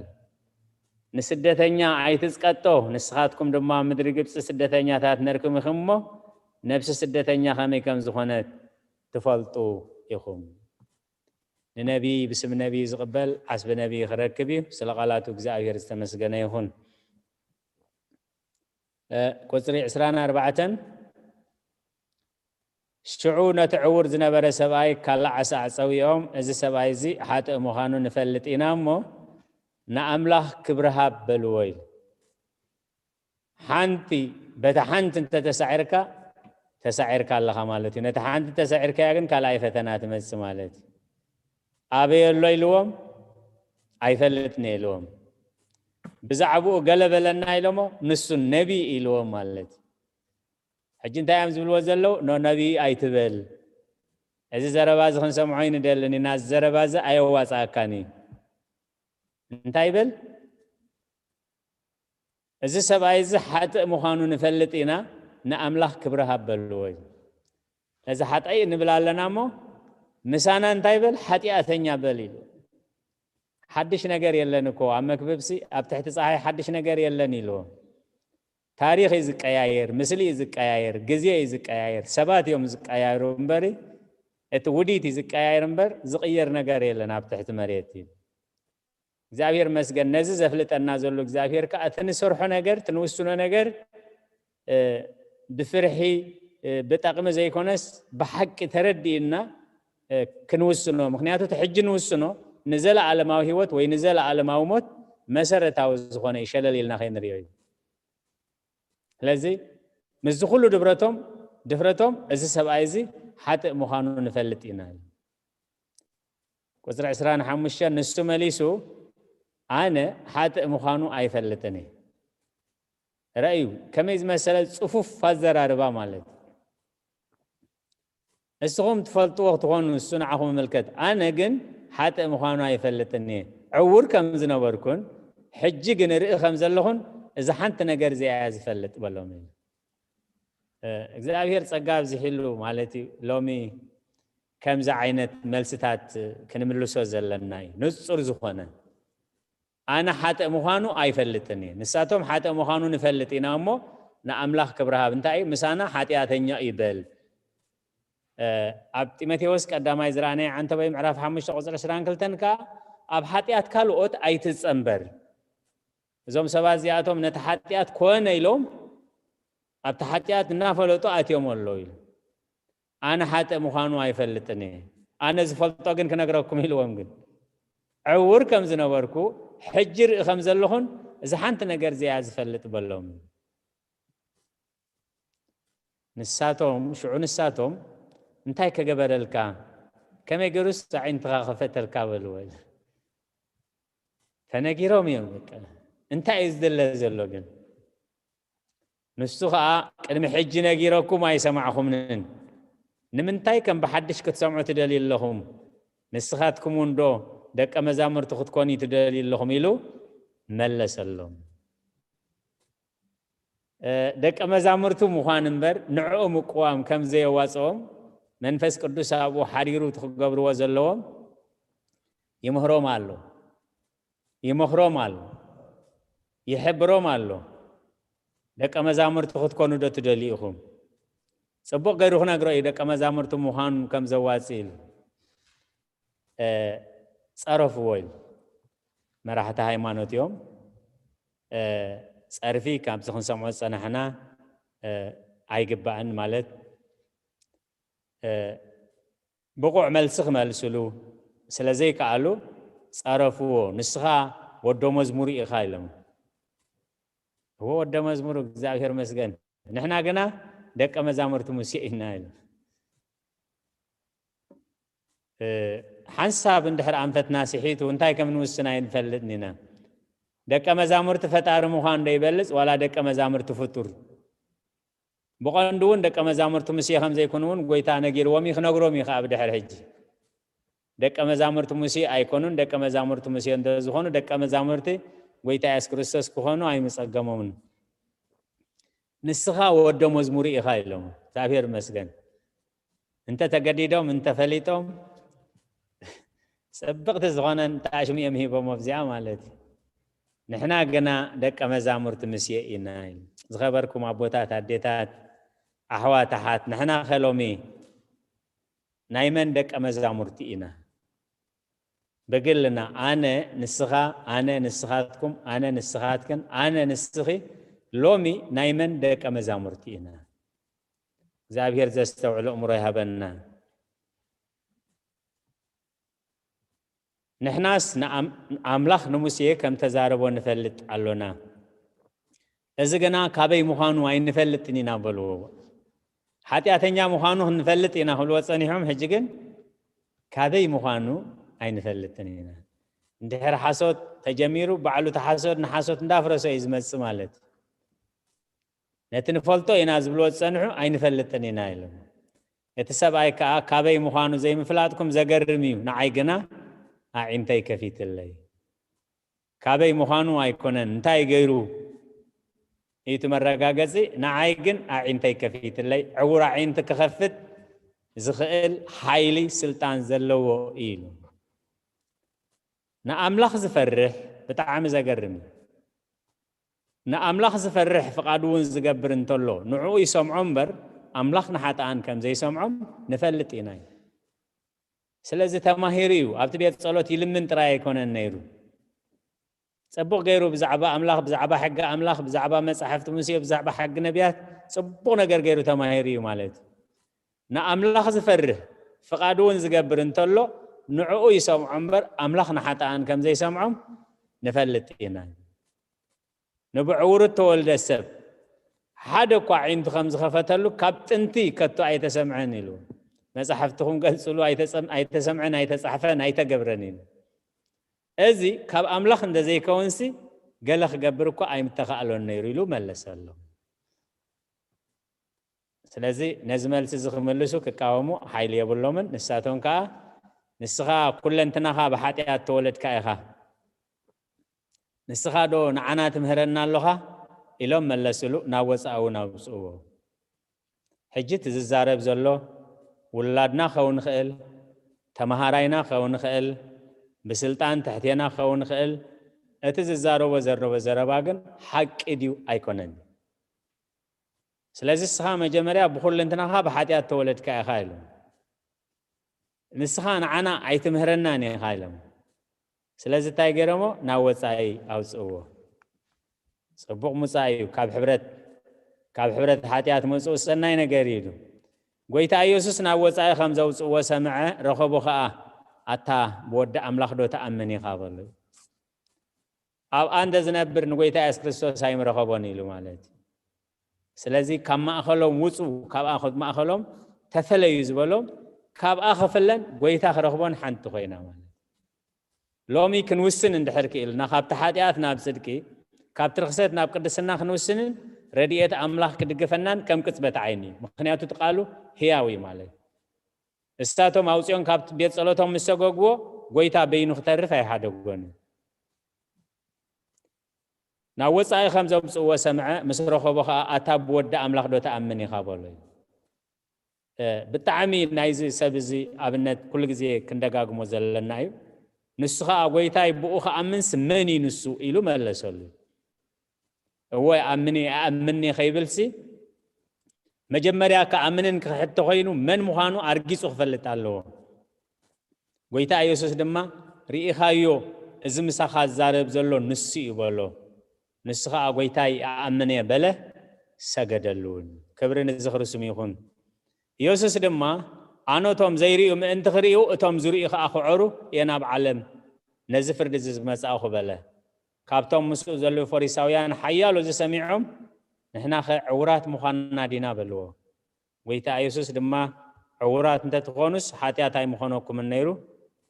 ንስደተኛ ኣይትጽቀጦ፣ ንስኻትኩም ድማ ምድሪ ግብጺ ስደተኛታት ነርኩም ኢኹም እሞ ነብሲ ስደተኛ ከመይ ከም ዝኾነት ትፈልጡ ኢኹም። ንነቢይ ብስም ነቢይ ዝቕበል ዓስቢ ነቢይ ክረክብ እዩ። ስለ ቃላቱ እግዚኣብሔር ዝተመስገነ ይኹን። ቁፅሪ ዕስራን ኣርባዕተን ሽዑ ነቲ ዕውር ዝነበረ ሰብኣይ ካላዕ ኣሳዕ ፀዊኦም፣ እዚ ሰብኣይ እዚ ሓጥእ ምዃኑ ንፈልጥ ኢና እሞ ንኣምላኽ ክብሪ ሃብ በልዎ ኢሉ። ሓንቲ በታ ሓንቲ እንተተሳዒርካ ተሳዒርካ ኣለኻ ማለት እዩ። ነቲ ሓንቲ ተሳዒርካያ ግን ካልኣይ ፈተና ትመጽእ ማለት እዩ። ኣበይ ኣሎ ኢልዎም ኣይፈልጥን እየ ኢልዎም። ብዛዕባኡ ገለ በለና ኢሎሞ ንሱ ነቢ ኢልዎም ማለት እዩ። ሕጂ እንታይ እዮም ዝብልዎ ዘለዉ? ኖ ነቢ ኣይትበል፣ እዚ ዘረባ እዚ ክንሰምዖ ኣይንደልን ኢና፣ እዚ ዘረባ እዚ ኣየዋፅኣካን እዩ። እንታይ ይበል? እዚ ሰብኣይ እዚ ሓጥእ ምዃኑ ንፈልጥ ኢና፣ ንኣምላኽ ክብሪ ሃብ በልዎ እዩ። ነዚ ሓጣይ እንብል ኣለና እሞ ምሳና እንታይ በል? ሓጢኣተኛ በል ኢሉ። ሓድሽ ነገር የለን እኮ ኣብ መክብብሲ፣ ኣብ ትሕቲ ፀሓይ ሓድሽ ነገር የለን ኢልዎ። ታሪኽ እዩ ዝቀያየር፣ ምስሊ እዩ ዝቀያየር፣ ግዜ እዩ ዝቀያየር፣ ሰባት እዮም ዝቀያየሩ እምበሪ እቲ ውዲት እዩ ዝቀያየር እምበር ዝቕየር ነገር የለን ኣብ ትሕቲ መሬት እዩ። እግዚኣብሔር መስገን ነዚ ዘፍልጠና ዘሎ እግዚኣብሔር ከዓ እቲ ንሰርሖ ነገር እቲ ንውስኖ ነገር ብፍርሒ ብጠቕሚ ዘይኮነስ ብሓቂ ተረዲእና ክንውስኖ። ምክንያቱ እቲ ሕጂ ንውስኖ ንዘለኣለማዊ ህይወት ወይ ንዘለኣለማዊ ሞት መሰረታዊ ዝኾነ እዩ፣ ሸለል ኢልና ከይንሪኦ እዩ። ስለዚ ምስዚ ኩሉ ድብረቶም ድፍረቶም እዚ ሰብኣይ እዚ ሓጥእ ምዃኑ ንፈልጥ ኢና። ቁፅሪ ዕስራን ሓሙሽተን ንሱ መሊሱ ኣነ ሓጥእ ምዃኑ ኣይፈልጥን እየ። ረእዩ ከመይ ዝመሰለ ፅፉፍ ኣዘራርባ ማለት። ንስኹም ትፈልጥዎ ክትኾኑ እሱ ንዓኹም ይምልከት። ኣነ ግን ሓጥእ ምዃኑ ኣይፈልጥን እየ። ዕውር ከም ዝነበርኩን ሕጂ ግን ርኢ ከም ዘለኹን እዛ ሓንቲ ነገር እዚኣ እያ ዝፈልጥ በሎም እዩ። እግዚኣብሔር ጸጋ ኣብዚሒሉ ማለት እዩ። ሎሚ ከምዚ ዓይነት መልስታት ክንምልሶ ዘለና እዩ። ንጹር ዝኾነ ኣነ ሓጥእ ምዃኑ ኣይፈልጥን እየ። ንሳቶም ሓጥእ ምዃኑ ንፈልጥ ኢና እሞ ንኣምላኽ ክብሪ ሃብ። እንታይ እዩ? ምሳና ሓጢኣተኛ እዩ በል። ኣብ ጢሞቴዎስ ቀዳማይ ዝረኣናዮ ዓንተቦይ ምዕራፍ ሓሙሽተ ቁፅሪ ዕስራን ክልተን ከኣ ኣብ ሓጢኣት ካልኦት ኣይትጸንበር። እዞም ሰባት እዚኣቶም ነቲ ሓጢኣት ኮነ ኢሎም ኣብቲ ሓጢኣት እናፈለጡ ኣትዮም ኣለዉ ኢሉ። ኣነ ሓጥእ ምዃኑ ኣይፈልጥን እየ፣ ኣነ ዝፈልጦ ግን ክነግረኩም ኢልዎም። ግን ዕውር ከም ዝነበርኩ ሕጂ ርኢ ከም ዘለኹን እዚ ሓንቲ ነገር እዚኣ ዝፈልጥ በሎም። ንሳቶም ሽዑ ንሳቶም እንታይ ከገበረልካ፣ ከመይ ገይሩስ ኣዒንትኻ ከፈተልካ በልዎ። ተነጊሮም እዮም። በቃ እንታይ እዩ ዝድለ ዘሎ ግን ንሱ ኸዓ ቅድሚ ሕጂ ነጊረኩም ኣይሰማዕኹምንን፣ ንምንታይ ከም ብሓድሽ ክትሰምዑ ትደልዩ ኣለኹም? ንስኻትኩም እውን ዶ ደቀ መዛሙርቲ ክትኮኑ ትደልዩ ኣለኹም? ኢሉ መለሰሎም። ደቀ መዛሙርቱ ምዃን እምበር ንዕኡ ምቅዋም ከም ዘየዋፅኦም መንፈስ ቅዱስ ኣብኡ ሓዲሩ እቲ ክገብርዎ ዘለዎም ይምህሮም ኣሎ። ይመኽሮም ኣሎ፣ ይሕብሮም ኣሎ። ደቀ መዛሙርቲ ክትኮኑ ዶ ትደልዩ ኢኹም? ጽቡቕ ገይሩ ክነግሮ እዩ፣ ደቀ መዛሙርቲ ምዃን ከም ዘዋጽእ ኢሉ። እ፣ ጸረፍዎ ኢሉ። መራሕቲ ሃይማኖት እዮም። እ፣ ጸርፊ ካብዚ ክንሰምዖ ዝጸናሕና፣ እ፣ ኣይግባእን ማለት፣ እ፣ ብቑዕ መልሲ ክመልስሉ ስለ ዘይከኣሉ ጸረፍዎ። "ንስኻ ወዶ መዝሙሩ ኢኻ" ኢሎም። "እዎ፣ ወደ መዝሙሩ፣ እግዚኣብሔር መስገን። ንሕና ግና ደቀ መዛሙርቲ ሙሴ ኢና" ኢሉ። እ፣ ሓንሳብ እንድሕር ኣንፈትና ስሒቱ እንታይ ከም ንውስን ኣይንፈልጥን ኢና። ደቀ መዛሙርቲ ፈጣሪ ምዃን ዶ ይበልጽ ዋላ ደቀ መዛሙርቲ ፍጡር? ብቐንዱ እውን ደቀ መዛሙርቲ ሙሴ ከም ዘይኮኑ እውን ጎይታ ነጊርዎም እዩ፣ ክነግሮም እዩ ከኣ ብድሕሪ ሕጂ። ደቀ መዛሙርቲ ሙሴ ኣይኮኑን። ደቀ መዛሙርቲ ሙሴ እንተ ዝኾኑ፣ ደቀ መዛሙርቲ ጎይታ የሱስ ክርስቶስ ክኾኑ ኣይምጸገሞምን። "ንስኻ ወዶ መዝሙሩ ኢኻ" ኢሎም። እግዚኣብሔር ይመስገን። እንተ ተገዲዶም፣ እንተ ፈሊጦም፣ ጽብቕቲ ዝኾነ እንታይ ሽም እዮም ሂቦም ኣብዚኣ ማለት እዩ። "ንሕና ግና ደቀ መዛሙርቲ ሙሴ ኢና" ኢሉ። ዝኸበርኩም ኣቦታት፣ ኣዴታት፣ ኣሕዋት፣ ኣሓት፣ ንሕና ከ ሎሚ ናይ መን ደቀ መዛሙርቲ ኢና? ብግልና፣ ኣነ፣ ንስኻ፣ ኣነ፣ ንስኻትኩም፣ ኣነ፣ ንስኻትክን፣ ኣነ፣ ንስኺ፣ ሎሚ ናይ መን ደቀ መዛሙርቲ ኢና? እግዚኣብሔር ዘስተውዕል ኣእምሮ ይሃበና። ንሕናስ ንኣም-፣ ኣምላኽ ንሙሴ ከም ተዛረቦ ንፈልጥ ኣሎና። እዚ ግና ካበይ ምዃኑ ኣይንፈልጥን ኢና በልዎ። ሓጢኣተኛ ምዃኑ ክንፈልጥ ኢና ክብልዎ ጸኒሖም፣ ሕጂ ግን ካበይ ምዃኑ ኣይንፈልጥን ኢና። እንድሕር ሓሶት ተጀሚሩ፣ ባዕሉ እቲ ሓሶት ንሓሶት እንዳፍረሶ እዩ ዝመጽእ ማለት እዩ። ነቲ ንፈልጦ ኢና ዝብልዎ ዝጸንሑ ኣይንፈልጥን ኢና ኢሎም። እቲ ሰብኣይ ከኣ ካበይ ምዃኑ ዘይምፍላጥኩም ዘገርም እዩ፣ ንዓይ ግና ኣዒንተይ ከፊትለይ። ካበይ ምዃኑ ኣይኮነን፣ እንታይ ገይሩ እዩ እቲ መረጋገጺ፣ ንዓይ ግን ኣዒንተይ ከፊትለይ፣ ዕውር ኣዒንቲ ክኸፍት ዝኽእል ሓይሊ፣ ስልጣን ዘለዎ እዩ ኢሉ። ንኣምላኽ ዝፈርሕ ብጣዕሚ ዘገርም እዩ። ንኣምላኽ ዝፈርሕ ፍቓዱ እውን ዝገብር እንተሎ፣ ንዕኡ ይሰምዖ እምበር፣ ኣምላኽ ንሓጥኣን ከም ዘይሰምዖም ንፈልጥ ኢና እዩ። ስለዚ ተማሂሩ እዩ። ኣብቲ ቤት ጸሎት ይልምን ጥራይ ኣይኮነን ነይሩ። ጽቡቕ ገይሩ ብዛዕባ ኣምላኽ፣ ብዛዕባ ሕጊ ኣምላኽ፣ ብዛዕባ መጻሕፍቲ ሙሴ፣ ብዛዕባ ሕጊ ነቢያት ጽቡቕ ነገር ገይሩ ተማሂሩ እዩ ማለት እዩ። ንኣምላኽ ዝፈርህ፣ ፍቓዱ እውን ዝገብር እንተሎ፣ ንዕኡ ይሰምዖ እምበር፣ ኣምላኽ ንሓጥኣን ከም ዘይሰምዖም ንፈልጥ ኢና። ንብዕውሩ እተወልደ ሰብ ሓደ እኳ ኣዒንቱ ከም ዝኸፈተሉ ካብ ጥንቲ ከቶ ኣይተሰምዐን ኢሉ። መጻሕፍትኹም ገልጽሉ፣ ኣይተጸም-፣ ኣይተሰምዐን፣ ኣይተጻሕፈን፣ ኣይተገብረን ኢሉ። እዚ ካብ ኣምላኽ እንተ ዘይከውንሲ ገለ ክገብር እኳ ኣይምተኻእሎን ነይሩ ኢሉ መለሰሎም። ስለዚ ነዚ መልሲ እዚ ክምልሱ ክቃወሙ ሓይሊ የብሎምን። ንሳቶም ከኣ፣ "ንስኻ ኩለንትናኻ ብሓጢኣት ተወለድካ ኢኻ፣ ንስኻ ዶ ንዓና ትምህረና ኣሎኻ?" ኢሎም መለስሉ፣ ናብ ወጻኢ እውን ኣውጽእዎ። ሕጂ እቲ ዝዛረብ ዘሎ ውላድና ክኸውን ይኽእል፣ ተመሃራይና ክኸውን ይኽእል፣ ብስልጣን ትሕቴና ክኸውን ይኽእል። እቲ ዝዛረቦ ዘረቦ ዘረባ ግን ሓቂ ድዩ ኣይኮነን? ስለዚ ንስኻ መጀመርያ ብኹልንትናኻ ብሓጢኣት ተወለድካ ኢኻ ኢሉ። ንስኻ ንዓና ኣይትምህረናን ኢኻ ኢሎም። ስለዚ እንታይ ገይሮሞ? ናብ ወጻኢ ኣውጽእዎ። ጽቡቕ ምጻእ እዩ። ካብ ሕብረት፣ ካብ ሕብረት ሓጢኣት ምውጽኡ ሰናይ ነገር እዩ ኢሉ። ጎይታ ኢየሱስ ናብ ወጻኢ ከም ዘውጽእዎ ሰምዐ፣ ረኸቦ ኸኣ፣ "ኣታ ብወዲ ኣምላኽ ዶ ትኣምን ኢኻ?" በሎ። ኣብኣ እንተ ዝነብር ንጎይታ የሱስ ክርስቶስ ኣይምረኸቦን ኢሉ ማለት እዩ። ስለዚ ካብ ማእከሎም ውጹ፣ ካብኣ፣ ካብ ማእከሎም ተፈለዩ ዝበሎም፣ ካብኣ ክፍለን ጎይታ ክረኽቦን ሓንቲ ኮይና ማለት እዩ። ሎሚ ክንውስን እንድሕር ክኢልና፣ ካብቲ ሓጢኣት ናብ ጽድቂ፣ ካብቲ ርኽሰት ናብ ቅድስና ክንውስንን ረድኤት ኣምላኽ ክድግፈናን ከም ቅጽበት ዓይኒ እዩ። ምኽንያቱ እቲ ቃሉ ህያው እዩ ማለት እዩ። እሳቶም ኣውጺኦም ካብቲ ቤት ጸሎቶም ምስ ሰገግዎ፣ ጎይታ በይኑ ክተርፍ ኣይሓደጎን እዩ። ናብ ወጻኢ ከም ዘውጽእዎ ሰምዐ፣ ምስ ረኸቦ ኸኣ፣ "ኣታ ብወዲ ኣምላኽ ዶ ትኣምን ኢኻ?" በሎ እዩ። እ፣ ብጣዕሚ ናይዚ ሰብ እዚ ኣብነት ኩሉ ግዜ ክንደጋግሞ ዘለና እዩ። ንሱ ኸኣ፣ "ጐይታይ፣ ብኡ ኽኣምንስ መን እዩ ንሱ?" ኢሉ መለሰሉ። "እወ፣ እኣምን እየ፣ እኣምን እየ" ከይብልሲ፣ መጀመርያ ክኣምንን ክሕቶ ኾይኑ፣ መን ምዃኑ ኣርጊጹ ክፈልጥ ኣለዎ። ጐይታ ኢየሱስ ድማ፣ "ርኢኻዮ፣ እዚ ምሳኻ ዝዛረብ ዘሎ ንሱ እዩ" በሎ። ንሱ ኸኣ፣ "ጐይታይ፣ እኣምን እየ" በለ፣ ሰገደሉ እውን። ክብሪ ንዝኽሪ ስሙ ይኹን። ኢየሱስ ድማ፣ "ኣነ እቶም ዘይርእዩ ምእንቲ ክርእዩ፣ እቶም ዝርእዩ ኸኣ ክዖሩ እየ ናብ ዓለም፣ ነዚ ፍርዲ እዚ ዝመጻእኹ" በለ። ካብቶም ምስኡ ዘለዉ ፈሪሳውያን ሓያሎ እዚ ሰሚዖም፣ "ንሕናኸ ዕዉራት ምዃንና ዲና?" በልዎ። ጐይታ ኢየሱስ ድማ፣ "ዕዉራት እንተ ትኾኑስ፣ ሓጢኣት ኣይምኾነኩምን ነይሩ፣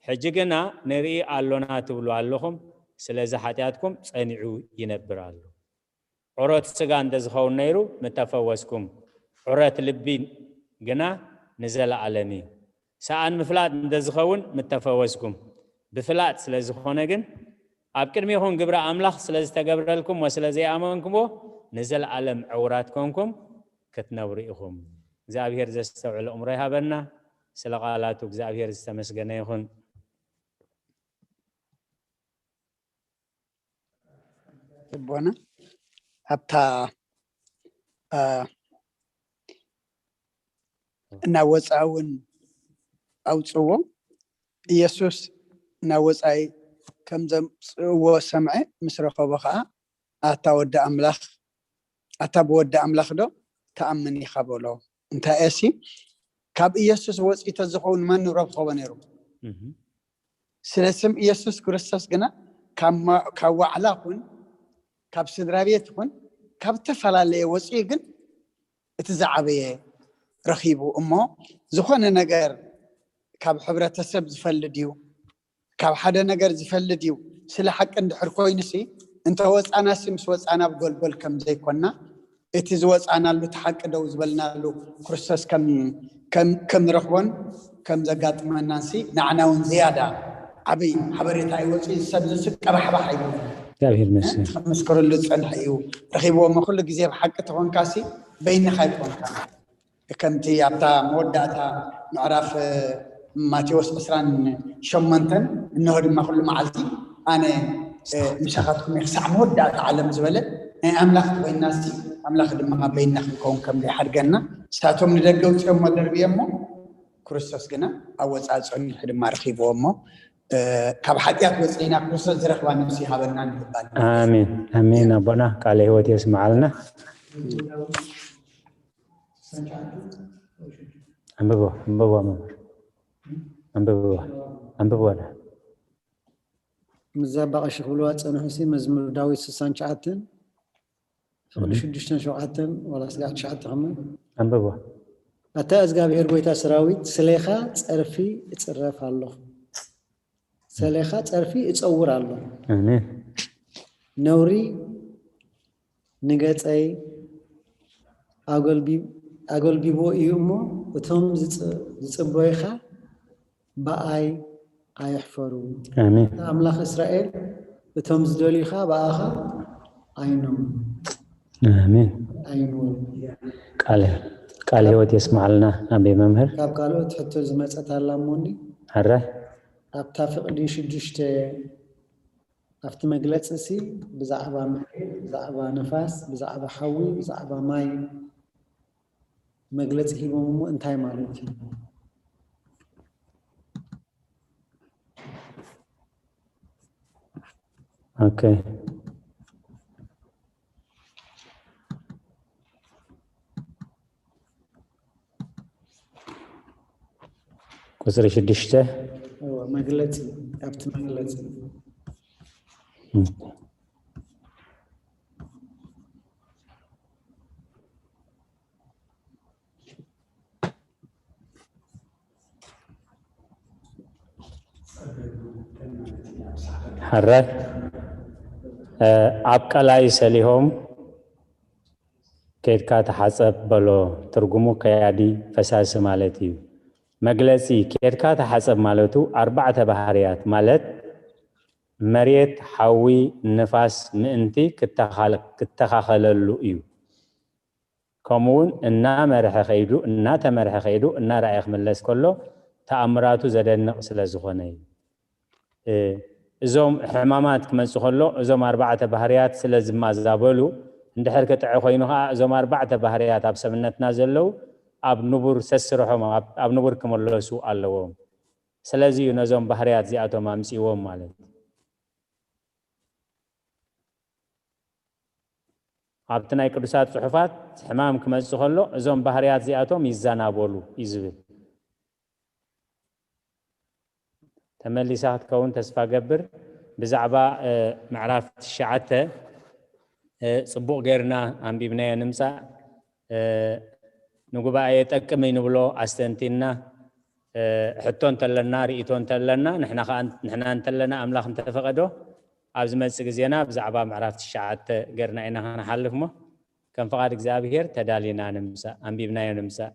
ሕጂ ግና ንርኢ ኣሎና ትብሉ ኣለኹም፣ ስለዚ ሓጢኣትኩም ጸኒዑ ይነብር ኣሎ። ዑረት ስጋ እንተ ዝኸውን ነይሩ፣ ምተፈወስኩም፣ ዑረት ልቢ ግና ንዘለኣለም እዩ። ሰኣን ምፍላጥ እንተ ዝኸውን፣ ምተፈወስኩም፣ ብፍላጥ ስለ ዝኾነ ግን፣ ኣብ ቅድሜኹም ግብሪ ኣምላኽ ስለ ዝተገብረልኩም ወስለ ዘይኣመንኩምዎ፣ ንዘለኣለም ዕዉራት ኮንኩም ክትነብሩ ኢኹም።" እግዚኣብሔር ዘስተውዕል ኣእምሮ ይሃበና። ስለ ቃላቱ እግዚኣብሔር ዝተመስገነ ይኹን። ልቦና ኣብታ፣ እ፣ እናወፅኣ እውን ኣውፅዎ። ኢየሱስ ናብ ወፃኢ ከም ዘምፅእዎ ሰምዐ፣ ምስ ረኸቦ ከዓ፣ "ኣታ ወዲ ኣምላኽ፣ ኣታ ብወዲ ኣምላኽ ዶ ትኣምን ኢኻ?" በሎ። እንታይ እሲ ካብ ኢየሱስ ወፂኢ ተዝኸውን መን ረብኸቦ ነይሩ? እህ። ስለ ስም ኢየሱስ ክርስቶስ ግና ካብ ማ-፣ ካብ ዋዕላ ኹን፣ ካብ ስድራ ቤት ኹን፣ ካብ ዝተፈላለየ ወፂኢ ግን እቲ ዝዓበየ ረኺቡ። እሞ ዝኾነ ነገር ካብ ሕብረተሰብ ዝፈሊ ድዩ? ካብ ሓደ ነገር ዝፈሊ ድዩ? ስለ ሓቂ እንድሕር ኮይኑሲ፣ እንተወፃናሲ ምስ ወፃና ኣብ ጎልጎል ከም ዘይኮና፣ እቲ ዝወፃናሉ፣ እቲ ሓቂ ደው ዝበልናሉ ክርስቶስ ከም፣ ከም፣ ከም ንረኽቦን ከም ዘጋጥመናንሲ፣ ንዓና እውን ዝያዳ ዓብይ ሓበሬታ እዩ ወፂኡ። ሰብ ዝስቀባሕባሕ ኣይብሉን። እግዚኣብሔር ይመስገን። ክምስክርሉ ዝፀንሐ እዩ። ረኺብዎ እሞ ኩሉ ግዜ ብሓቂ ተኾንካሲ በይንኻ ኣይኮንካ። ከምቲ ኣብታ መወዳእታ ምዕራፍ፣ እ፣ ማቴዎስ ዕስራን ሸሞንተን፣ "እንሆ ድማ ኩሉ መዓልቲ ኣነ፣ እ፣ ምሳኻትኩም እየ ክሳዕ መወዳእታ ዓለም" ዝበለ፣ ናይ ኣምላኽ ኮይናሲ፣ ኣምላኽ ድማ በይና ክንከውን ከም ዘይሓድገና፣ ንሳቶም ንደገ ውፅኦሞ ደርብዮሞ፣ ክርስቶስ ግና ኣብ ወፃኢ ጸኒሑ ድማ ረኺብዎ እሞ፣ እ፣ ካብ ሓጢኣት ወፂእና ክርስቶስ ዝረኽባ ነብሲ ይሃበና ንባል። ኣሜን፣ ኣሜን። ኣቦና ቃለ ህይወት የስምዓልና። ኣንብቦ፣ ኣንብቦ መምህር። ኣንብቦ፣ ኣንብቦ። ምዛ ኣባ ቀሺ ክብልዋ ዝጸንሑሲ መዝሙር ዳዊት ስሳን ትሽዓተን ፍቕዲ ሽዱሽተን ሸውዓተን ዋላ ስጋዕ ትሽዓተ ከመ። ኣንብቦ። ኣታ እግዚኣብሔር ጐይታ ሰራዊት፣ ስሌኻ ጸርፊ እጽረፍ ኣለኹ። ሰሌኻ ጸርፊ እጸውር ኣለኹ። ኣሜን። ነውሪ ንገጸይ ኣጎልቢ-፣ ኣጎልቢቦ እዩ እሞ፣ እቶም ዝጽ-፣ ዝጽበዩኻ ብኣይ ኣይሕፈሩ። ኣሜን። ኣምላኽ እስራኤል፣ እቶም ዝደልዩኻ ብኣኻ ኣይኖም። ኣሜን። ኣይንወሉ። ቃለ፣ ቃለ ህይወት የስምዓልና ኣቤ መምህር። ካብ ካልኦት ሕቶ ዝመጸት ኣላ እሞ እንዲ። ሕረ። ኣብታ ፍቕዲ ሽዱሽተ ኣብቲ መግለጺ ሲ ብዛዕባ መሬት፣ ብዛዕባ ንፋስ፣ ብዛዕባ ሓዊ፣ ብዛዕባ ማይ መግለጺ ሂቦም እሞ እንታይ ማለት እዩ? ኦኬ። ቁጽሪ ሽዱሽተ። እወ፣ መግለጺ፣ ኣብቲ መግለጺ። ሕራይ፣ እ፣ ኣብ ቀላይ ሰሊሆም ኬድካ ተሓጸብ በሎ። ትርጉሙ ከያዲ ፈሳሲ ማለት እዩ። መግለጺ፣ ኬድካ ተሓጸብ ማለቱ ኣርባዕተ ባህርያት ማለት መሬት፣ ሓዊ፣ ንፋስ ምእንቲ ክተኻል-፣ ክተኻኸለሉ እዩ። ከምኡውን እናመርሐ ከይዱ፣ እናተመርሐ ከይዱ፣ እናረኣየ ክምለስ ከሎ ተኣምራቱ ዘደንቕ ስለ ዝኾነ እዩ። እዞም ሕማማት ክመጽእ ከሎ እዞም ኣርባዕተ ባህርያት ስለ ዝማዛበሉ፣ እንድሕር ክጥዕ ኮይኑ ኸዓ እዞም ኣርባዕተ ባህርያት ኣብ ሰብነትና ዘለዉ ኣብ ንቡር ሰስርሖም፣ ኣብ ኣብ ንቡር ክምለሱ ኣለዎም። ስለዚ እዩ ነዞም ባህርያት እዚኣቶም ኣምጺዎም ማለት እዩ። ኣብቲ ናይ ቅዱሳት ጽሑፋት ሕማም ክመጽእ ከሎ እዞም ባህርያት እዚኣቶም ይዘናበሉ እዩ ዝብል። ተመሊሳ ክትከውን ተስፋ ገብር። ብዛዕባ ምዕራፍ ትሽዓተ ጽቡቕ ጌርና ኣንቢብናዮ ንምጻእ፣ ንጉባኤ ጠቅም እዩ ንብሎ ኣስተንቲና፣ ሕቶ እንተለና፣ ርእይቶ እንተለና፣ ንሕና ከኣ ንሕና እንተለና ኣምላኽ እንተፈቐዶ ኣብ ዝመጽእ ግዜና ብዛዕባ ምዕራፍ ትሽዓተ ጌርና ኢና ክንሓልፍ እሞ፣ ከም ፍቓድ እግዚኣብሔር ተዳሊና ንምጻእ፣ ኣንቢብናዮ ንምጻእ።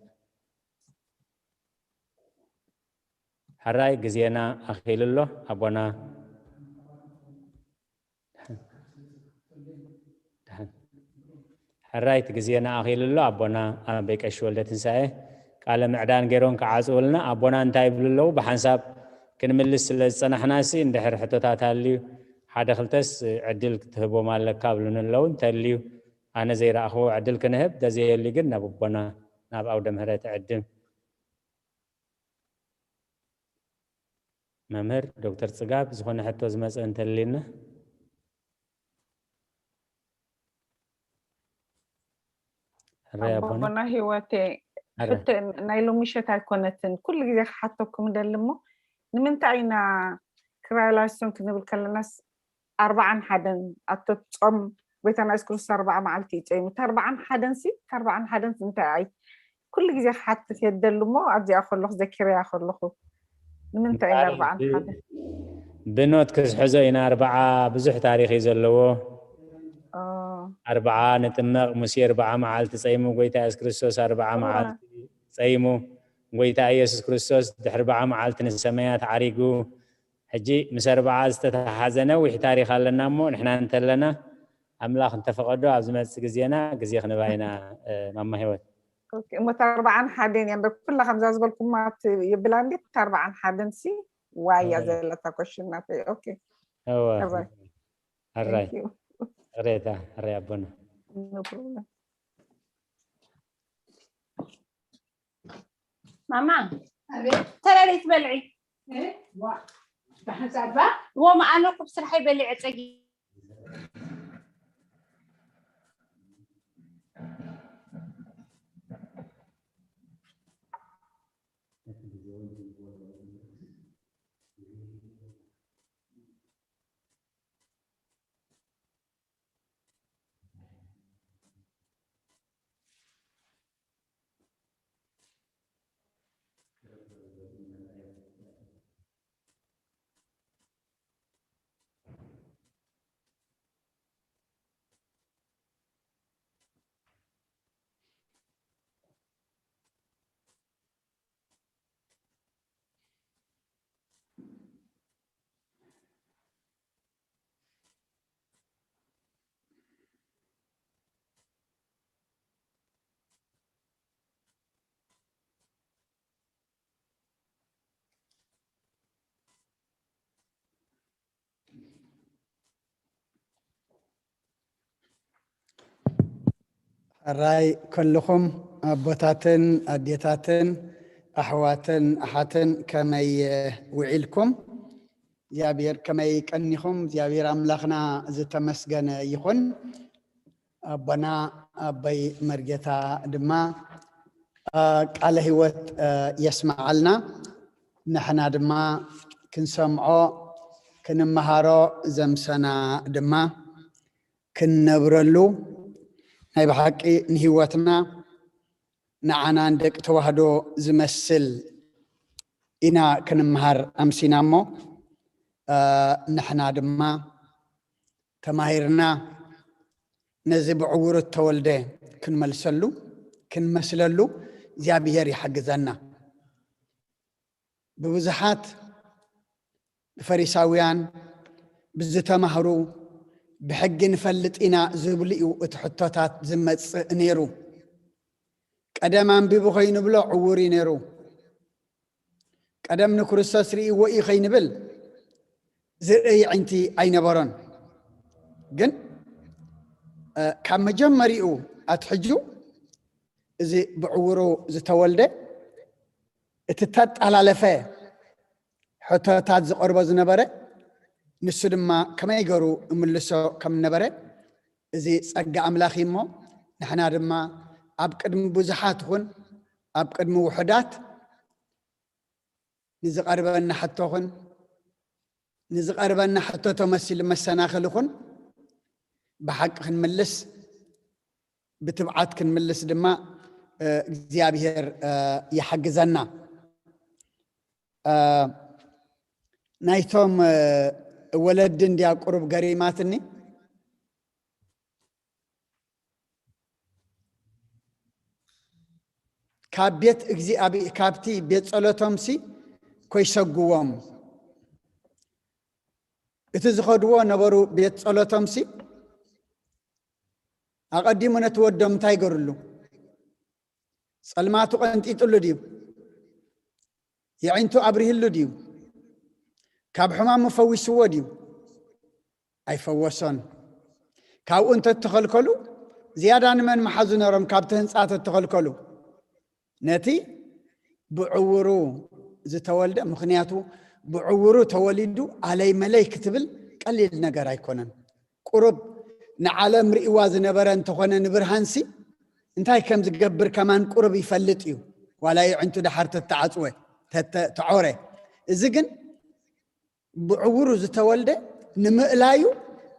ሕራይ ግዜና ኣኺሉ ኣሎ ኣቦና። ሕራይ እቲ ግዜና ኣኺሉ ኣሎ ኣቦና ኣበይ ቀሺ ወልደ ትንሳኤ። ቃለ ምዕዳን ገይሮም ክዓጽውልና ኣቦና እንታይ ይብሉ ኣለዉ? ብሓንሳብ ክንምልስ ስለ ዝጸናሕናሲ እንድሕር ሕቶታት ኣልዩ ሓደ ክልተስ ዕድል ክትህቦም ኣለካ ብሉኒ ኣለዉ። እንተልዩ ኣነ ዘይረኣኽዎ ዕድል ክንህብ፣ እንተዘየልዩ ግን ናብ ኣቦና ናብ ኣውደ ምህረት ዕድም። መምህር ዶክተር ጽጋብ ዝኾነ ሕቶ ዝመጸ እንተልዩና? ሕራይ ኣቦና። ኣቦና ህይወቴ፣ ሕራይ። ሕቶ ናይ ሎሚ ምሸት ኣይኮነትን፣ ኩሉ ግዜ ክሓተኩም ደሊ እሞ፣ ንምንታይ ኢና ክራይ ላይሶን ክንብል ከለናስ ኣርባዓን ሓደን ኣቶ ጾም ጎይታና የሱስ ክርስቶስ ኣርባዓ መዓልቲ እዩ ጸይሙ። እቲ ኣርባዓን ሓደን ሲ፣ እቲ ኣርባዓን ሓደን ሲ እንታይ ኣይ? ኩሉ ግዜ ክሓትት የደሊ እሞ ኣብዚኣ ከለኹ ዘኪረያ ከለኹ ንምንታይ እዩ እምበኣር ኣርባዓን ሓደን? ብኖት ክዝሕዞ ኢና። ኣርባዓ ብዙሕ ታሪኽ እዩ ዘለዎ። ኦ። ኣርባዓ ንጥመቕ፣ ሙሴ ኣርባዓ መዓልቲ ጸይሙ፣ ጎይታ የሱስ ክርስቶስ ኣርባዓ እዋ። መዓልቲ ጸይሙ። ጎይታ ኢየሱስ ክርስቶስ ድሕሪ ኣርባዓ መዓልቲ ንሰማያት ዓሪጉ። ሕጂ ምስ ኣርባዓ ዝተተሓሓዘ ነዊሕ ታሪኽ ኣለና እሞ ንሕና እንተለና ኣምላኽ እንተፈቐዶ ኣብ ዝመጽእ ግዜና ግዜ ክንባ ኢና፣ እ፣ ማማ ህይወት። ኦኬ፣ እሞ እታ ኣርባዓን ሓደን እያ እምበር ኩላ ከምዛ ዝበልኩማ ት-፣ የብላ እንዴ? እታ ኣርባዓን ሓደን ሲ ዋያ እወ። ዘለታ ኮሽን ናተይ። ኦኬ። እወ። ሕራይ። ሕራይ። Thank you። ይቕሬታ፣ ሕራይ ኣቦና። No problem። ማማ፣ ኣቤት። ተራለይ ትበልዒ? እ? ዋ፣ ብሓንሳብ ባ? ዎ፣ ኣነ እኮ ብስራሐይ በሊዐ ጸጊ-። ሕራይ ከልኹም ኣቦታትን ኣዴታትን ኣሕዋትን ኣሓትን ከመይ ውዒልኩም? እግዚኣብሔር ከመይ ቀኒኹም? እግዚኣብሔር ኣምላኽና ዝተመስገነ ይኹን። ኣቦና ኣቦይ መርጌታ ድማ፣ አ፣ ቃለ ህይወት፣ አ፣ የስምዓልና። ንሕና ድማ ክንሰምዖ፣ ክንመሃሮ፣ ዘምሰና ድማ ክንነብረሉ፣ ናይ ብሓቂ ንህይወትና ንዓና ንደቂ ተዋህዶ ዝመስል ኢና ክንመሃር ኣምሲና እሞ፣ አ፣ ንሕና ድማ ተማሂርና ነዚ ብዕውሩ እተወልደ ክንመልሰሉ፣ ክንመስለሉ እግዚኣብሔር ይሓግዘና። ብብዙሓት ብፈሪሳውያን ብዝተማህሩ ብሕጊ ንፈልጥ ኢና ዝብሉ እዩ እቲ ሕቶታት ዝመጽእ ነይሩ። ቀደም ኣንቢቡ ኸይንብሎ ዕዉር እዩ ነይሩ። ቀደም ንክርስቶስ ርእይዎ እዩ ኸይንብል፣ ዝርኢ ኣዒንቲ ኣይነበሮን። ግን ካብ መጀመሪኡ ኣትሕጁ እዚ ብዕውሩ ዝተወልደ እቲ ተጣላለፈ ሕቶታት ዝቐርቦ ዝነበረ፣ ንሱ ድማ ከመይ ገሩ እምልሶ ከም ነበረ፣ እዚ ጸጋ ኣምላኽ እሞ ንሕና ድማ ኣብ ቅድሚ ብዙሓት ኹን ኣብ ቅድሚ ውሑዳት ንዝቐርበና ሕቶ ኹን ንዝቐርበና ሕቶ ተመሲሉ መሰናኽል ኹን ብሓቂ ክንምልስ ብትብዓት ክንምልስ ድማ እግዚኣብሔር ይሓግዘና። ናይቶም ወለዲ እንድያ ቁሩብ ገሪማትኒ። ካብ ቤት እግዚኣብ ካብቲ ቤት ጸሎቶምሲ ኮይሰግዎም፣ እቲ ዝኸድዎ ነበሩ ቤት ጸሎቶምሲ ኣቐዲሙ ነቲ ወዶም እንታይ ገርሉ? ጸልማቱ ቀንጢጥሉ ድዩ? የዒንቱ ኣብሪህሉ ድዩ? ካብ ሕማሙ ፈዊስዎ ድዩ? ኣይፈወሶን። ካብኡ እንተተኸልከሉ ዝያዳ ንመን መሓዙ ነሮም? ካብቲ ህንጻ ተተኸልከሉ ነቲ ብዕውሩ ዝተወልደ፣ ምኽንያቱ ብዕውሩ ተወሊዱ ኣለይ መለይ ክትብል ቀሊል ነገር ኣይኮነን። ቁሩብ ንዓለም ርእይዋ ዝነበረ እንተኾነ ንብርሃንሲ እንታይ ከም ዝገብር ከማን ቁሩብ ይፈልጥ እዩ። ዋላ የዕንቱ ደሓር ተተዓጽወ ተተ- ተዖረ። እዚ ግን ብዕውሩ ዝተወልደ ንምእላዩ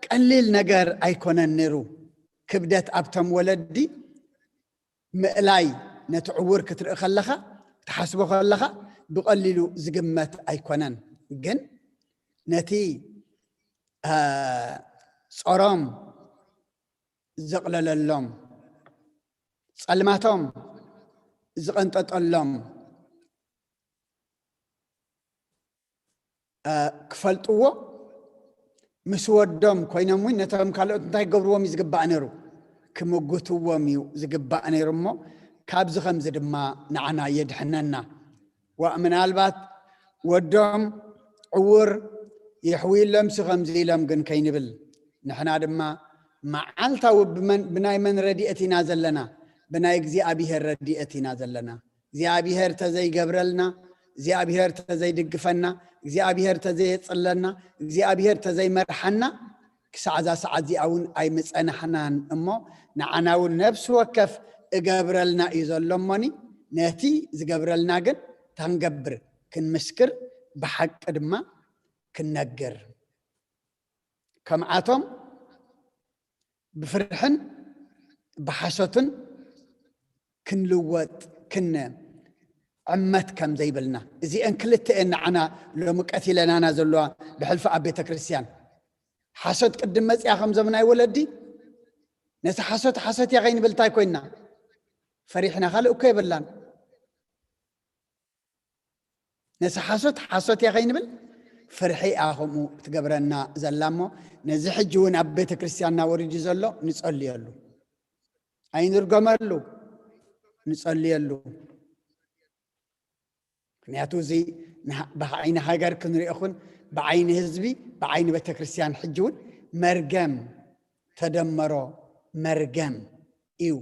ቀሊል ነገር ኣይኮነን ነይሩ። ክብደት ኣብቶም ወለዲ ምእላይ ነቲ ዕውር ክትርኢ ከለኻ ክትሓስቦ ከለኻ ብቐሊሉ ዝግመት ኣይኮነን። ግን ነቲ ጾሮም ዘቕለለሎም፣ ጸልማቶም ዝቐንጠጠሎም ክፈልጥዎ ምስ ወዶም ኮይኖም እውን ነቶም ካልኦት እንታይ ክገብርዎም እዩ ዝግባእ ነይሩ? ክምጉትዎም እዩ ዝግባእ ነይሩ። እሞ ካብዚ ከምዚ ድማ ንዓና የድሕነና። ዋእ ምናልባት ወዶም ዕውር የሕውይሎምሲ ከምዚ ኢሎም ግን ከይንብል፣ ንሕና ድማ መዓልታዊ ብመን- ብናይ መን ረድኤት ኢና ዘለና? ብናይ እግዚኣብሔር ረድኤት ኢና ዘለና። እግዚኣብሔር ተዘይገብረልና፣ እግዚኣብሔር ተዘይድግፈና፣ እግዚኣብሔር ተዘየጽለና፣ እግዚኣብሔር ተዘይመርሓና ክሳዕ እዛ ሰዓት እዚኣ እውን ኣይምጸናሕናን። እሞ ንዓና እውን ነፍሲ ወከፍ እገብረልና እዩ ዘሎ። እሞኒ ነቲ ዝገብረልና ግን ታንገብር ክንምስክር ብሓቂ ድማ ክንነግር ከምዓቶም ብፍርሕን ብሓሶትን ክንልወጥ ክንዕመት ከም ዘይብልና። እዚአን ክልተ እየን ንዓና ሎሚ ቀቲለናና ዘለዋ ብሕልፊ ኣብ ቤተ ክርስቲያን። ሓሶት ቅድም መፅያ ከምዞም ናይ ወለዲ ነቲ ሓሶት ሓሶት እያ ከይንብል እንታይ ኮይንና ፈሪሕና? ካልእ እኮ የብላን። ነቲ ሓሶት ሓሶት እያ ከይንብል ፍርሒ እያ ከምኡ ትገብረና ዘላ። እሞ ነዚ ሕጂ እውን ኣብ ቤተ ክርስቲያንና ወሪዱ ዘሎ ንጸልየሉ፣ ኣይንርገመሉ፣ ንጸልየሉ። ምክንያቱ እዚ ንሃ- ብዓይኒ ሃገር ክንሪኦ ኹን ብዓይኒ ህዝቢ ብዓይኒ ቤተ ክርስቲያን ሕጂ እውን መርገም ተደመሮ መርገም እዩ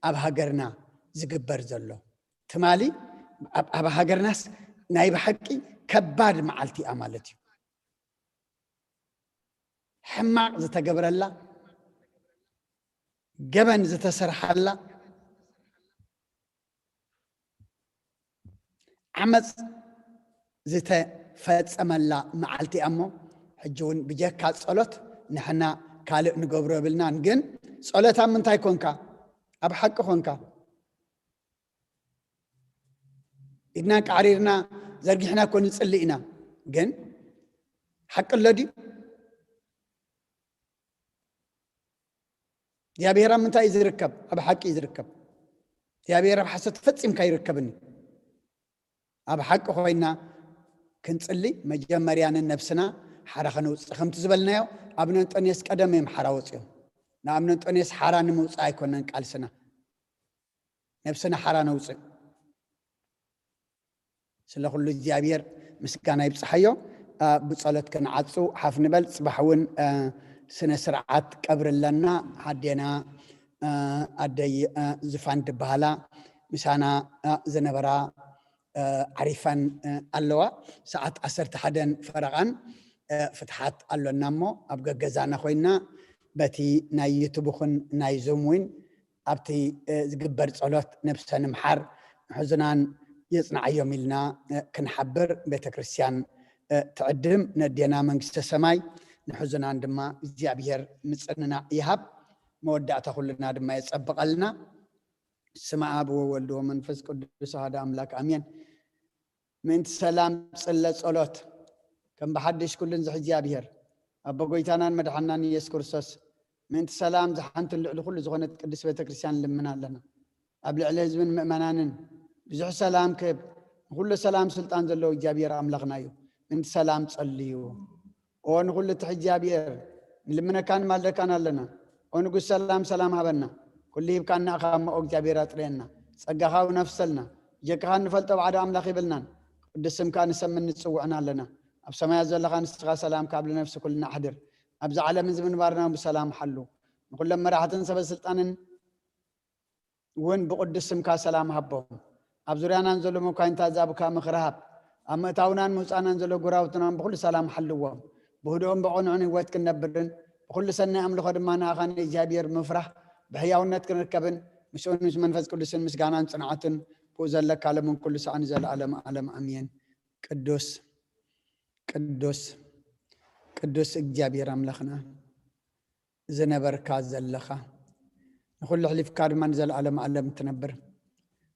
ኣብ ሃገርና ዝግበር ዘሎ። ትማሊ ኣብ- ኣብ ሃገርናስ ናይ ብሓቂ ከባድ መዓልቲ እያ ማለት እዩ። ሕማቕ ዝተገብረላ፣ ገበን ዝተሰርሓላ፣ ዓመፅ ዝተፈፀመላ መዓልቲ እያ። እሞ ሕጂ እውን ብጀካ ፀሎት ንሕና ካልእ ንገብሮ የብልናን። ግን ፀሎት ኣብ ምንታይ ኮንካ? ኣብ ሓቂ ኮንካ? ኢድና ቃዕሪርና ዘርጊሕና እኮ ንፅሊ ኢና። ግን ሓቂ ኣሎ ድዩ? እግዚኣብሔር ኣብ ምንታይ እዩ ዝርከብ? ኣብ ሓቂ እዩ ዝርከብ። እግዚኣብሔር ኣብ ሓሶት ፈጺምካ ይርከብኒ። ኣብ ሓቂ ኮይና ክንጽሊ መጀመርያ ንነብስና ሓራ ከነውፅእ፣ ከምቲ ዝበልናዮ ኣብነ እንጦንዮስ ቀደም እዮም ሓራ ወፅዮም። ንኣብነ እንጦንዮስ ሓራ ንምውፃእ ኣይኮነን ቃልስና፣ ነብስና ሓራ ነውፅእ። ስለ ኩሉ እግዚኣብሔር ምስጋና ይብፅሓዮ። ብጸሎት ክንዓጹ ሓፍ ንበል። ጽባሕ እውን ስነ ስርዓት ቀብሪ ኣለና። ሓዴና ኣደይ ዝፋን ዝበሃላ ምሳና ዝነበራ ዓሪፈን ኣለዋ። ሰዓት ዓሰርተ ሓደን ፈረቓን ፍትሓት ኣሎና እሞ ኣብ ገገዛና ኮይና በቲ ናይ ዩቱብ ኹን ናይ ዙም እውን ኣብቲ ዝግበር ጸሎት ነብሰን ምሓር ንሕዙናን የጽንዓዮም ኢልና ክንሓብር ቤተ ክርስቲያን ትዕድም። ነዴና መንግስተ ሰማይ ንሕዙናን ድማ እግዚኣብሔር ምጽንናዕ ይሃብ። መወዳእታ ኩልና ድማ የጸብቐልና። ስመ ኣብ ወወልድ ወመንፈስ ቅዱስ ኣሃደ ኣምላክ ኣሜን። ምእንቲ ሰላም ጽለ ጸሎት ከም ብሓድሽ ኩሉን ዝሕ እግዚኣብሔር ኣቦ ጎይታናን መድሓናን ኢየሱስ ክርስቶስ ምእንቲ ሰላም ዝሓንትን ልዕሊ ኩሉ ዝኾነት ቅድስት ቤተ ክርስቲያን ንልምና ኣለና። ኣብ ልዕሊ ህዝብን ምእመናንን ብዙሕ ሰላም ክህብ ንኩሉ ሰላም ስልጣን ዘለዎ እግዚኣብሔር ኣምላኽና እዩ። ምእንቲ ሰላም ጸልዩ። ኦ ንኹሉ እቲ እግዚኣብሔር ንልምነካን ንማልደካን ኣለና። ኦ ንጉስ ሰላም ሰላም ሃበና። ኩሉ ሂብካና እኻ እሞ ኦ እግዚኣብሔር ኣጥርየና። ጸጋኻ ኣውነፍሰልና። ብጀካኻ እንፈልጦ ባዕዶ ኣምላኽ ይብልናን። ቅዱስ ስምካ ንሰምን ንጽውዕን ኣለና። ኣብ ሰማያት ዘለኻ ንስኻ ሰላም ካብ ልነፍሲ ኩልና ኣሕድር። ኣብዚ ዓለም እዚ ምንባርና ብሰላም ሓሉ። ንኹሎም መራሕትን ሰበ ስልጣንን እውን ብቕዱስ ስምካ ሰላም ሃቦም። ኣብ ዙርያናን ዘሎ መኳንንታት ዛብካ ምኽሪ ሃብ። ኣብ ምእታውናን ምውፃእናን ዘሎ ጎራውትናን ብኹሉ ሰላም ሓልዎም። ብህድኡን ብቕኑዕን ህይወት ክንነብርን ብኹሉ ሰናይ ኣምልኾ ድማ ንኣኻ ንእግዚኣብሔር ምፍራህ ብሕያውነት ክንርከብን ምስኡን ምስ መንፈስ ቅዱስን ምስጋናን ጽንዓትን ብኡ ዘለካ ለምን ኩሉ ሳዕ ንዘለኣለም ዓለም ኣሜን። ቅዱስ ቅዱስ ቅዱስ እግዚኣብሔር ኣምላኽና ዝነበርካ ዘለኻ ንኹሉ ኣሕሊፍካ ድማ ንዘለኣለም ዓለም ትነብር።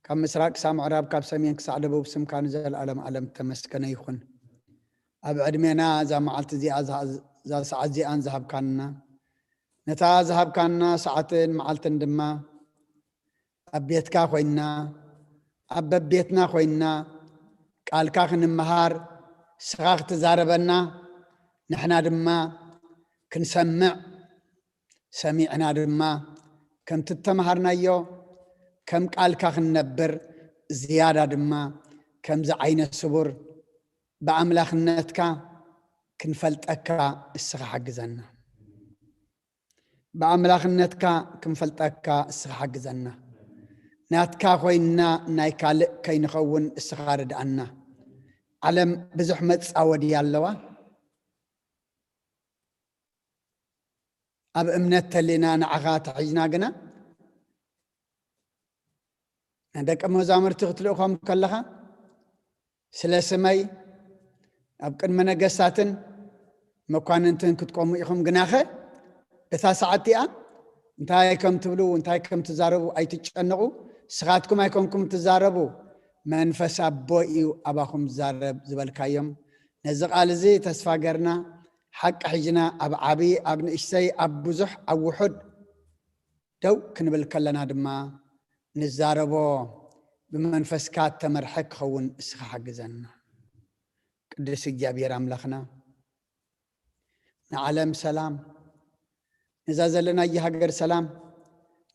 ካብ ምስራቅ ክሳብ ምዕራብ ካብ ሰሜን ክሳዕ ደቡብ ስምካ ንዘለኣለም ዓለም ተመስገነ ይኹን። ኣብ ዕድሜና እዛ መዓልቲ እዚኣ እዛ ሰዓት እዚኣን ዝሃብካና ነታ ዝሃብካና ሰዓትን መዓልትን ድማ ኣብ ቤትካ ኮይንና ኣብ በቤትና ኮይንና ቃልካ ክንመሃር ንስኻ ክትዛረበና ንሕና ድማ ክንሰምዕ ሰሚዕና ድማ ከምቲ እተምሃርናዮ ከም ቃልካ ክንነብር ዝያዳ ድማ ከምዚ ዓይነት ስቡር ብኣምላኽነትካ ክንፈልጠካ እስኻ ሓግዘና። ብኣምላኽነትካ ክንፈልጠካ እስኻ ሓግዘና። ናትካ ኮይንና ናይ ካልእ ከይንኸውን እስኻ ርድኣና። ዓለም ብዙሕ መጻወዲ ኣለዋ። ኣብ እምነት ተሊና ንዓኻ ተሒዝና ግና ንደቀ መዛሙርቲ ክትልእኾም ከለኻ ስለ ስመይ ኣብ ቅድሚ ነገስታትን መኳንንትን ክትቆሙ ኢኹም። ግናኸ በታ ሰዓት እቲኣ እንታይ ከም ትብሉ እንታይ ከም ትዛረቡ ኣይትጨነቑ። ንስኻትኩም ኣይኮንኩም ትዛረቡ፣ መንፈስ ኣቦ እዩ ኣባኹም ዝዛረብ ዝበልካዮም። ነዚ ቃል እዚ ተስፋ ገርና ሓቂ ሒዝና ኣብ ዓቢ ኣብ ንእሽተይ ኣብ ብዙሕ ኣብ ውሑድ ደው ክንብል ከለና ድማ ንዛረቦ ብመንፈስካ እተመርሐ ክኸውን እስኻ ሓግዘና። ቅዱስ እግዚኣብሔር ኣምላኽና ንዓለም ሰላም፣ ነዛ ዘለናያ ሃገር ሰላም፣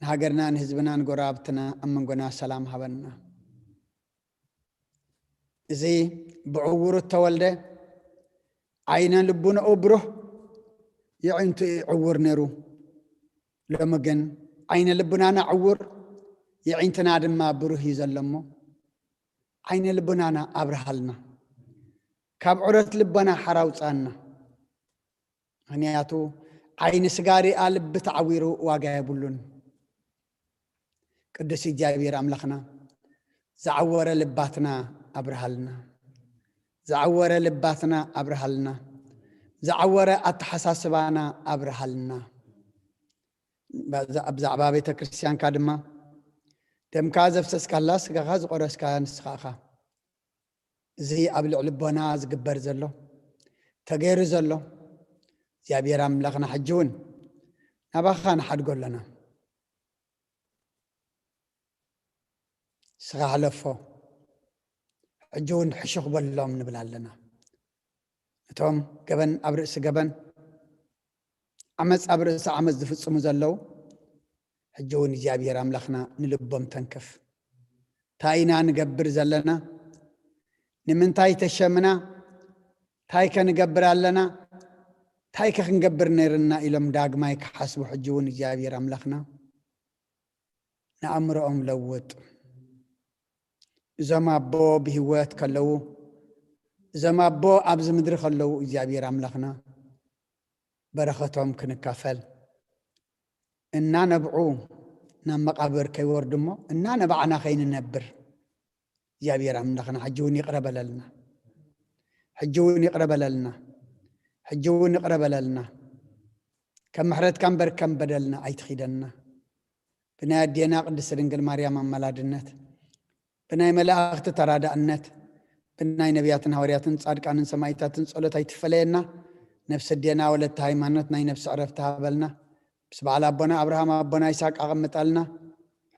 ንሃገርና ንህዝብና ንጎረባብትና ኣብ መንጎና ሰላም ሃበና። እዚ ብዕውሩ እተወልደ ዓይነ ልቡንኡ ብሩህ የዒንቱ እዩ ዕውር ነይሩ። ሎሚ ግን ዓይነ ልቡናና ዕውር የዒንትና ድማ ብሩህ እዩ ዘሎ እሞ ዓይነ ልቡናና ኣብርሃልና፣ ካብ ዑረት ልቦና ሓራ ኣውፅኣና። ምኽንያቱ ዓይኒ ስጋ ሪኣ ልቢ ተዓዊሩ ዋጋ የብሉን። ቅዱስ እግዚኣብሔር ኣምላኽና ዝዓወረ ልባትና ኣብርሃልና፣ ዝዓወረ ልባትና ኣብርሃልና፣ ዝዓወረ ኣተሓሳስባና ኣብርሃልና። ብዛዕባ ቤተ ክርስቲያንካ ድማ ደምካ ዘፍሰስካላ ስጋኻ ዝቆረስካ ንስኻ ኢኻ። እዚ ኣብ ልዕሊ ልቦና ዝግበር ዘሎ ተገይሩ ዘሎ እግዚኣብሔር ኣምላኽና ሕጂ እውን ናባኻ ንሓድጎ ኣለና። ስኻ ሕለፎ፣ ሕጂ እውን ሕሹኽ በሎም ንብል ኣለና። እቶም ገበን ኣብ ርእሲ ገበን ዓመፅ ኣብ ርእሲ ዓመፅ ዝፍፅሙ ዘለዉ ሕጂ እውን እግዚኣብሔር ኣምላኽና ንልቦም ተንክፍ። እንታይ ኢና ንገብር ዘለና? ንምንታይ ተሸምና? እንታይ ከ ንገብር ኣለና? እንታይ ከ ክንገብር ነይርና? ኢሎም ዳግማይ ክሓስቡ ሕጂ እውን እግዚኣብሔር ኣምላኽና ንኣእምሮኦም ለውጥ። እዞም ኣቦ ብህይወት ከለዉ፣ እዞም ኣቦ ኣብዚ ምድሪ ከለዉ እግዚኣብሔር ኣምላኽና በረኸቶም ክንካፈል እናነብዑ ናብ መቓብር ከይወርዱ እሞ እናነባዕና ከይንነብር እግዚኣብሔር ኣምላኽና ሕጂ እውን ይቕረ በለልና። ሕጂ እውን ይቕረ በለልና። ሕጂ እውን ይቕረ በለልና። ከም ምሕረትካ እምበር ከም በደልና ኣይትኺደና። ብናይ ኣዴና ቅድስት ድንግል ማርያም ኣማላድነት፣ ብናይ መላእኽቲ ተራዳእነት፣ ብናይ ነቢያትን ሃዋርያትን ጻድቃንን ሰማይታትን ጸሎት ኣይትፈለየና። ነፍሲ ኣዴና ወለተ ሃይማኖት ናይ ነፍሲ ዕረፍቲ ሃበልና። ምስ በዓል ኣቦና ኣብርሃም ኣቦና ይስሐቅ ኣቐምጠልና።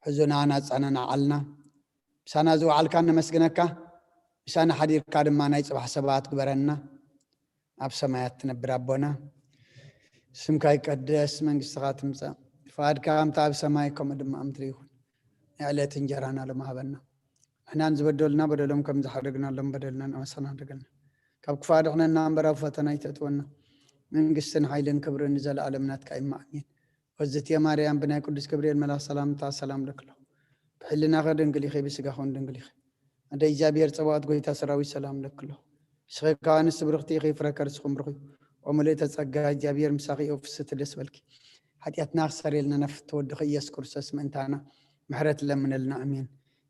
ሕዙና ናጻና ንዓልና። ምሳና ዝወዓልካ ነመስግነካ። ምሳና ሓዲርካ ድማ ናይ ጽባሕ ሰባት ግበረና። ኣብ ሰማያት ትነብር ኣቦና፣ ስምካ ይቀደስ፣ መንግስትኻ ትምጻእ፣ ፍቓድካ ከምታ ኣብ ሰማይ ከምኡ ድማ ኣብ ምድሪ ይኹን። ናይ ዕለት እንጀራና ሎሚ ሃበና። ንሕናን ዝበደሉና በደሎም ከም ዝሓደግናሎም በደልና ንኣመሰና ሓደገልና። ካብ ክፉእ ኣድሕነና እምበር ኣብ ፈተና ኣይተእትወና። መንግስትን ሓይልን ክብርን ንዘለኣለም ናትካ እዩ። ኣሜን። ወዝትየ ማርያም ብናይ ቅዱስ ገብርኤል መልኣኽ ሰላምታ ሰላም ለክሎ። ብሕልናኸ ድንግል ኢኺ፣ ብስጋኸ እውን ድንግል ኢኺ። ኣደ እግዚኣብሔር ጸባኦት ጎይታ ሰራዊት ሰላም ለክሎ። ንስኺ ካብ ኣንስቲ ብርኽቲ ኢኺ፣ ፍረ ከርስኹም ብሩኽ እዩ። ኦ ምልእተ ጸጋ እግዚኣብሔር ምሳኺ እዩ፣ ፍስሕቲ ደስ በልኪ። ሓጢኣትና ክሰርየልና ናፍቲ ወድኺ ኢየሱስ ክርስቶስ ምእንታና ምሕረት ለምነልና። ኣሜን።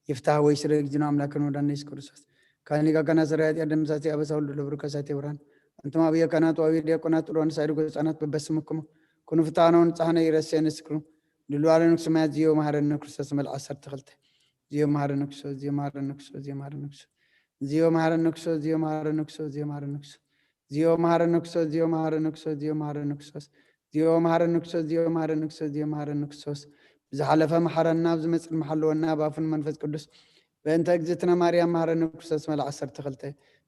ይፍታህ ወይ ስረ እግዚእነ ኣምላክን ወዳነ ኢየሱስ ክርስቶስ። ካን ሊቀ ካህናት ሠራዊት ያደምሳሴ አበሳ ሁሉ ለብሩ ከሳቴ ብርሃን። አንቱም አብየ ካህናት ወአብየ ዲያቆናት ጥሎ ንሳይድ ጎጻናት በበስምክሙ ኩኑ ፍታኖ ንጻሕነ ይረሴ ንስክሩ። ድልዋለ ንክስማያት ዝዮ መሃረነ ክርስቶስ መልዓ ሰርተ ክልተ። ዝዮ መሃረነ ክርስቶስ፣ ዝዮ መሃረነ ክርስቶስ፣ ዝዮ መሃረነ ክርስቶስ። ዝዮ መሃረነ ክርስቶስ፣ ዝዮ መሃረነ ክርስቶስ፣ ዝዮ መሃረነ ክርስቶስ። ዝዮ መሃረነ ክርስቶስ፣ ዝዮ መሃረነ ክርስቶስ፣ ዝዮ መሃረነ ክርስቶስ። ዝዮ መሃረነ ክርስቶስ፣ ዝዮ መሃረነ ክርስቶስ፣ ዝዮ መሃረነ ክርስቶስ። ብዝሓለፈ መሓረና፣ ኣብ ዝመጽእ መሓለወና፣ ኣብ ኣፉን መንፈስ ቅዱስ። በእንተ እግዝእትነ ማርያም መሃረነ ክርስቶስ መልዓ ዓሰርተ ክልተ።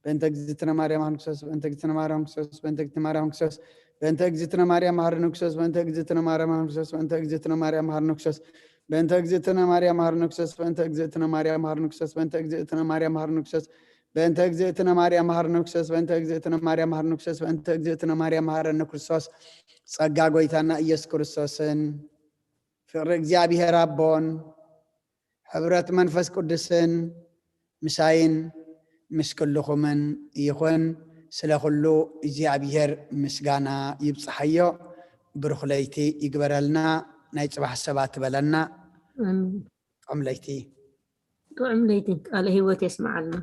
በእንተ እግዝእትነ ማርያም መሃረነ ክርስቶስ፣ በእንተ እግዝእትነ ማርያም ክርስቶስ፣ በእንተ እግዝእትነ ማርያም ክርስቶስ፣ በእንተ እግዝእትነ ማርያም ክርስቶስ፣ በእንተ እግዝእትነ ማርያም መሃረነ ክርስቶስ፣ በእንተ እግዝእትነ ማርያም መሃረነ ክርስቶስ፣ በእንተ እግዝእትነ ማርያም መሃረነ ክርስቶስ፣ በእንተ እግዝእትነ ማርያም መሃረነ ክርስቶስ፣ በእንተ እግዝእትነ ማርያም መሃረነ ክርስቶስ፣ በእንተ እግዝእትነ ማርያም መሃረነ ክርስቶስ፣ በእንተ እግዝእትነ ማርያም መሃረነ ክርስቶስ፣ በእንተ እግዝእትነ ማርያም መሃረነ ክርስቶስ። ጸጋ ጎይታና ኢየሱስ ክርስቶስን ፍቅሪ እግዚኣብሔር ኣቦን ሕብረት መንፈስ ቅዱስን ምሳይን ምስ ኩልኹምን ይኹን። ስለ ኩሉ እግዚኣብሔር ምስጋና ይብጽሓዮ። ብሩኽ ለይቲ ይግበረልና። ናይ ጽባሕ ሰባት በለና። ኣሜን። ጥዑም ለይቲ። ጥዑም ለይቲ ቃለ ህይወት የስምዓልና።